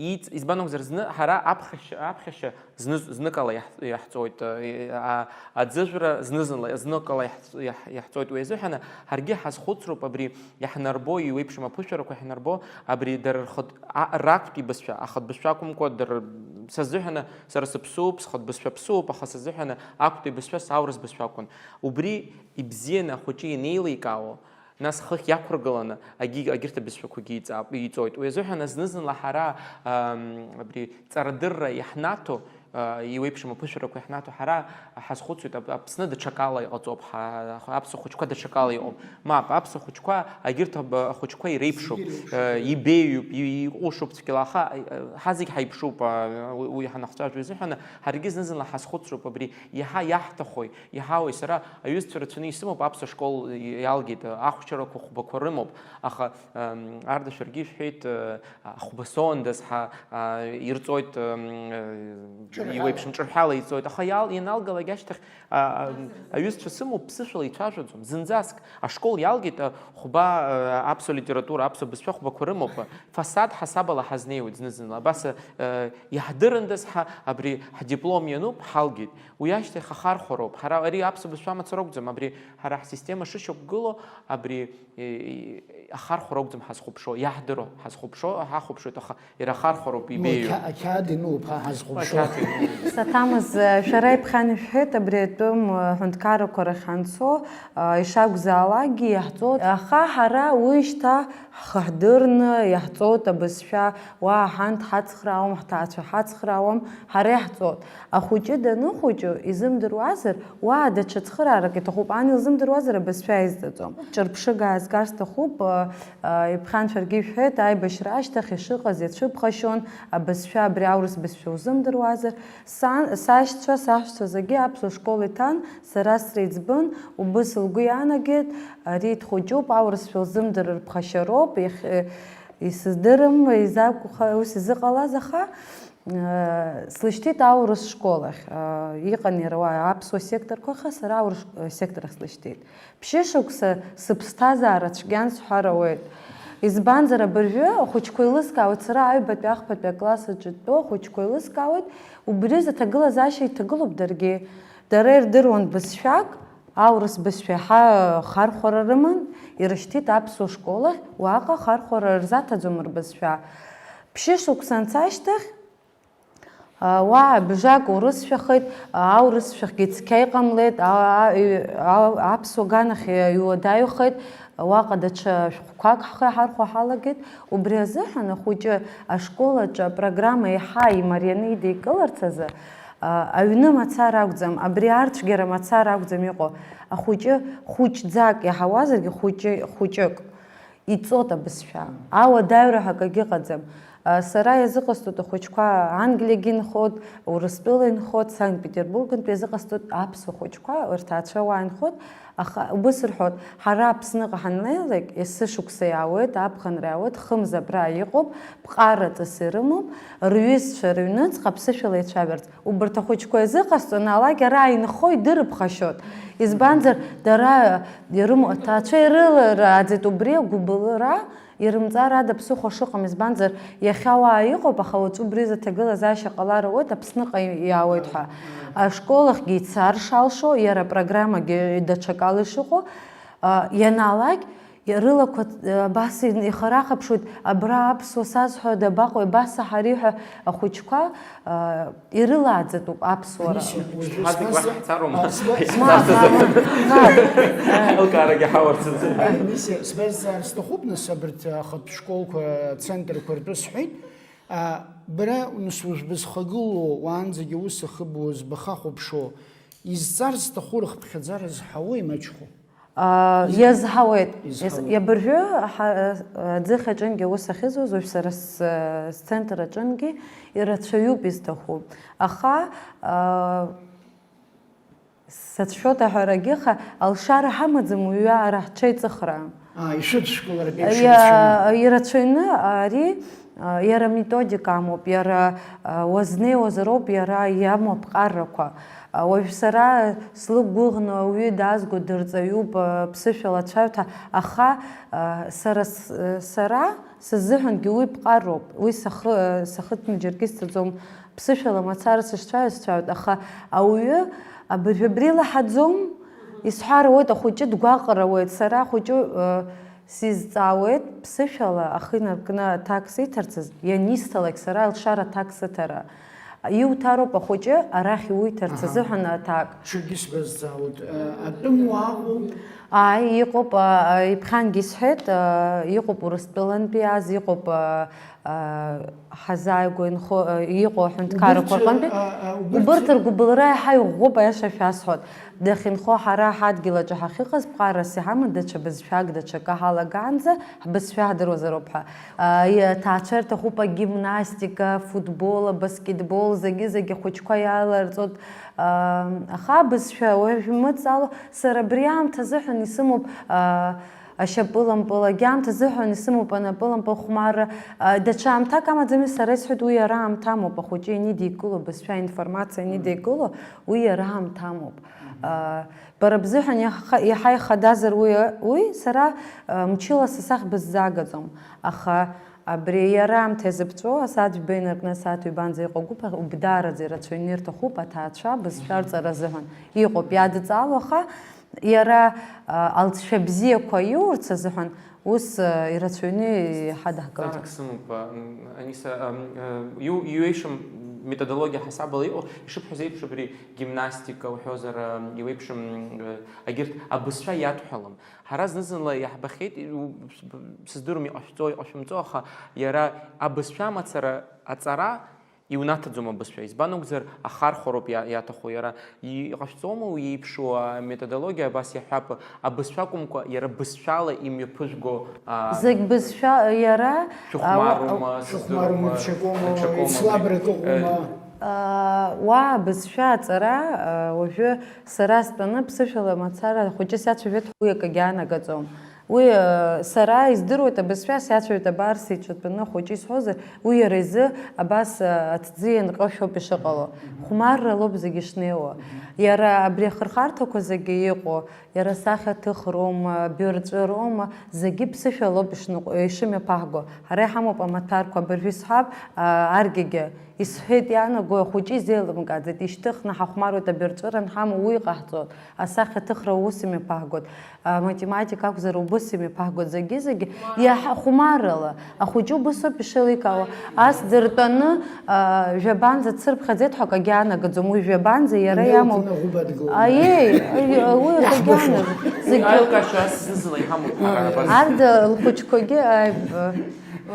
Иҵ-, избан акәзар, зны ҳара аԥхьашьа, аԥхьашьа зны, зныкала иаҳ-, иаҳҵоит, э, а, аӡыжәра зны-зынла, зныкала иаҳ-, иаҳ-, иаҳҵоит. Уи азыҳәан ҳаргьы ҳазхәыцроуп абри иаҳнарбо, иуеиԥшым аԥышәарақәа иаҳнарбо, абри дара рхатә, а, рактәи бызшәа, ахатә бызшәа акәымкәа, дара, сазыҳәаны сара сыԥсуп, схатә бызшәа ԥсуп, аха сазыҳәаны актәи бызшәа саурыс бызшәа акәын. Убри ибзианы ахәыҷы ианеиликаауа, Нас хыхь иақәыргыланы агьи-, агьырҭ абызшәақәагьы иҵаап, иҵоит. Уи азыҳәан зны-зынла ҳара, ам, абри ҵарадырра иаҳнаҭо, Иуеиԥшым аԥышәарақәа иаҳнаҭо ҳара ҳазхәыцуеит, Ап-, Аԥсны даҽакала иҟаҵоуп, ҳа-, аԥсуа хәыҷқәа даҽакала иҟоуп. Мап, аԥсуа хәыҷқәа, агьырҭ аб-, ахәыҷқәа иреиԥшуп, э, ибеиоуп, и-, иҟәышуп цәгьала, аха, э, ҳа зегь ҳаиԥшуп, а, уи, уи ҳанахцәажәо изыҳәаны, ҳаргьы зны-зынла ҳазхәыцроуп абри, иаҳа иаҳҭахои, иаҳауеи. Сара аҩызцәа рацәаны исымоуп, аԥсуа школ иалгеит, ахәшьарақәа хәбақәа рымоуп, аха, м, Арда, шәаргьы ишәҳәеит, э, ахәба соандаз ҳа, а, ирҵоит, м, э, Ҿырҳәала. Иуеиԥшым ҿырҳәала иҵоит, аха иал-, ианалгалак ашьҭахь, а, а, аҩызцәа сымоуп, ԥсышәала ицәажәаӡом, зынӡаск. Ашкол иалгеит, а, хәба, а, аԥсуа литература, аԥсуа бызшәа хәбақәа рымоуп, фасад ҳасабала ҳазнеиуеит зны-зынла. Абас, а, а, иаҳдырындаз ҳа абри ҳдиплом иануп, ҳалгеит. Уи ашьҭахь ахархәароуп. Ҳара ари аԥсуа бызшәа мацара акәӡам, абри ҳара ҳсистема шышьақәгыло, абри, е, е, ахархәара акәӡам ҳазхәаԥшуа, иаҳдыруа ҳазхәаԥшуа, ҳахәаԥшуеит, аха иара ахархәароуп, Ну, ибеиоу. Ақьа-, ақьаад иануп, ҳа ҳазхәаԥшуа. Ақьаад иануп. Саҭамыз, шәара иԥхьан ишәҳәеит, абри атәым, ҳәынҭқаррақәа рахь ҳанцо, ишакәзаалакгьы иаҳҵоит. Аха ҳара уи шьҭа ҳхы ҳдырны иаҳҵоит абызшәа, уа ҳан дҳацхраауам, ҳҭаацәа ҳацхраауам, ҳара иаҳҵоит. Ахәыҷы даныхәыҷу изымдыруазар, уа даҽа цхыраарак иҭахуп, ан илзымдыруазар абызшәа изҵаҵом. Ҿырԥшыга аазгар сҭахуп, а, а, иԥхьан шәаргьы ишәҳәеит, аибашьра ашьҭахь ишыҟаз иацәыԥхашьон, абызшәа, абри аурыс бызшәа узымдыруазар. Сан, сашьцәа, саҳәшьцәа зегьы аԥсуа школ иҭан, сара среиҵбын, убыс лгәы иаанагеит, ари дхәыҷуп, аурысшәа лзымдырыр ԥхашьароуп, иахь-, исыздырам, изакәха-, ус изыҟалаз, аха, э, слышьҭит аурыс школ ахь, э, иҟан иара уа аԥсуа секторқәа, аха сара аурыс, э, сектор ахь слышьҭит. Ԥшьышықәса сыԥсҭазаара цәгьан сҳәар ауеит. Избанзар, абыржәы ахәыҷқәа еилыскаауеит, сара аҩбатәи ахԥатәи акласс аҿы дтәоу ахәыҷқәа еилыскаауеит, убри рзы аҭагылазаашьа иҭагылоуп даргьы. Дара ирдыруан бызшәак, аурыс бызшәа иаҳа хархәара рыман, ирышьҭит аԥсуа школ ахь, уаҟа хархәара рзаҭаӡом рбызшәа. Ԥшьышықәса анца ашьҭахь, а, уа абжак урысшәахеит, а, аурысшәахгьы цқьа иҟамлеит, а, а, а, аԥсуа аганахь иуадаҩхеит, уаҟа даҽа шәҟәқәак ҳхы иҳархәо ҳалагеит. Убри азыҳәан ахәыҷы ашкол аҿы апрограмма еиҳа имарианы идикыларц азы, а, аҩны мацара акәӡам, абри арцәгьара мацара акәӡам иҟоу. Ахәыҷы хәыҷӡак иаҳауазаргьы, хәыҷы, хәыҷык. Иҵоит абызшәа. Ауадаҩра ҳәа акагьы ыҟаӡам. А, сара иазыҟасҵоит ахәыҷқәа Англиагьы инхоит, Урыстәыла инхоит, Санкт-Петербургнтәи иазыҟасҵоит аԥсуа хәыҷқәа, рҭаацәа уа инхоит, аха убыс рҳәоит, ҳара Аԥсныҟа ҳаннеилак, есышықәса иаауеит, аԥхынра иаауеит, хымз абра иҟоуп, ԥҟарра ҵас ирымоуп, рҩызцәа рыҩныҵҟа ԥсышәала ицәажәарц. Убарҭ ахәыҷқәа иазыҟасҵо аналак ара инхо идырԥхашьоит. Избанзар, дара ирымоу аҭаацәа ирыларааӡеит убри агәыбылра, ирымҵар ада ԥсыхәа шыҟам, избанзар, иахьа уаа иҟоуп, аха уаҵәы убри изы аҭагылазаашьа ҟалар ауеит, Аԥсныҟа иаауеит ҳәа. Ашкол ахьгьы ицар шалшо, иара апрограммагьы даҽакала ишыҟоу, а, ианалак, Рылақәа, э, абас ин-, ихарахаԥшуеит, абра аԥсуа сазҳәода, абаҟоу, абас аҳари ҳәа ахәыҷқәа, э, ирылааӡатәуп аԥсуара. Анисиа, уажәы Ҳазегь сбаз-, уахь ҳцароума? а, сба-, Мап, мап, мап. Алкаарагьы ҳауарц азы. Анисиа, сбазҵаар сҭахуп, нас, абарҭ ахатә школқәа, ацентрқәа ртәы сҳәеит. А, бара, нас, уажә бызхагылоу, уаанӡагьы ус ахыбуаз, бахахәаԥшуа, изҵар зҭаху рыхыԥхьаӡара зҳауоу имаҷхо? Аа, иазҳауеит. Иазҳауеит. Иаз-, иабыржәы ҳа-, аӡыхь аҿынгьы аус ахьызуаз, уажә сара с-, сцентр аҿынгьы ирацәаҩуп изҭаху. Аха, аа, сацәшәоит аҳәарагьы, аха алшара ҳамаӡам уаҩы ара ҳҽеиҵыхра. Аа, ишәыдшәкыларатә еиԥш Иа-, ирацәаҩны. Ирацәаҩны ари, а, иара методика амоуп, иара, а, уазнеиуазароуп иара иамоу аԥҟаррақәа. А, уажә сара слықәгәыӷны ауаҩы даазго дырҵаҩуп, а, ԥсышәала дцәажәоит ҳәа, аха, а, сара с-, сара сызыҳәангьы уи ԥҟарроуп, уи сахы-, сахыҵны џьаргьы сцаӡом, ԥсышәала мацара сышцәажәо сцәажәоит, аха ауаҩы абыржәы абри лаҳаӡом, исҳәар ауеит, ахәыҷы дгәаҟыр ауеит, сара ахәыҷы, а, Сизҵаауеит, ԥсышәала ахы инаркны аҭак сиҭарцаз, ианисҭалак сара алшара аҭак сыҭара. Иуҭароуп ахәыҷы арахь иуиҭарц Аҳа. азыҳәан аҭак. Ҽакгьы сбазҵаауеит. Э, атәым уааҟоуп? Ааи, иҟоуп, а, а, иԥхьангьы исҳәеит, а, иҟоуп Урыстәылантәи иааз, иҟоуп, а, ҳазааигәа инхо, иҟоу аҳәынҭқаррақәа рҟынтәи, убырҭ ргәыбылра иаҳа иӷәӷәоуп, аиаша шәасҳәоит. Дахьынхо ҳара ҳадгьыл аҿы ҳахьыҟаз, ԥҟарас иҳаман даҽа бызшәак, даҽакы ҳалагаанӡа ҳбызшәа ҳдыруазароуп ҳәа. Аҭаацәа ирҭахуп агимнастика, афутбол, абаскетбол, зегьы-зегьы ахәыҷқәа иаларҵоит. Аха абызшәа уажә имыҵало, сара абри аамҭа азыҳәан исымоуп, ашьапылампыл, агьаамҭа азыҳәан исымоуп анапылампыл хәмарра, даҽа аамҭак амаӡами, сара исҳәоит, уи иара аамҭа амоуп, ахәыҷы ианидикыло, абызшәа аинформациа ианидикыло, уи иара аамҭа амоуп. Бара бзыҳәан иаха-, иаҳа ихадазар уи, уи сара, мчыла са сахь быззагаӡом, аха абри иара аамҭа иазыԥҵәо, асааҭ жәба инаркны асааҭ ҩбанӡа иҟоу агәыԥ ахь убдаараӡа ирацәаҩны ирҭахуп аҭаацәа бызшәа рҵара азыҳәан. Иҟоуп, иадҵаало, аха иара, а, алҵшәа бзиақәа иурц азыҳәан ус, а, ирацәаҩны иҳадаҳкылоит. Ҵаарак сымоуп, а, м, Аниса, а, м, а, иу-, иуеиԥшым методологиа ҳасабала иҟоу, ишыбҳәаз еиԥш, абри гимнастика уҳәозар, а, иуеиԥшым, а, агьырҭ абызшәа иадҳәалам. Ҳара зны-зынла иаҳбахьеит, иу-, сыздыруам, иҟашәҵо, иҟашәымҵо, аха иара абызшәа мацара аҵара иунаҭаӡом абызшәа. Избан акәзар, ахархәароуп иа-, иаҭаху иара. И-, иҟашәҵома уи еиԥшу аметодологиа, абас иаҳҳәап, абызшәа акәымкәа, иара бызшәала имҩаԥыжәго, а, Зегь бызшәа, иара, шәыхәмарума, а, уа-, сыздыруама, шәыхәмарума, даҽакоума, ицлабрак ыҟоума? Э, Уа абызшәа аҵара, а, уажәы сара стәаны ԥсышәала мацара ахәыҷы сиацәажәеит, уи акагьы аанагаӡом. Уи, э, сара издыруеит абызшәа, сиацәажәеит, абар, сиҿатәаны ахәыҷы исҳәозар, уи иара изы абас, э, аҭӡы ианҟьо шәоуп ишыҟало. Хәмарра лоуп зегьы шнеиуа. Иара абри ахырхарҭақәа зегьы иҟоу, иара асахьаҭыхроума, абирҵәыроума, зегьы ԥсышәа лоуп ишныҟ-, ишымҩаԥаҳго. Ҳара иҳамоуп амаҭәарқәа, абыржәы исҳәап, а, аргьагьы. Исҳәеит, иаанаго ахәыҷы изеилымкааӡеит, ишьҭыхны ҳахәмаруеит, абирҵәыра анҳамоу уи иҟаҳҵоит, асахьаҭыхра аус имҩаԥаҳгоит, аматематика акәзар убыс имҩаԥаҳгоит, зегьы-зегьы иаҳа хәмаррала, ахәыҷы убыс ауп ишеиликаауа, ас дыртәаны, а, жәабанӡа дсырԥхьаӡеит ҳәа акагьы аанагаӡом, уи жәабанӡа иара иамоу. Аиеи, аи-, уи акагьы аанагӡом. Зегьы аилкаашьа ас зны-зынла иҳамоуп ҳара абас. Арда лхәыҷқәагьы, аи, б-,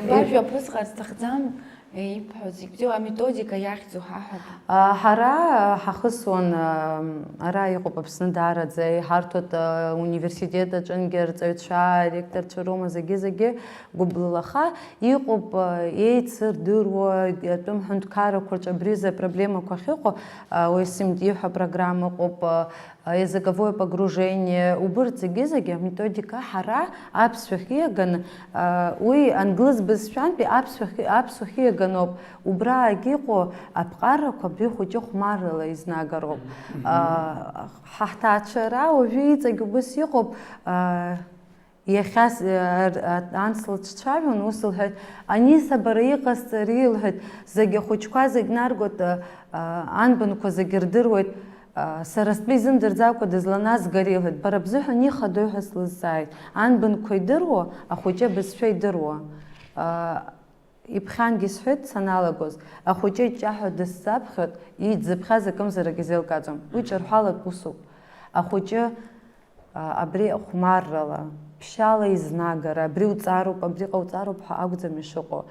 Бажәа ԥысҟар сҭахӡам. Ибҳәо зегь бзиоу, аметодика иахьӡу ҳаҳәатәы. А, ҳара ҳахысуан, а, ара иҟоуп Аԥсны даараӡа иҳарҭоит, а, университет аҿынгьы арҵаҩцәа, аректорцәа роума, зегьы-зегьы гәыблылаха иҟоуп, а, еицырдыруа, атәым ҳәынҭқаррақәа рҿы абри азы апроблемақәа ахьыҟоу, а, уи симтиҳәа программа ыҟоуп, а, языковое погружение, убырҭ зегьы-зегьы аметодика ҳара аԥсшәахь иаганы, а, уи англыз бызшәантәи аԥсшәахь, аԥсуахь иаганоуп. Убраагь иҟоу аԥҟарақәа абри хәыҷы хәмаррала изнагароуп. Мгм. А, ҳа ҳҭаацәара уажәы иҵегь убыс иҟоуп, а, Иахьа с-, ар-, а-, анс лыҿцәажәон, ус лҳәеит, Аниса, бара иҟасҵари? Лҳәеит, зегь ахәыҷқәа зегь наргоит, а, а, анбанқәа зегь рдыруеит, а, сара стәы изымдырӡакәа дызланазгари? Лҳәеит, бара бзыҳәан ихадои ҳәа слызҵааит. Анбанқәа идыруа, ахәыҷы абызшәа идыруа. А, Иԥхьангьы исҳәеит саналагоз, ахәыҷы иҷҷаҳәа дысзаԥхьоит, иӡзыԥхьаз акымзарак изеилкааӡом. Уи ҿырҳәалатә усуп. Ахәыҷы, а, абри ахәмаррала, ԥшьала изнагара, абри уҵароуп, абри ҟауҵароуп ҳәа акәӡам ишыҟоу.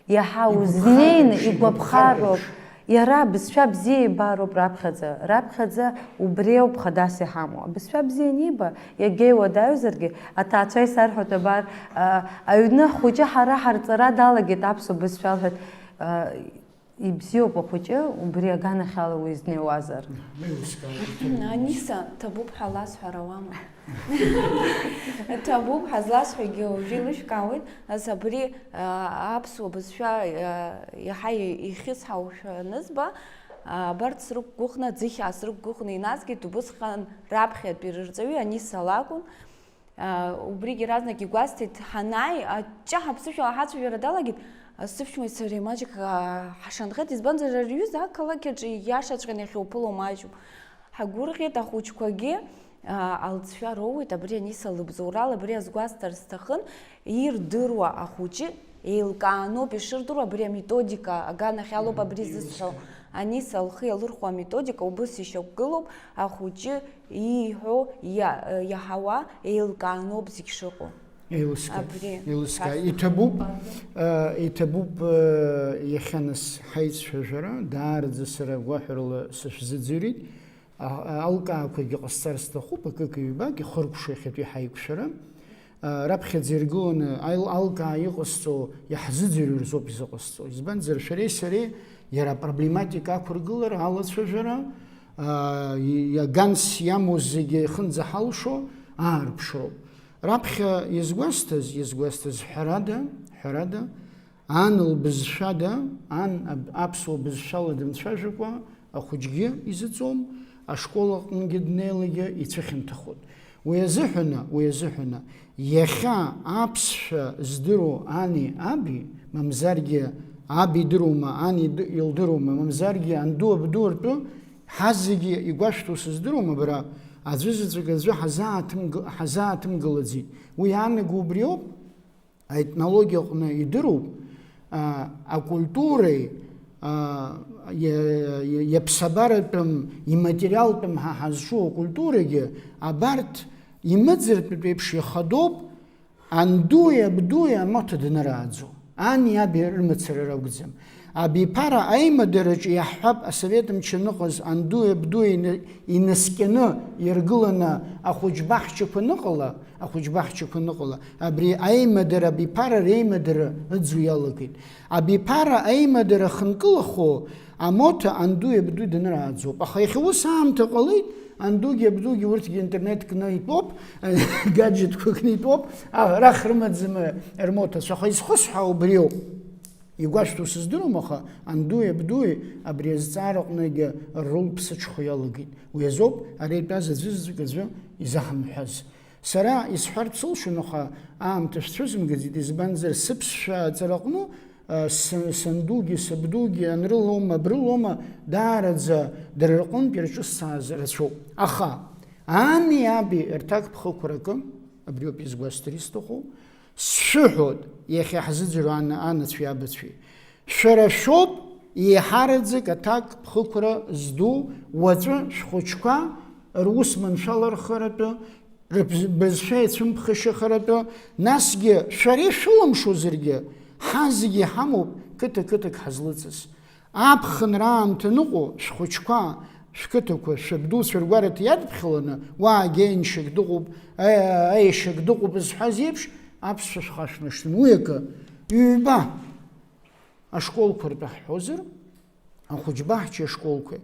Иаҳа узнеины игәаԥхароуп. Иара бызшәа бзиа ибароуп раԥхьаӡа. Раԥхьаӡа убри ауп хадас иҳамоу. Абызшәа бзиа аниба, иагьа иуадаҩзаргьы, аҭаацәа исарҳәоит, абар, а, аҩны ҳхәыҷы ҳара ҳарҵара далагеит аԥсуа бызшәа, лҳәеит, а, ибзиоуп ахәыҷы, убри аганахьала уи изнеиуазар. Аниса, ҭабуп ҳәа ласҳәар ауама? Ҭабуп ҳәа зласҳәогьы уажәы илышәкаауеит, нас абри, а, аԥсуа бызшәа, а, иаҳа ихьысҳаушәа анызба, а, абарҭ срықәгәыӷны, аӡыхь аасрықәгәыӷны иназгеит, убысҟан раԥхьатәи рырҵаҩы Аниса лакәын. А, убригь иаразнак игәасҭеит, ҳанааи, аҷҷаҳа аԥсышәала ҳацәажәара далагеит, а, сыԥшәмеи сареи маҷк, а, ҳашанхеит, избанзар, ари аҩыза ақалақь аҿы ииашаҵәҟьаны иахьуԥыло маҷуп. Ҳагәырӷьеит, ахәыҷқәагьы, а, алҵшәа роуеит, абри Аниса лыбзоурала абри азгәасҭар сҭахын, ирдыруа ахәыҷы еилкааноуп ишырдыруа, абри аметодика аганахьалоуп абри зысҳәо. Аниса лхы иалырхуа аметодика убыс ишьақәгылоуп, ахәыҷы ииҳәо, иа-, иаҳауа еилкааноуп зегь шыҟоу. Еилыскааит. Абри Еилыскааит. Иҭабуп, э, иҭабуп, э, иахьа нас ҳаицәажәара, даараӡа сара гәаҳәарала сышәзыӡырҩит. А-, а-, алкаақәагьы ҟасҵар сҭахуп, акык-ҩбак ихыркәшо иахьатәи ҳаиқәшәара. А, раԥхьаӡа иргыланы аил-, алкаа иҟасҵо иаҳзыӡырҩырзоуп изыҟасҵо. Избанзар, шәареи сареи иара апроблематика ақәыргылара, алацәажәара, а, и-, аганс иамоу зегьы ихынӡаҳалшо аарԥшроуп. Раԥхьа иазгәасҭаз, иазгәасҭаз, ҳәарада, ҳәарада, ан лбызшәада, ан аб-, аԥсуа бызшәала дымцәажәакәа ахәыҷгьы изыҵом, ашкол аҟынгьы днеилакгьы ицәыхьанҭахоит. Уи азыҳәаны, уи азыҳәаны, иахьа аԥсшәа здыруа ани аби, мамзаргьы аб идыруама, ан иды-, илдыруама, мамзаргьы анду абду ртәы, ҳазегьы игәашәҭо сыздыруама, бара, аӡәы заҵәык аӡәы ҳазааҭымг-, ҳазааҭымгылаӡеит. Уи иаанаго убриоуп. Аетнологиа аҟны идыруп, а, акультуреи, а, иа-, иа-, иаԥсабаратәым, иматериалтәым ҳа ҳазҿу акультурагьы абарҭ имыӡыртәытә еиԥш ихадоуп, андуи абдуи амоҭа данырааӡо, ани аби рымацара ракәӡам. Абиԥара аимадараҿы иаҳҳәап, асовет мчы аныҟаз андуи абдуи ины-, инаскьаны иргыланы ахәыҷбаҳчақәа аныҟала, ахәыҷбаҳчақәа аныҟала, абри аимадара, абиԥара реимадара ыӡуа иалагеит. Абиԥара аимадара хынкылахо амоҭа андуи абдуи данырааӡоуп. Аха иахьа ус аамҭа ҟалеит, андугьы абдугьы урҭгьы интернет кны итәоуп, гаджетқәа кны итәоуп, а, рахь рымаӡам рмоҭацәа. Аха изхысҳәаау убриоуп. Игәашәҭо сыздыруам, аха андуи абдуи абри азҵаара аҟнагьы ррол ԥсыҽхо иалагеит. Уи азоуп ара итәаз аӡәызаҵәык аӡәы изаҳамҳәаз. Сара исҳәарц сылшон, аха аамҭа шәцәызымгаӡеит, избанзар, сыԥсшәа аҵараҟны, а, с-, сандугьы сабдугьы анрылома, абрылома, даараӡа дара рҟынтә ирҿысҭааз рацәоуп. Аха ани аби рҭакԥхықәракы, абриоуп изгәасҭар исҭаху, сшәыҳәоит, иахьа ҳзыӡырҩуа ан-, анацәеи абацәеи. Шәара шәоуп еиҳараӡак аҭакԥхықәра зду уаҵәы шәхәыҷқәа рус маншәалархаратәы, рыбз-, бызшәа ицәымԥхашьахаратәы, насгьы шәара ишәылымшозаргьы, ҳа зегьы иҳамоуп қыҭа-қыҭак ҳазлыҵыз. Аԥхынра аамҭа аныҟоу шәхәыҷқәа, шәқыҭақәа, шәабдуцәа ргәараҭа иадԥхьаланы, уаагьы аиншьак дыҟоуп, аиашьак дыҟоуп зҳәаз еиԥш, аԥсшәа шәхашәмыршҭын. Уи акы, ҩба ашколқәа ртәы ҳҳәозар, ахәыҷбаҳча ашколқәеи.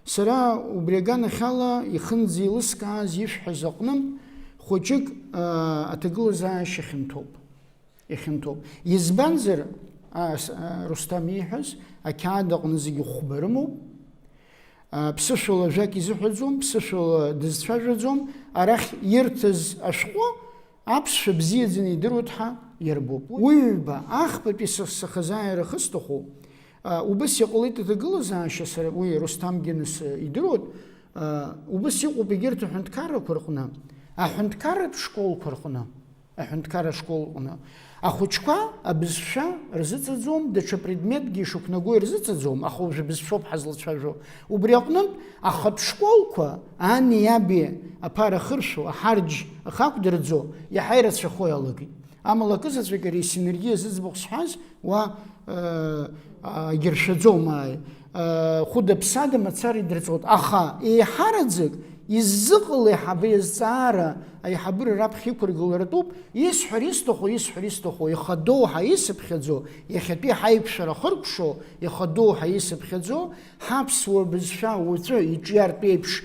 Сара убри аганахьала ихынӡа еилыскааз ишәҳәаз аҟнытә хәыҷык, аа, аҭагылазаашьа хьанҭоуп. Ихьанҭоуп. Избанзар, а, с-, а, Русҭам ииҳәаз, ақьаад аҟны зегьы хәба рымоуп. А, ԥсышәала ажәак изыҳәаӡом, ԥсышәала дызцәажәаӡом, арахь ирҭаз ашәҟәы аԥсшәа бзиаӡаны идыруеит ҳәа иарбоуп. Уи ҩба, ахԥатәи сых-, сыхазааира ахысҭаху, а, убыс иҟалеит аҭагылазаашьа, сара уи Русҭамгьы нас, а, идыруеит, а, убыс иҟоуп егьырҭ аҳәынҭқаррақәа рҟны, аҳәынҭқарратә школқәа рҟны. Аҳәынҭқарра ашкол аҟны. Ахәыҷқәа абызшәа рзыҵаӡом, даҽа предметгьы ишықәнаго ирзыҵаӡом, аха уажәы абызшәоуп ҳазлацәажәо. Убри аҟнытә, ахатә школқәа, ани иаби аԥара ахыршәо, аҳарџь ахы ақәдырӡо, иаҳа ирацәахо иалагеит. Амала акызаҵәык ари асинергиа зыӡбахә сҳәаз уа, э, агьыршәаӡом, ааи. Хәыда-ԥсада мацара идырҵоит, аха еиҳараӡак иззыҟало аиҳабы иазҵаара аиҳабыра раԥхьа иқәыргыларатәуп, исҳәар исҭаху, исҳәар исҭаху, ихадоу ҳәа исыԥхьаӡо, иахьатәи ҳаиқәшәара ахыркәшо, ихадоу ҳәа исыԥхьаӡо, ҳаԥсуа бызшәа уаҵәы иҿиартә еиԥш,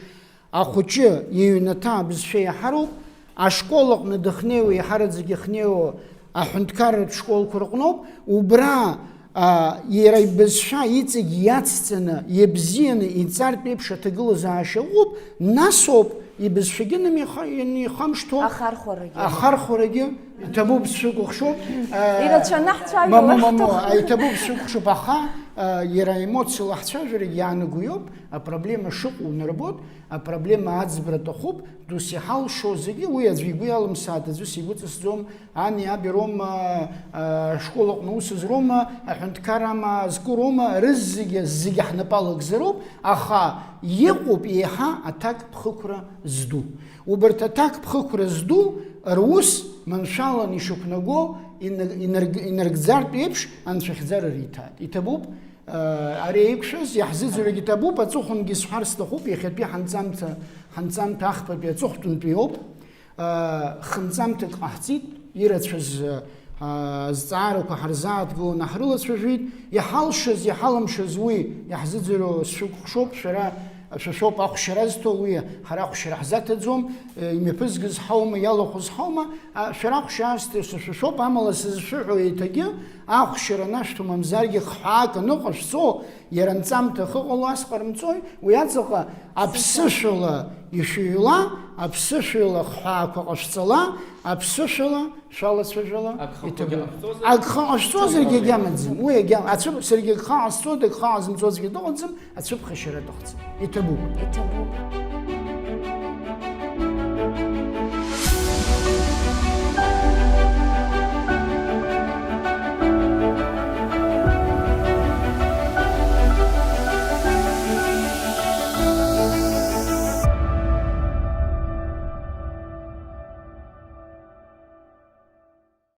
ахәыҷы иҩнаҭа абызшәа иаҳароуп, ашкол аҟны дыхнеиуа, еиҳараӡак ихнеиуа аҳәынҭқарратә школқәа рҟноуп, убра, а, иара ибызшәа иҵегь иацҵаны, иабзианы иҵартә еиԥш аҭагылазаашьа ыҟоуп, насоуп ибызшәагьы нымиха-, инихамышҭуа. Ахархәарагьы. Ахархәарагьы иҭабуп сшәыкәыхшоуп. А, Ирацәаны ҳцәажәо мамо, мамо, лаҳҭахуп. Иҭабуп сшәыкәыхшоуп, аха, а, иара аемоциала ҳцәажәарагь иаанаго иоуп, апроблема шыҟоу унарбоит, апроблема аӡбра аҭахуп, дус иҳалшо зегьы, уи аӡәы игәы иалымсааит, аӡәы сигәыҵысӡом, ани аби роума, а, ашкол аҟны аус зроума, аҳәынҭқарра ама зку роума, рызегьы, зегьы ҳнапы алагӡароуп, аха иҟоуп еиҳа аҭакԥхықәра зду. Убарҭ аҭакԥхықәра зду Рус маншәалан ишықәнаго инар-, инарг-, инаргӡартә еиԥш анцәахьӡара риҭааит. Иҭабуп, э, ари еиқәшәаз, иаҳзыӡырҩгьы иҭабуп, аҵыхәангьы исҳәар сҭахуп, иахьатәи ҳанҵамҭа, ҳанҵамҭа ахԥатәи аҵыхәтәантәи ауп. Э, хынҵамҭак ҟаҳҵеит, ирацәаз, э, азҵаарақәа ҳарзааҭгыланы ҳрылацәажәеит, иҳалшаз, иҳалымшаз уи иаҳзыӡырҩуа сшәыкәыхшоуп, шәара Шәа шәоуп ахәшьара зҭо, уи ҳара ахәшьара ҳзаҭаӡом, имҩаԥызгаз ҳаума, иалахәыз ҳаума, а, шәара ахәшьара азҭо шәа шәоуп, амала сызшәыҳәо еиҭагьы, ахәшьара анашәҭо мамзаргьы хҳәаак аныҟашәҵо, иара анҵамҭа ахьыҟало ас ҟарымҵои, уи аҵаҟа аԥсышәала ишәыҩла, аԥсышәала хҳәаақәа ҟашәҵала, аԥсышәала Шәалацәажәала Агхақәагьы иҭабуп. Ҟашәҵозар? Агха ҟашәҵозаргьы агьамаӡам. Уи агьам-, ацәыб-, саргьы агха ҟасҵоит, агха ҟазымҵозгьы дыҟаӡам, ацәыԥхашьара дыҟаӡам. Иҭабуп. Иҭабуп.